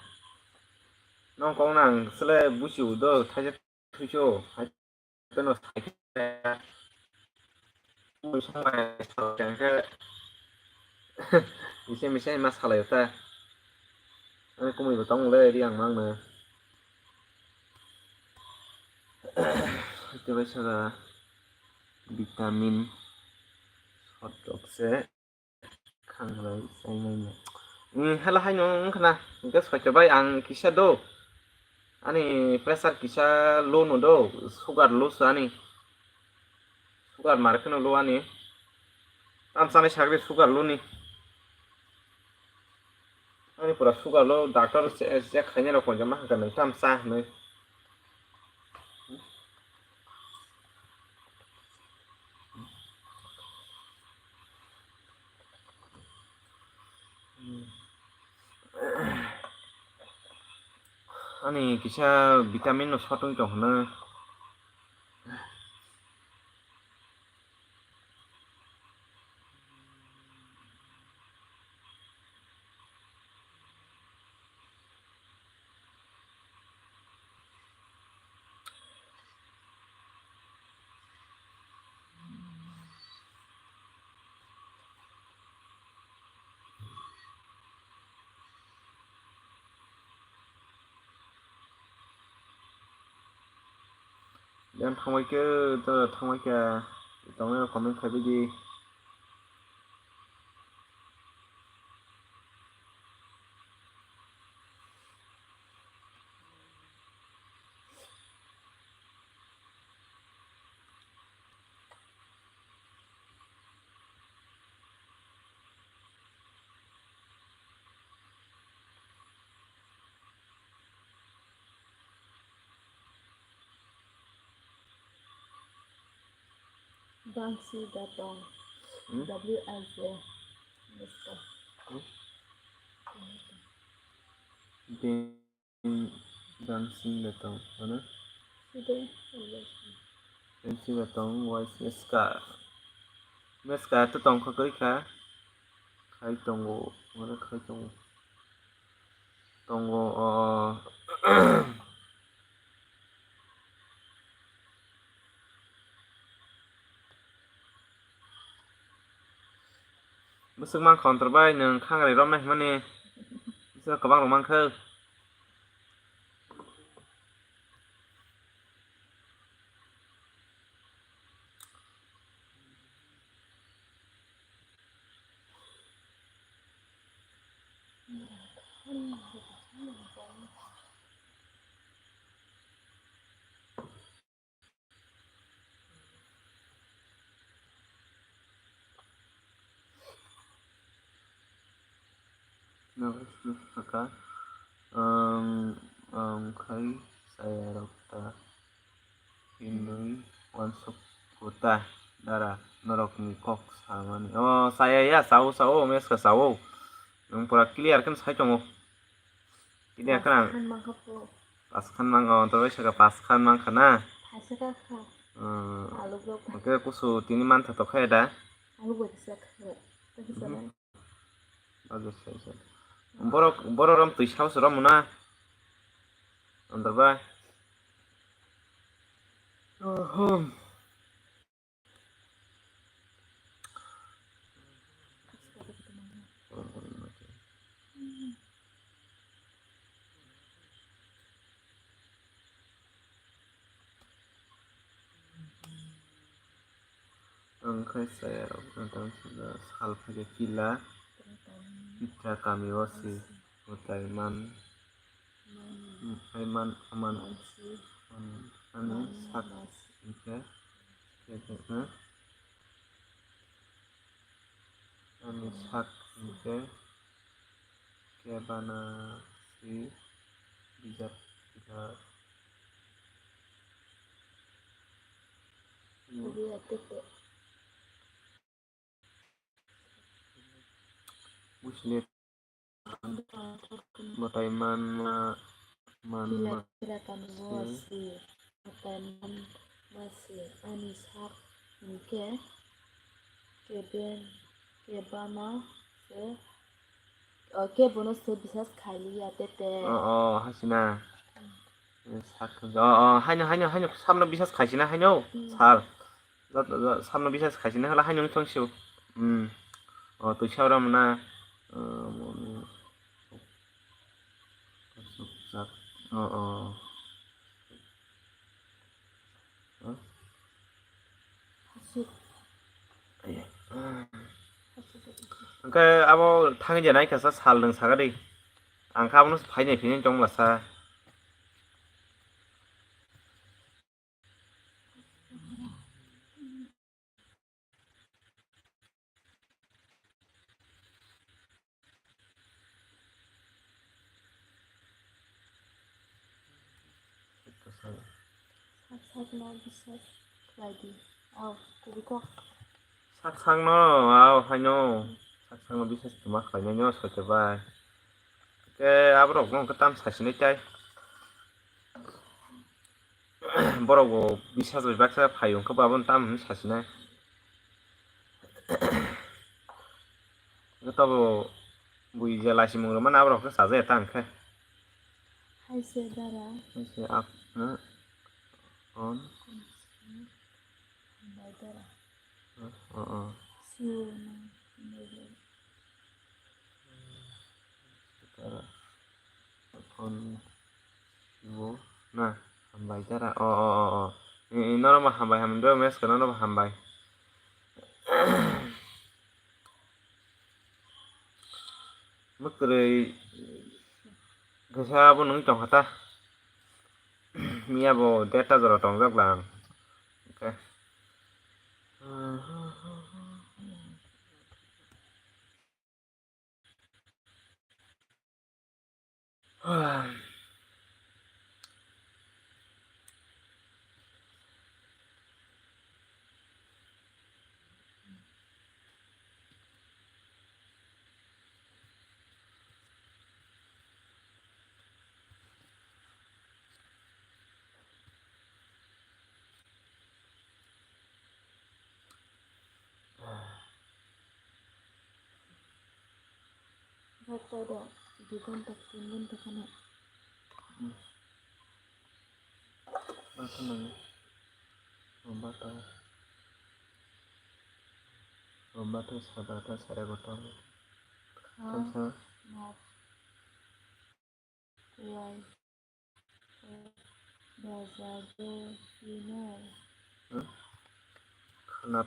Nwng kok nang sele busi udo thaisa. Thuicho, hai kheno sai khe, mui song bai sal khe, misa misa ma salai ta. Ani kumui bo tong le ri ang mang no. Tei bai saka vitamin shot rok se. Khanglai chaimani. Hmm, hela haino wngkhana. Hwnkhe soito bai ang kisa do. Ani pressure kisa low no do. Sugar low se ani. Sugar mar kheno low ani. Tam sanai sagri sugar low ni. Ani pura sugar low, doctor che-, check khainai rok koinjama hwnkhe nwng tam cha hinwi. Ani kisa vitamin no short wng tong hwnwi. Yang thangbai khe, to thangbai khe, tongnairok comment khaibai di. Bangsi da tong. Hmm? W I J. Mister. Hmm? Bangsi da tong, ano? Sida. Bangsi da tong, Y C S K. Meska to tong kha koi kha. Khai tongo, ano khai tongo. Tongo, o, o. Swk mankha Antor bai, nwng khangrwi romnai hwnmani, bisa kwbang rok mankha. Nokni saka, ang, ang khai chayarok ta hinwi uansuk kota dara norokni kok samani. O, chaya ya, sao, sao, meska sao. Nwng pura clear khe sai tongo. Kini ekran. Paskhan mankha po. Paskhan mang, o, to bai saka paskhan mankha na? Thaisa ka kha. Hmm. Aluk rok. Oke, kusu tini mantha to khe da? Aluk bai kisa kha. Kisa Mhm. bai. Bagus, bagus. Borok, borok rom twi sao se rom na? Antor bai. Oho. Ang khai chaya rok no tang sal phaikhe kila, kitra kami o se mwtai man. Hai man, man, man, ani sak hwnkhe, khe, khe, ha? Ani sak hwnkhe, kebana si bijap, bijap. Buisle mwtai manma, manma se. Mwtai manma se ani sak hwnkhe keben, kebana se, o, kebono se bisas khailiya tete. O, o, hasina. Sak, o, o, haino, haino, haino, samno bisas khaisina, haino, Hmm. sal. Jat-, jat-, samno bisas khaisina, hala haino wngthong sio. Hmm. O, twi sa ora mona. O, moni. O, o. Hwnkhe abo thangwi je naikha sa sal nwng sakha di. Ang khe abono phainai phini tong masa. Sak sakno bisas khlai di. Au, kubui kok. Sak sakno, au, haino. Sak sakno bisas tuma khlainai no, soite bai. Ke aborok no tam sasinai tai. Borok bo bisas bai baksa phai wngkha, bo abono tam hinwi sasinai. Joto bo bui je laisimung rwmani aborok khe chajaya ta hwnkhe. Hai se dara. Hai se ak-, ha? On. Hambai dara. O, o, o. Siyo na, hambai dara. Dara. Phone siwo na, hambai dara. O, o, o, o. I, i, norokbo hambai, hambai, do meska norokbo hambai. Mwkhwrwi kisa abo nung tongkha ta. Miya bo derta jora tongjak lang. Okay. Bata da, dui ghonta, tin ghonta kheno. Bata nang, bata. Roma ta sada ta sare gotong. Tamsa. Wai. Raja do sino. Khana.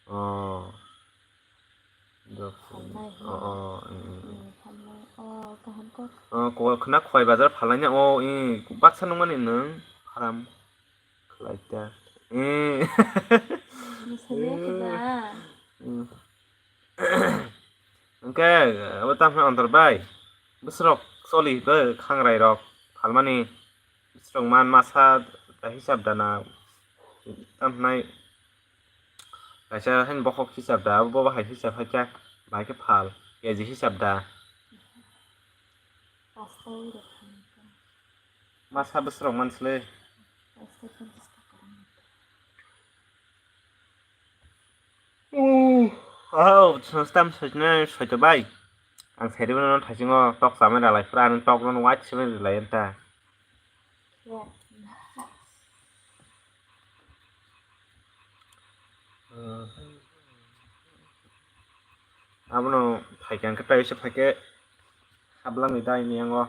Oh. Phalnai, oh, oh, mm, mm. Phalnai. Oh, kaham kok. Oh, ko khna khoi bazar phalnai na. Oh, eh, baksa nungmani nung haram. Khlaita. Eh. Masaya kida. Hmm. Hwnkhe, abo tamo Antor bai. Bwswrok choli bai khangrai rok phalmani. Bwswrok man masa da hisab da na. Tamhnai kaisa hain bokhok hisab da, abo bo hai hisab hai khe, bai khe phal, K G hisab da. Masa bwswrok man sle. Oh, tam sojna soito bai. Ang seri bono thaisingo tok chamai ralai phura, ang tok no white chamai ralai anta. Abono phaikhe hwnkhe tei se phaikhe hablangni dai ni yango.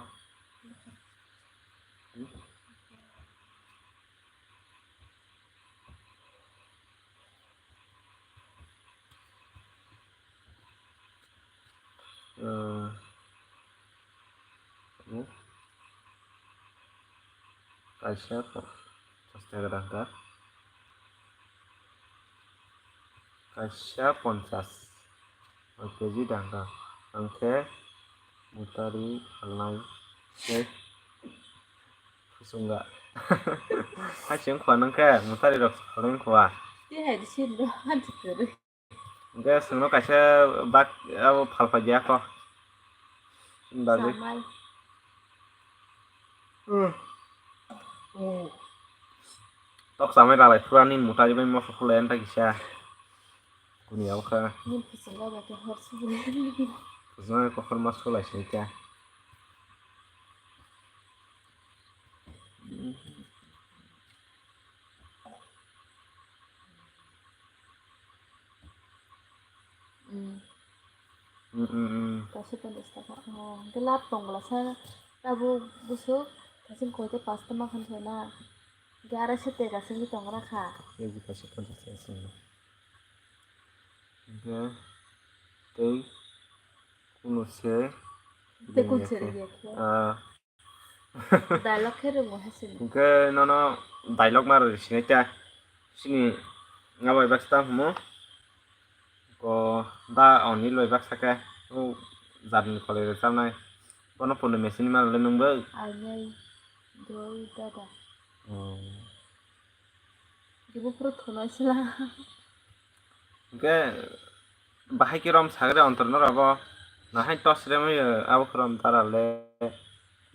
Kaisa pon-, kaisa ponchas. O K G dangka. Ang khe mutari phalnai se kuchunga. Hai se wngkha nang khe mutari rok phalnai wngkha. Tei hai di sin do, han se kwrwi. Hwnkhe chwngno kaisa bak abo phalpaiya kho. Bagwi. Chamai. Tok chamai ralai phura nini mutari bai moso khulai anta kisa. Kuni abo kha. Nini kuchungo ba khe hor subuli. Kuchungo kokhorma sulai sini kya. Mm. Mm, mm, mm. Kaisa ponchas taka. Oh, hwnkhe lab tong glasa tabuk bwswk kaisa koi tei pasta ma khan soi na. Hwnkhe arai se tei kaisa wngwi tong gra kha. Keji kaisa ponchas taka sini. Hwnkhe tei kunu se. Tei kun se rwya khe. Ah. Dialogue khe rwngo hai sini. Hwnkhe nono dialogue ma rwdi sinai ta. Sini nga bai baksa tamo hwmo. Ko da Anil bai baksa khe. O jarni kolai rwchabnai. Bono Purnima sini ma rwle nwng bai. Ainai doi dada. Oh. Ibu pura thunai sila. Hwnkhe bahai khe rom sagre Antor norok bo nahai tos remwi abo khe rom dara le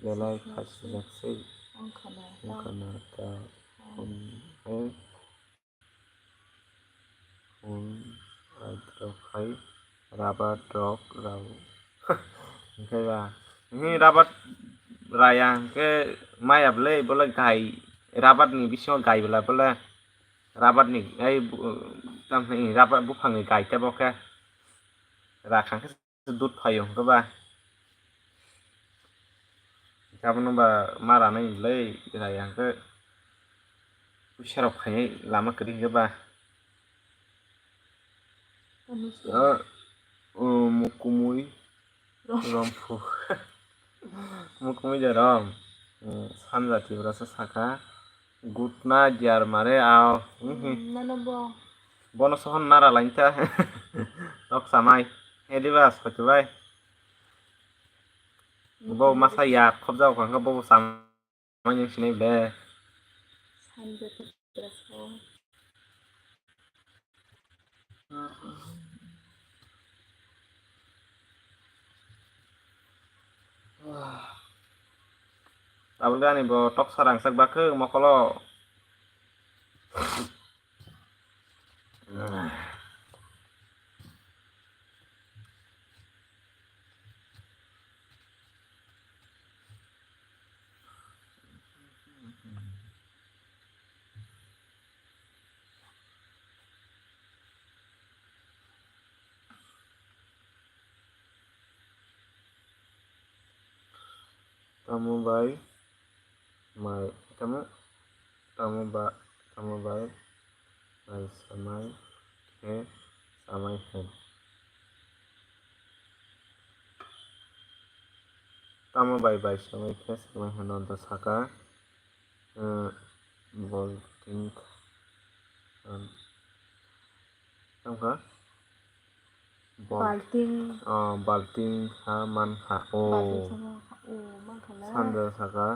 belai khai sijak sei. Wngkha na ta. Wngkha na ta. Hmm. Hmm. Hmm. Aidrok hai. Rabat rok rao. Hwnkhe ba, hwnkhe rabat raya hwnkhe maya bwle, bole gai, rabat ni bisingo gai bwla bole, rabat ni, ai, bu-, tamo hwnwi rabat buphang ni gai tei bo khe rakhang khe dud phaio hwnkhe ba. Abono ba ma ranai bwle, raya hwnkhe puisa rok khainai lama kwrwi hwnkhe ba. Tamo se. Ah, oh, mukumui. Rom. Rompu. Mukumui je rom. Eh, sanja Tripura se saka. Gutna diar mare ao. Mhm. Hmm, nono bo. Bono sohon nara lainta. Tok samai. Hedi ba, sotu bai. Bo masa ya khobjao kangka bo sam- Manya sinai be. Sanja Tripura sa. Tabuk ani bo toksa rangchak bakhe mokolo. Tamo bai mai, tamo, tamo ba, tamo bai mai samai khe samai hai. Tamo bai bai samai khe samai hano da saka, eh, bolting, um, tamo kha? Bal-, balting. Oh, balting ha man kha. Oh. Balting ha man kha. Oh, man kha na. Sandra saka,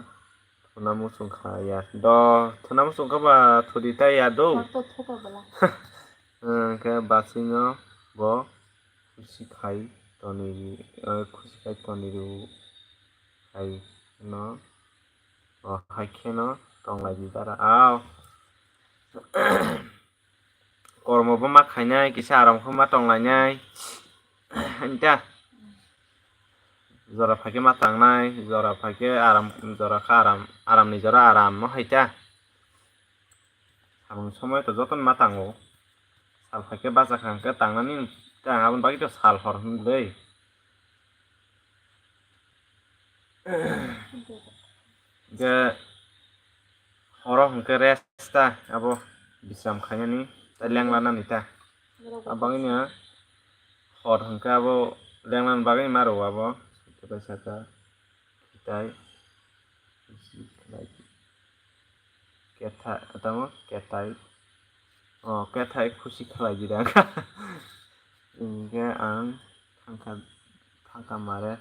thuna muchung kha ya. Do, thuna muchung kha ba thudi tai ya do. Hor to thoka bala. Hwnkhe basingo bo khusi khai tonwi, eh, khusi khai tonwi rw khai no. Oh, hai khe no tong lai di dara. Au. Kormo bo ma khainai, kisa aram khe ma tong lainai. Ani ta. Jora phai khe ma tangnai, jora phai khe aram, jora khe aram, aram ni jora aram mo hai ta. Samung somoi to joto ni ma tango. Sal phai khe bacha kha hwnkhe tangnani, tang aboni bagwi to sal hor hwn bwlwi. Hwnkhe horo hwnkhe rest ta, abo bisram khainani, tei lenglanani ta. Abangni hor hwnkhe abo lenglan bagwi ma rwo abo. Tei saka kitai. Kethai, tamo kethai. Oh, kethai khusi khlai di da. Hwnkhe ang thangkha, thangkha mare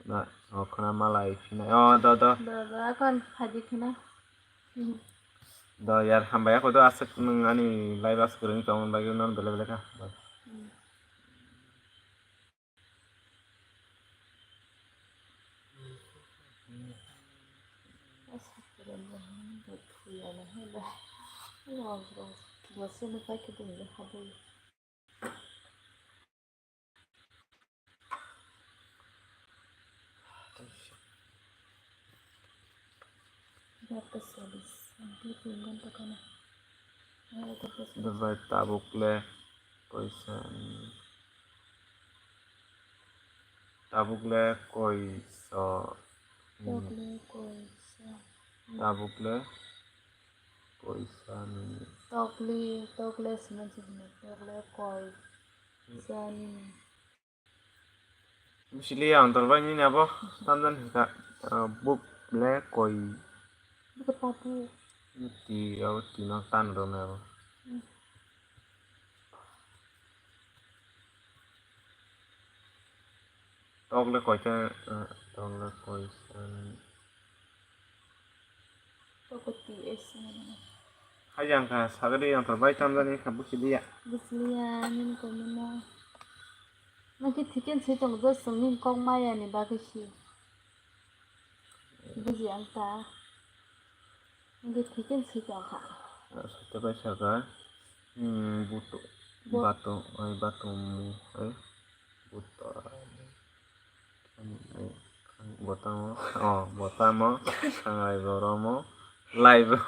na, oh, khna malai phinai. Oh, do, do. Do, do, akon phaidi khna. Do, yar, hambai, ako do aswk nwng ani live aswk kwrwngwi tongmani bagwi nono belai belai kha. Hmm. Dubai tabuk le koisa ni. Tabuk le koisa ni. Tabuk le koisa ni. Tabuk le koisa ni. Tokli, tokle sima sima, tokle koisa ni. Bisili ya antor bai nini abo tamjan hika, ah, buk le koi. Buka papu. Ti abo ti no tan ro na abo. Hmm. Tok le koi ta, ah, tok le koi san. Toko T S. Hai yang kha sagadi yang tor bai tamjani kha busi dia. Busi dia nini komino. Naki thikin si tong jo sung nini kok maya ni bagwi si. Buji ang ta. Naki thikin si tong kha. Sate bai saka. Hmm, butu. Bo- batu, ai batu mu, ai butu. Botamo, oh, botamo, sangai boromo, lai bo.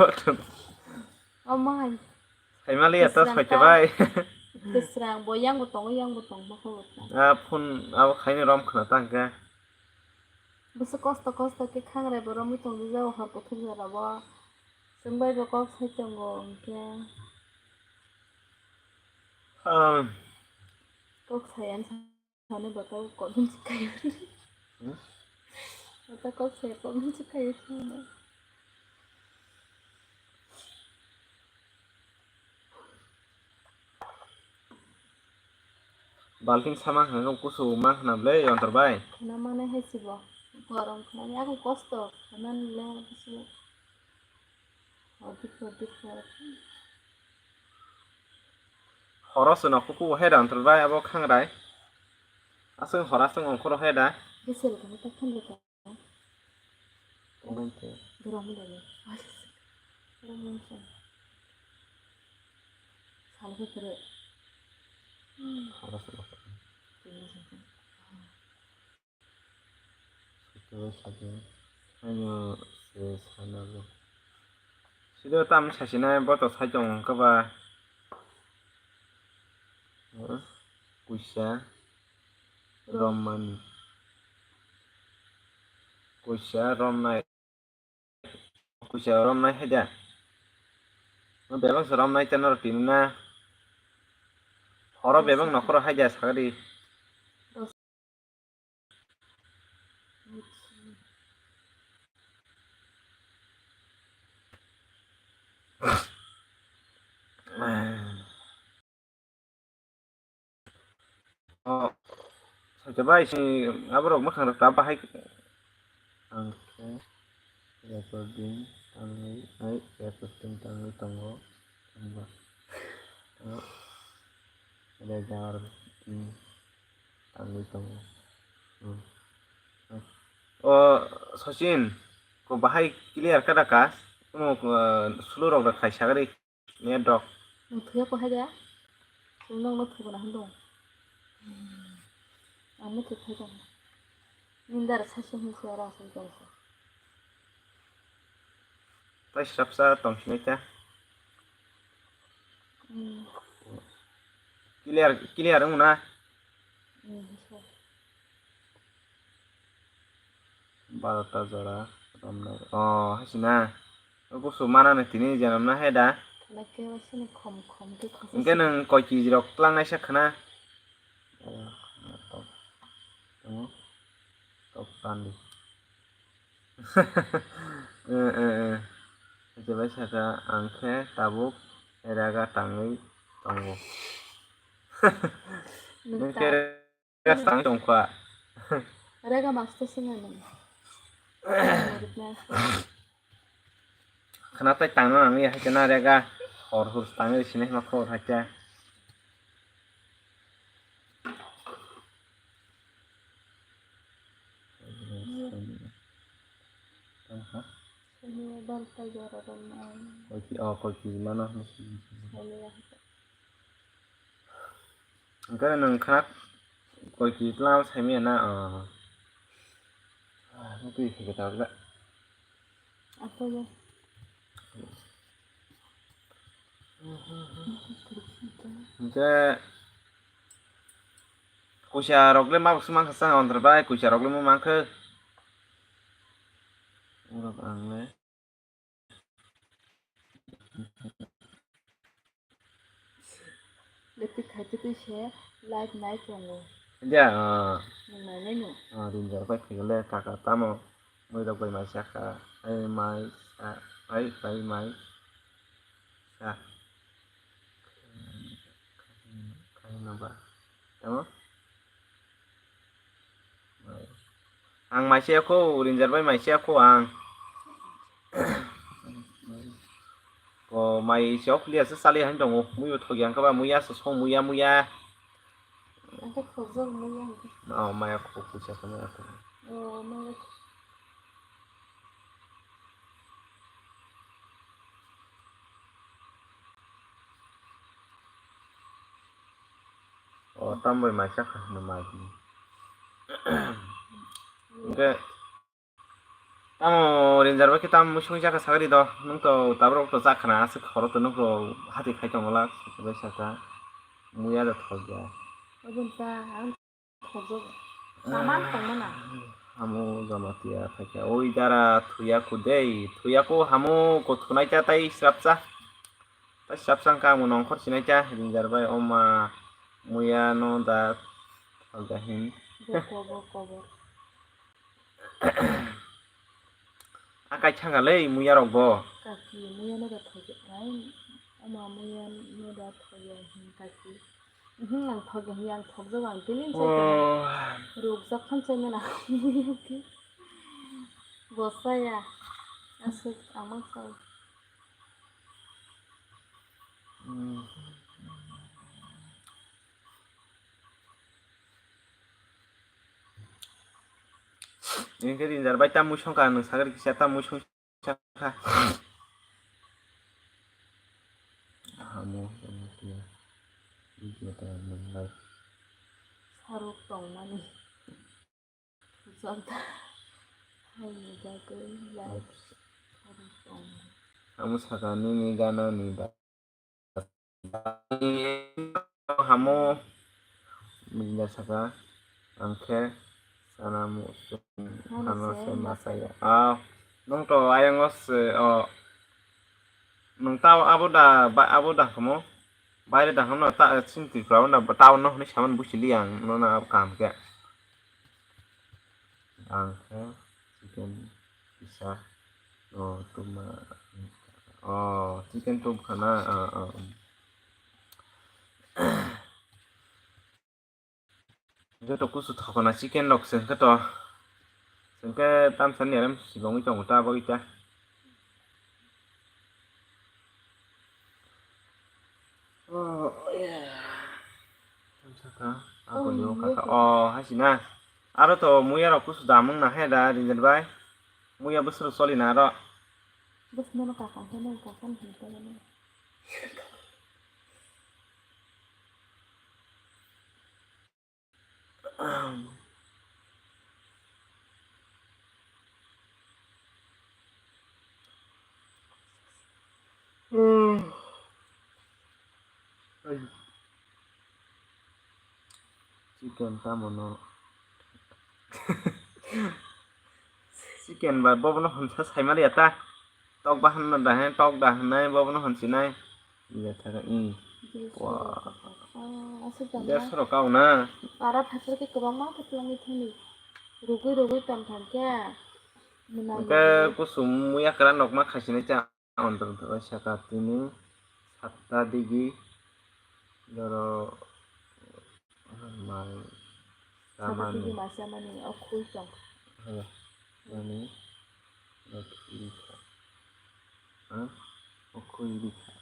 Omo hai. Hai mali ya ta Kwsrang soite ta. Bai. Kwsrang bo yang bo tongo, yang bo tong ma ko. Ah, phone abo khaini rom khna ta hwnkhe. Bwswk kosto kosto khe khangrai bo romwi tong jao hor kuthuk jora bo. Chwng bai bo kok sai tongo hwnkhe. Ah. Kok sai ang Sani bata kok nung chikai. Hmm? Bata kok saya kok nung chikai. Balting sama hwnka kusu ma hwna ble yontor bai. Khana mane hai sibo. Gorom khana ni ako kosto. Khana ni le kusu. Odik odik. Horo swnok kuku hai da antor bai abo khangrai. Aswng hora aswng ongkhoro hai da. Bwswk rwkha ta khamrwkha. Tongmani khe. Borok mwnai ni. Borok mwnai khe. Salkhe kwrwi. Horo swnok. Tini swnok. Sotro sajwk, haino se sana bo. Sida tam sasinai bo to sai tongo hwnkhe ba, hmm, puisa romani. Kuisa romnai. Kuisa romnai hai da. Bebak se romnai tei norok tini na. Horo bebak nokhoro hai da sagadi. O, sacha bai sini aborok mwkhang rok ta bahai. Ang khe recording tangwi, ai, recording tangwi tongo. Tangba. O, rega recording tangwi tongo. Hmm. O, Sachin, ko bahai clear kada ka? Kuno, o, slow rok da khai sagari. Net rok. Nwng thuya ko hai da? Chwng nokno thubuna hwn dong. Ang muthuk khai tong. Nindar saisa hinwi se oro aswk tong kha. Tai srapsa tong sinai ta. Hmm. Clear, clear wng na? Hmm, sir. Barota jora romnai. O, hai sina. Gusu manani tini jenomna hai da. Thana khe sini khom khom khe khasa. Hwnkhe nwng koi kiji rok tlangnai sa khna? Tok, tok, tok tandi. Eh, eh, eh. Jebai saka ang khe tabuk rega tangwi tongo. Nwng khe ta- Rega tang tong kha. Rega master se nang nang. Khna tai tang nang ya haikhe na rega hor hor tang ri sini ma khor haikhe. Sini dal ta jora dal nang. Koi ki, oh, koi ki mana. Sini ya. Hwnkhe nwng khna koi ki tla saimanya na, o. Ah, nwng twi khe ta wngla. Apo ya. Hwnkhe kuisa rok le ma bwswk mankha chang Ondra bai, kuisa rok le ma mankha. Urok ang le. Lepi khaitwi twi se live nai tongo. India, ah. Nwng nainai no? Ah, rinjak bai khaikhe le kaka tamo. Mui rok bai mai sakha. Ai mai sa, ai bai mai sa. Khai no ba. Tamo? Ang mai se ko, Rinjar bai mai se ko ang. Ko mai se ok liya se sali han tongo. Muiyo thogi ang kaba muiya se song muiya muiya. Ang khe khojak muiya hwnkhe. Oh, maya ko kucha ko maya ko. Oh, maya. O, tambai mai chakha hwnwi mai hwnwi. Hwnkhe, tamo Rinjar bai khe tamo muisung chakha sagri do, nwng to taborok to chakhana, aswk khoro to nwng to hati khai tongo la, bai sakha, muya da thokya. Aboni ta, ang Khojok. Saman tongmana. Hamu Jamatia phaikha. Oi dara thuya kudei. Thuya ko hamu ko thunai ta tai srapsa. Tai srapsa wngkha hamu nongkhor sinai ta. Rinjar bai oma muya no da thalga hin. Bo kobo kobo. Akai thanga lei muya rok bo. Kaki muya no da thoge. Ai oma muya no da thoge hin kaki. Mhm, ang thok, ang thokjak ang tini. Oh. Rukjak khan chaimana. Bosaya. Aswk amang sao. Hmm. Ini ke Rinjar bai tam muisong ka, nung sagri kisa tam muisong. Sakha. Hamu, hamu, tiya. Video ta nang lai. Saruk tongmani. Janta. Hai ni jagwi lai. Saruk tong. Hamu saka nini gana ni ba. Hamu, Rinjar saka, ang khe Ano se masaya. Ah, nwng to ayang o se, o. Nwng tao abo da, ba, abo da hamo. Baire da hamo ta, chini Tripura o na, tao no hwnwi saman buchili ang, no na kaham khe. Ang khe chicken kisa, no, tuma, o, chicken tubkha na, o, o. Joto kusu thokna chicken rok se hwnkhe to. Hwnkhe tamsa ni aram sibongwi tongo ta bagwi ta. Oh, yeah. Tamsa ka, oh, aboni o kaka. Oh, haisina. Aro to muya rok kusu damung na he da, Rinjit bai. Muya bwswrwk choli na aro. Bwswrwkno kaka hwnwi, kaka hwnwi. Chicken tamo no. Chicken ba bobono honsa saimaliya ta. Tok ba hanna da he, tok da hannai bobono honsinai. Iya thaga, hmm. Wah. Aswk da. Derso rok kau na. Ara phatar khe kwbangma phatlangwi thani. Rugwi rugwi tong thang khe. Hwnkhe kusum muya kwran rok ma khaisinai cha. Ontro saka tini satta digi doro mai samani. Satta digi mai samani, o khui tong. Haya, mani, o khui kha. Ha? O khui di kha.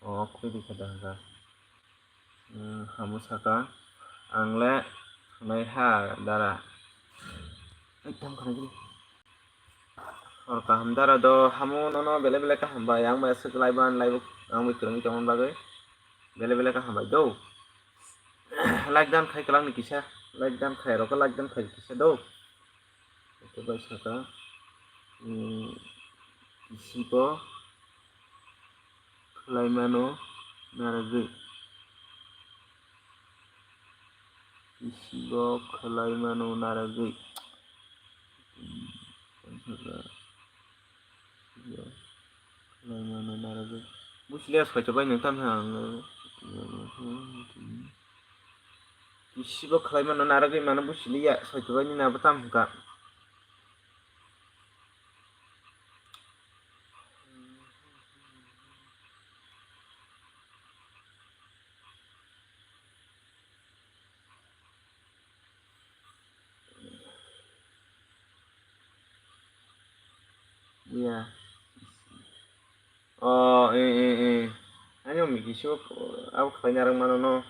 O khui di kha dahga. Hmm, hamo saka, ang le thwnai ha dara. Ekdam khwnai gini. Hor kaham dara do hamo nono bele bele kaham bai, ang bai aswk laiban laibo ang bai kwrwngwi tongmani bagwi bele bele kaham bai do. Like dan khai kwlangni kisa, like dan khai rokhe like dan khai kisa do. Ito bai saka, hmm, isibo khwlaimano narwgwi. Isibo khwlaimano narwgwi. Khwlaimano narwgwi. Buchiliya soi chobai nung tamo ang. Isibo khwlaimano narwgwi mano buchiliya soi chobai nini abo tamo hwnkha. Ya. Oh, eh, eh, eh. Ani omi kisu abo khlai narang mano no.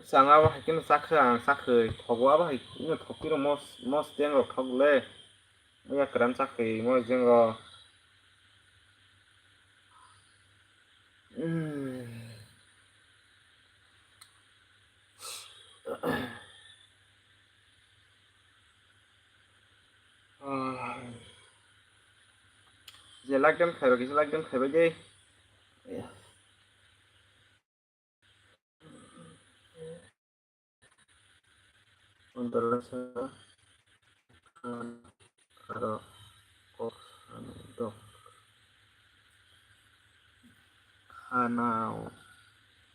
Chang abo hai khe no chakha ang chakhe thogo abo hai no thokti rok mos mos teng rok thok le. Muya kwran chakhe mo jengo. Hmm. Ah. Je like dan khai rok kisa like dan khai bai de. Ontorasa aro kok sano do. Khana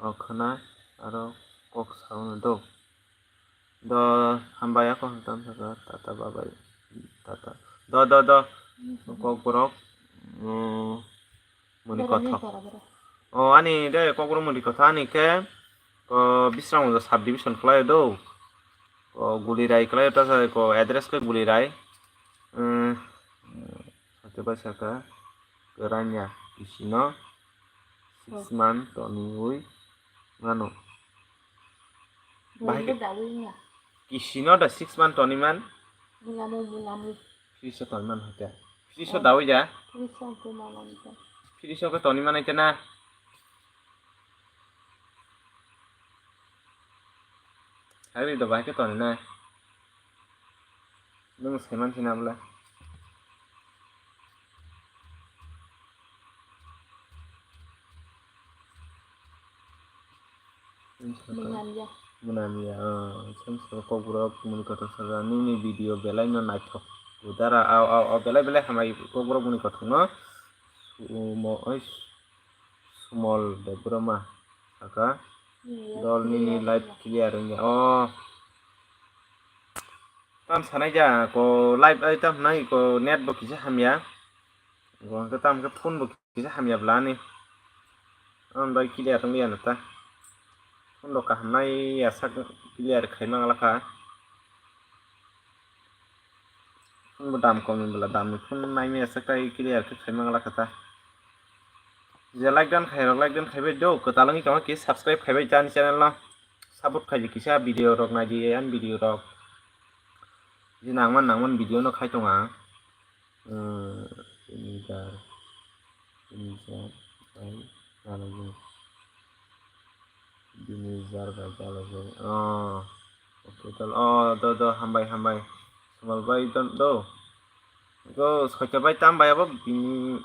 o khna aro kok sano do. Do hambai ako hwntam saka tata babai tata. Do do do. Kokborok, mm, muni kothok. O ani de kokborok muni kothok ani khe ko Bisramganj sub division khlai do. Ko Gulirai khlai ta ko address khe Gulirai. Mm, saka saka Ranya kisino six month toniwi mano. Bahai khe kisino da six month toni man. Mulamu, mulamu. Friso toni man hote. Friso dawi da. Friso ke mama nita. Friso ke toni man ite na. Hari do bahai ke toni na. Nung seman sina bla. Mengan ya. Mwnamya, ah, sem sem kokborok muni kothok sajak, nini video belai no naithok. Udara, au, au, au, belai, belai hambai kokborok muni kothok no. Sumo, oi, Sumol Debbarma saka. Dol nini live clear wngya. Oh. Tam sanai ja, ko live ai tam nai ko net bo kisa hamya. Ko hwnkhe tam khe phone bo kisa hamya bla ani. Ang bai clear wng ya ta. Phone rok kaham nai ya sak clear khai mang la kha. Phone bo dam kom ni bwla dam ni phone nai maya sak tai clear khe khai mang la kha ta. Je like dan khai rok like dan khai bai do kwtal wngwi tong khe subscribe khai bai ta ani channel no. Support khai di kisa video rok nai di ani video rok. Je nangman nangman video no khai tong ang. Hmm, ini jar. Ini jar. Ini jar. Bini jar bai jalajak. Oh. Okay, tal. Oh, do, do, hambai, hambai. Sumal bai don, do. Go, soita bai tam bai abo bini,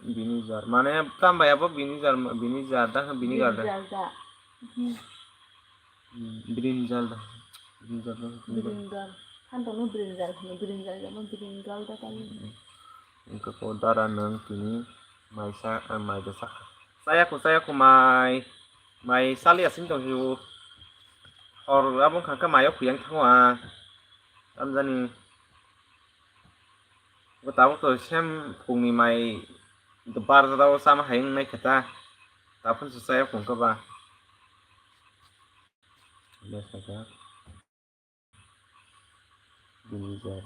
bini jar. Mane tam bai abo bini jar, bini jar da, bini jar da. Bini jar da. Hmm, bini jar da. Bini jar da. Bini jar. Kan tono bini jar, bini jar, bini jar da tani. Wngkha ko dara nwng tini maisa, ah, mai da sakha. Chaya kho, chaya kho mai. Mai chali asing tong hiyo. Hor abo wngkha khe maio khuyang thango ah. Tamjani. Bo tabuk to sem phungni mai bar jadao chama hai wngnai khe ta. Taphun se chaya kho wngkha ba. Bini jar.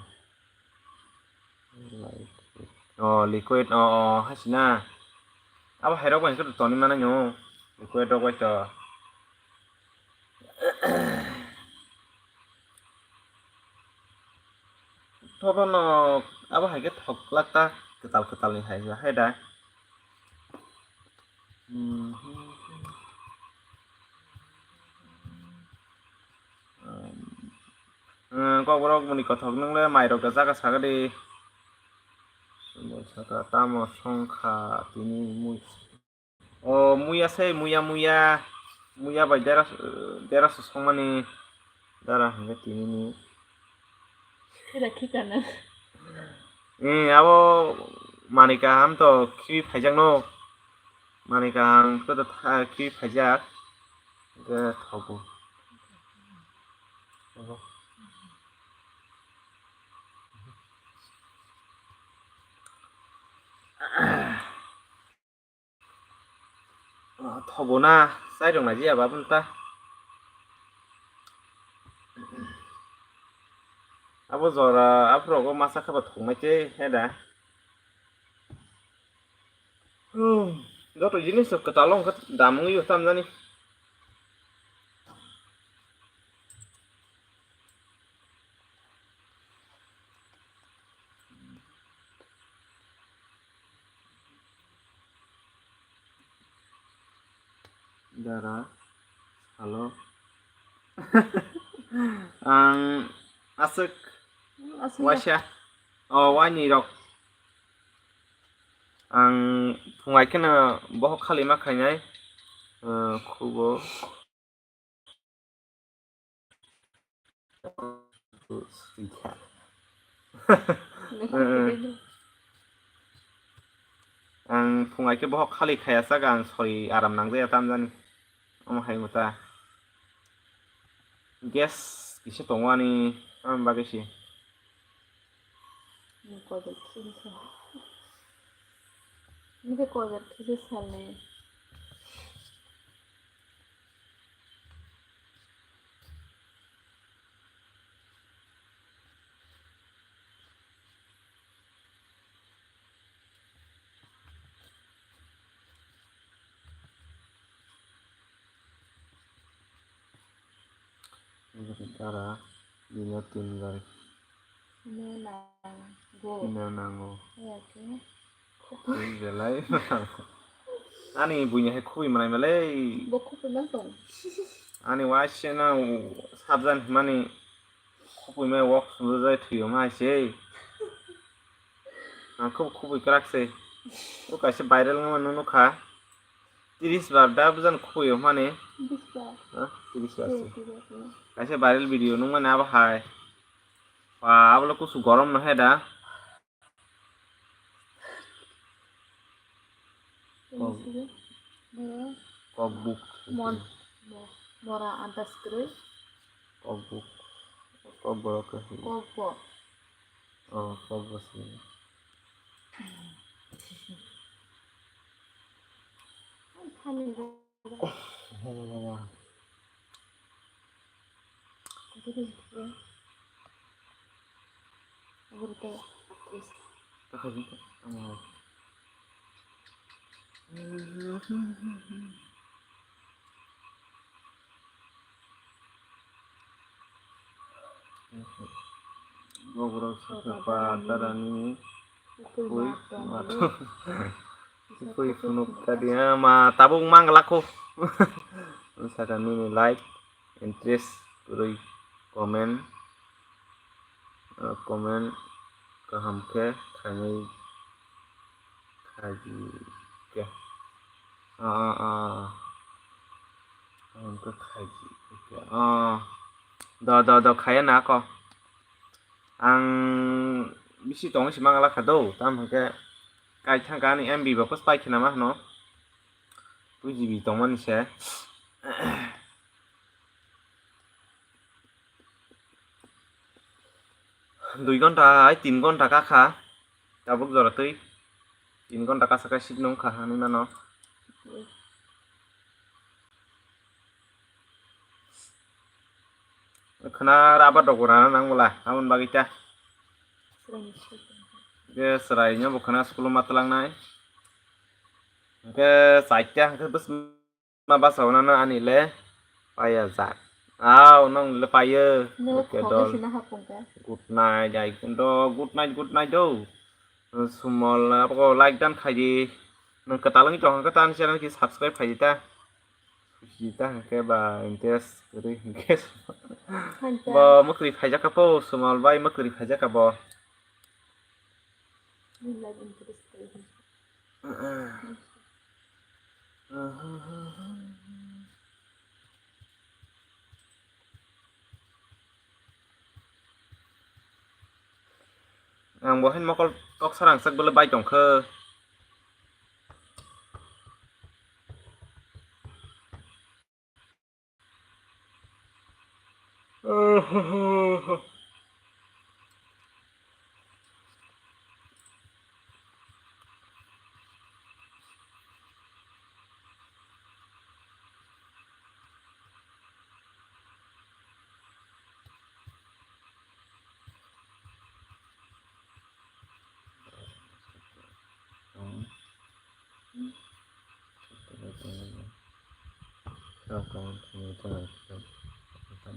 Oh, liquid. Oh, oh, hasina. Abo hairok bai khe toni mana nyo. Liquid rok bai to. Thobo no abo hai khe thok lak ta. Kwtal kwtal ni hai, hai da. Hmm. Hmm, kokborok muni kothok nwngle mairok da jaga sagadi. Saka tamo songkha tini mui. O muya se muya muya. Muya bai dera dera songmani. Dara hingke tini ni. Kira khikana. Eh, abo mani kaham to khibi phaijak no. Mani kaham to khibi phaijak. Hingke thogo. Ah, thogo na, chai rok nai jaya ba bwta. Abo jora, aphuru go masa khe ba thok nai se, he da. Hmm, joto jinis rok kwtal wng khe dam wngwi o tamjani. Dara, hello. Ang aswk. Aswk. Waisa. Oh, waini rok. Ang phungai kheno bohok khali ma khainai. Eh, khubo. Ang phungai khe bohok khali khaya sak ang sori aram nangjaya tamjani. Omo hai wngta. Gas kisa tongo ani, tamni bagwi se. Ni kotor kisa sa. Ni de kotor kisa sale. Dara bini tin gari. Ino nango. Ino nango. Belai. Ani buini hai khubui manai malai. Bo khubui man tong. Ani waisa na sabjan himani khubui mai wok sulu jai thuyo mai se. Ang khub khubui krak se. O kaisa viral wngma nunu kha. Tris bar da bujan khoi mani. Bis bar. Ha? Tris bar se. Tris bar se. Kaisa viral video nung mani abo hai. Pa, abo le kusu gorom no he da. Ini sih. Kokbuk. Mon. Mo-, mora antas kre. Kokbuk. Kokborok khe. Kokbo. Oh, kokbo sih. Thani. Boborok saka pa darani. Pui mato. Pui phunuk tadi, ah, ma tabuk manglakho. Saka nini like, interest kwrwi comment, ah, comment kaham khe khainai khaji khe. Ah, ah, ah. Kaham khe khaji khe. Ah. Do, do, do, khaya na ko. Ang bisi tongwi se mangala kha do, tamo hwnkhe kaithang ka ani M B bo kos pai khna ma hwno. Two G B tongmani se. Dui ghonta hai tin ghonta ka kha. Tabuk jora twi tin ghonta kasa khe sik nung kha hinwi mano. Khna raba dok rana nang bwla, aboni bagwi ta. Swrang swrang. Ge swrai no bo khna school ma twlang nai. Hwnkhe chaita hwnkhe bwsma basa hwnano ani le paya jak. Aw, nong le payo. No, oke, khogwi dol. Sina hapung ka. Good night, ai kundo, good night, good night do. Sumol, abo like dan khai di. Nang kwtal wngwi tong kha, tan channel ki subscribe khai di ta. Khusi ta hwnkhe ba interest kwrwi hwnkhe. Hwnkhe. Bo mwkhri phaijak kha po, Sumol bai mwkhri phaijak kha bo. Like interest kwrwi hwnkhe. Ang bo haino mokol kok sarang sak bwle bai tongkha.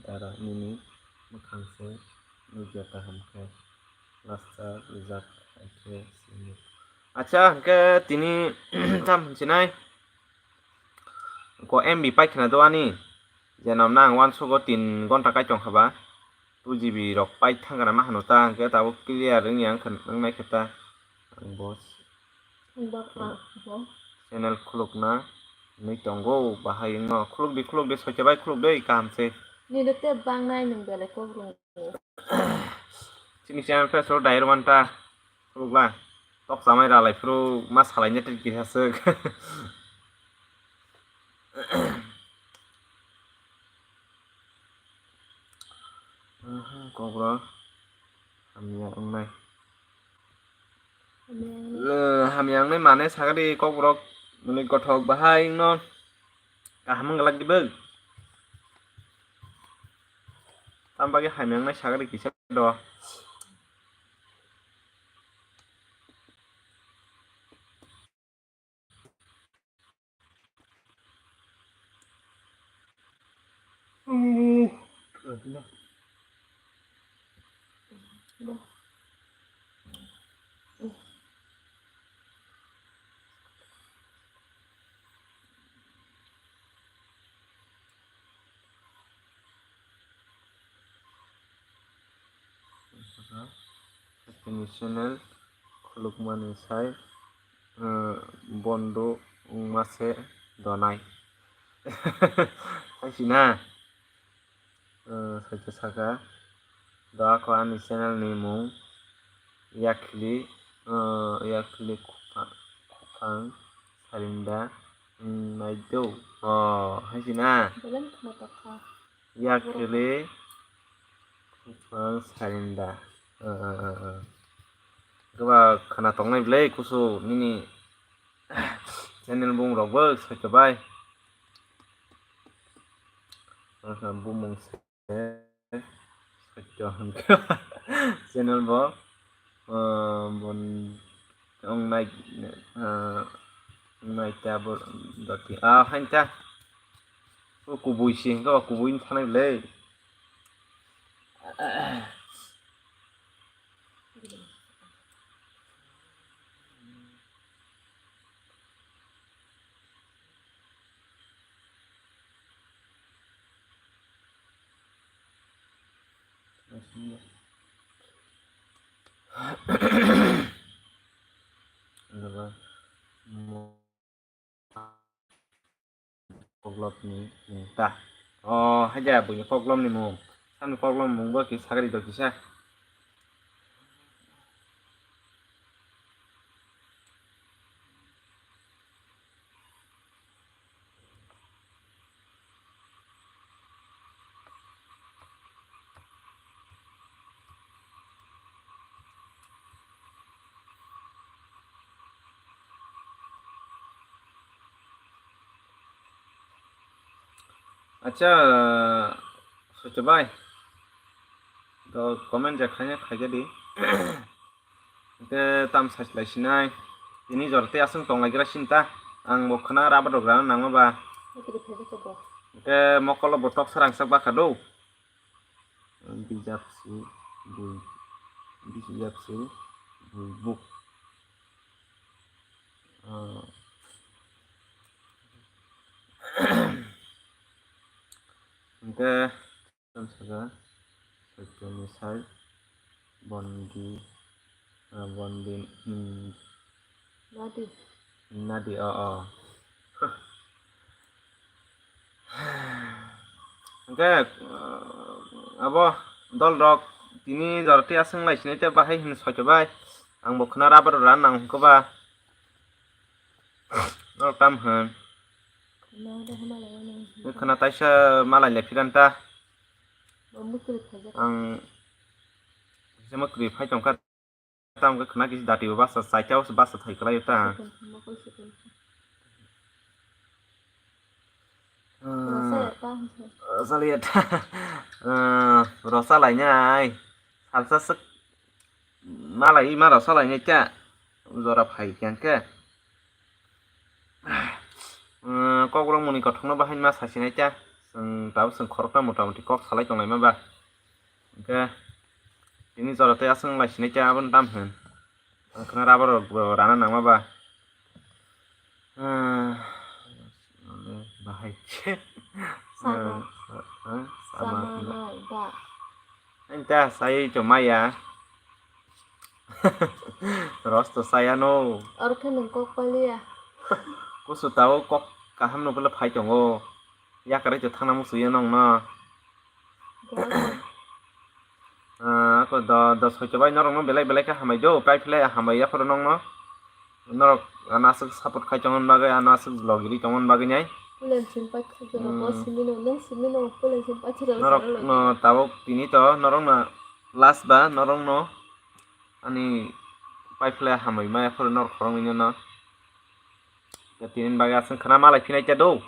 Dara nini mwkhang se nugya kaham khe plaster rijak hai khe simi. Acha, hwnkhe tini tam hinsinai. Ko M B pai khna do ani. Jeno nang uansugo tin gonta kai tong kha ba. Two G B rok pai thang kana ma hano ta, hwnkhe tabuk clear wngya wng kha, wngnai khe ta. Ang bo. Ang bo, ang bo. Channel khulukna hinwi tongo, bahai wngno. Khuluk di, khuluk di, soita bai khuluk di, kaham se. Nini tei bangnai nwng belai kok rwngwi. Chini channel khe soro dai rwmanta. Khulukla. Tok chamai ralai phuru ma salaina tei kisa swk. Aha, kokborok hamya wngnai. Hamya wngnai. Eh, hamya wngnai mane sagadi kokborok, nini gothok bahai wngno kaham wngla di bwk. Tam bagwi hamya wngnai sagadi kisa do. Chini channel khulukmani sai, eh, bondo wngma se donai. Haisina, eh, saito saka, do ako ani channel ni mung Yakhli, eh, Yakhli Khupha-, Khuphang Sarinda, mm, naido. Oh, haisina. Belai khna tokha. Yakhli Khuphang Sarinda. Ah, ah, ah, ah. Goba khna tongnai belai kusu nini channel bumung rok bo saito bai. Ah, bumung se saito hwnkhe channel bo, ah, bon Wngnai, ah, wngnai ta bo doti. Ah, hain ta. O kubui si hwnkhe o kubui wng thanai le. Koklopni mung ta. O, haida buini koklopni mung. Samni koklopni mung bo kisa sagri do kisa. Acha, Soito bai, to comment je khaina khaija di. Hwnkhe tam saichilai sinai. Tini jora tei aswk tonglaigra sini ta. Ang bo khwna rubber rok rana nangma ba. Hwnkhe mokolo bo toksa rangchak bakha do. Bijap si bui. Bijap si bui buk. Ah. Hwnkhe Tamsaka, Saitoni sai, Bondi, ah, Bondi, hmm. Nadi. Nadi, oh, oh. Hwnkhe, ah, abo dol rok tini jora tei aswk lai sinai tei bahai hwnwi Soito bai. Ang bo khwna rubber rana nang hwnkhe ba. Norok tam hwn. Khwna taisa malai le phiranta. Ang kisa mwkri phai tongkha. Tam khe khwna kisa dati bo basa chaita o basa thai kwlai ta. Rosaliya ta. Rosalainai. Salsa swk. Malai ma rosalainai ta. Jora phai khe hwnkhe. Umm, kok rok muni kothokno bahai ma sasinai ta. Chwng tabuk chwng khoroknw mota moti kok salai tonglaima ba. Hwnkhe tini jora tei aswk wng lai sinai ta aboni tam hwn. Ang khwna rubber rok bo rana nangma ba. Ah, bahai. Sama. Ah, ah, sama. Sama nai ba. Ang ta sai to maya. Ros to saya no. Oro khe nwng kok paliya. Kusu tao kok kaham no bole phai tongo. Yakarwi to thangna musuyo nongno. Ah, ako do, do Soito bai norokno belai belai khe hambai do, pai phle hambai yaphuru nongno. Norok ano aswk support khai tongmani bagwi, ano aswk vlog ri tongmani bagwi nai. Pulen sim paithak jora bo Hmm. Simi no, nang simi no, pulen sim paithak jora Norok jora no lagi. Tabuk tini to, norok no last ba, norok no ani pai phle hambai ma yaphuru norok khoroknwi no. Tini bagwi aswk khwna malai phinai ta do.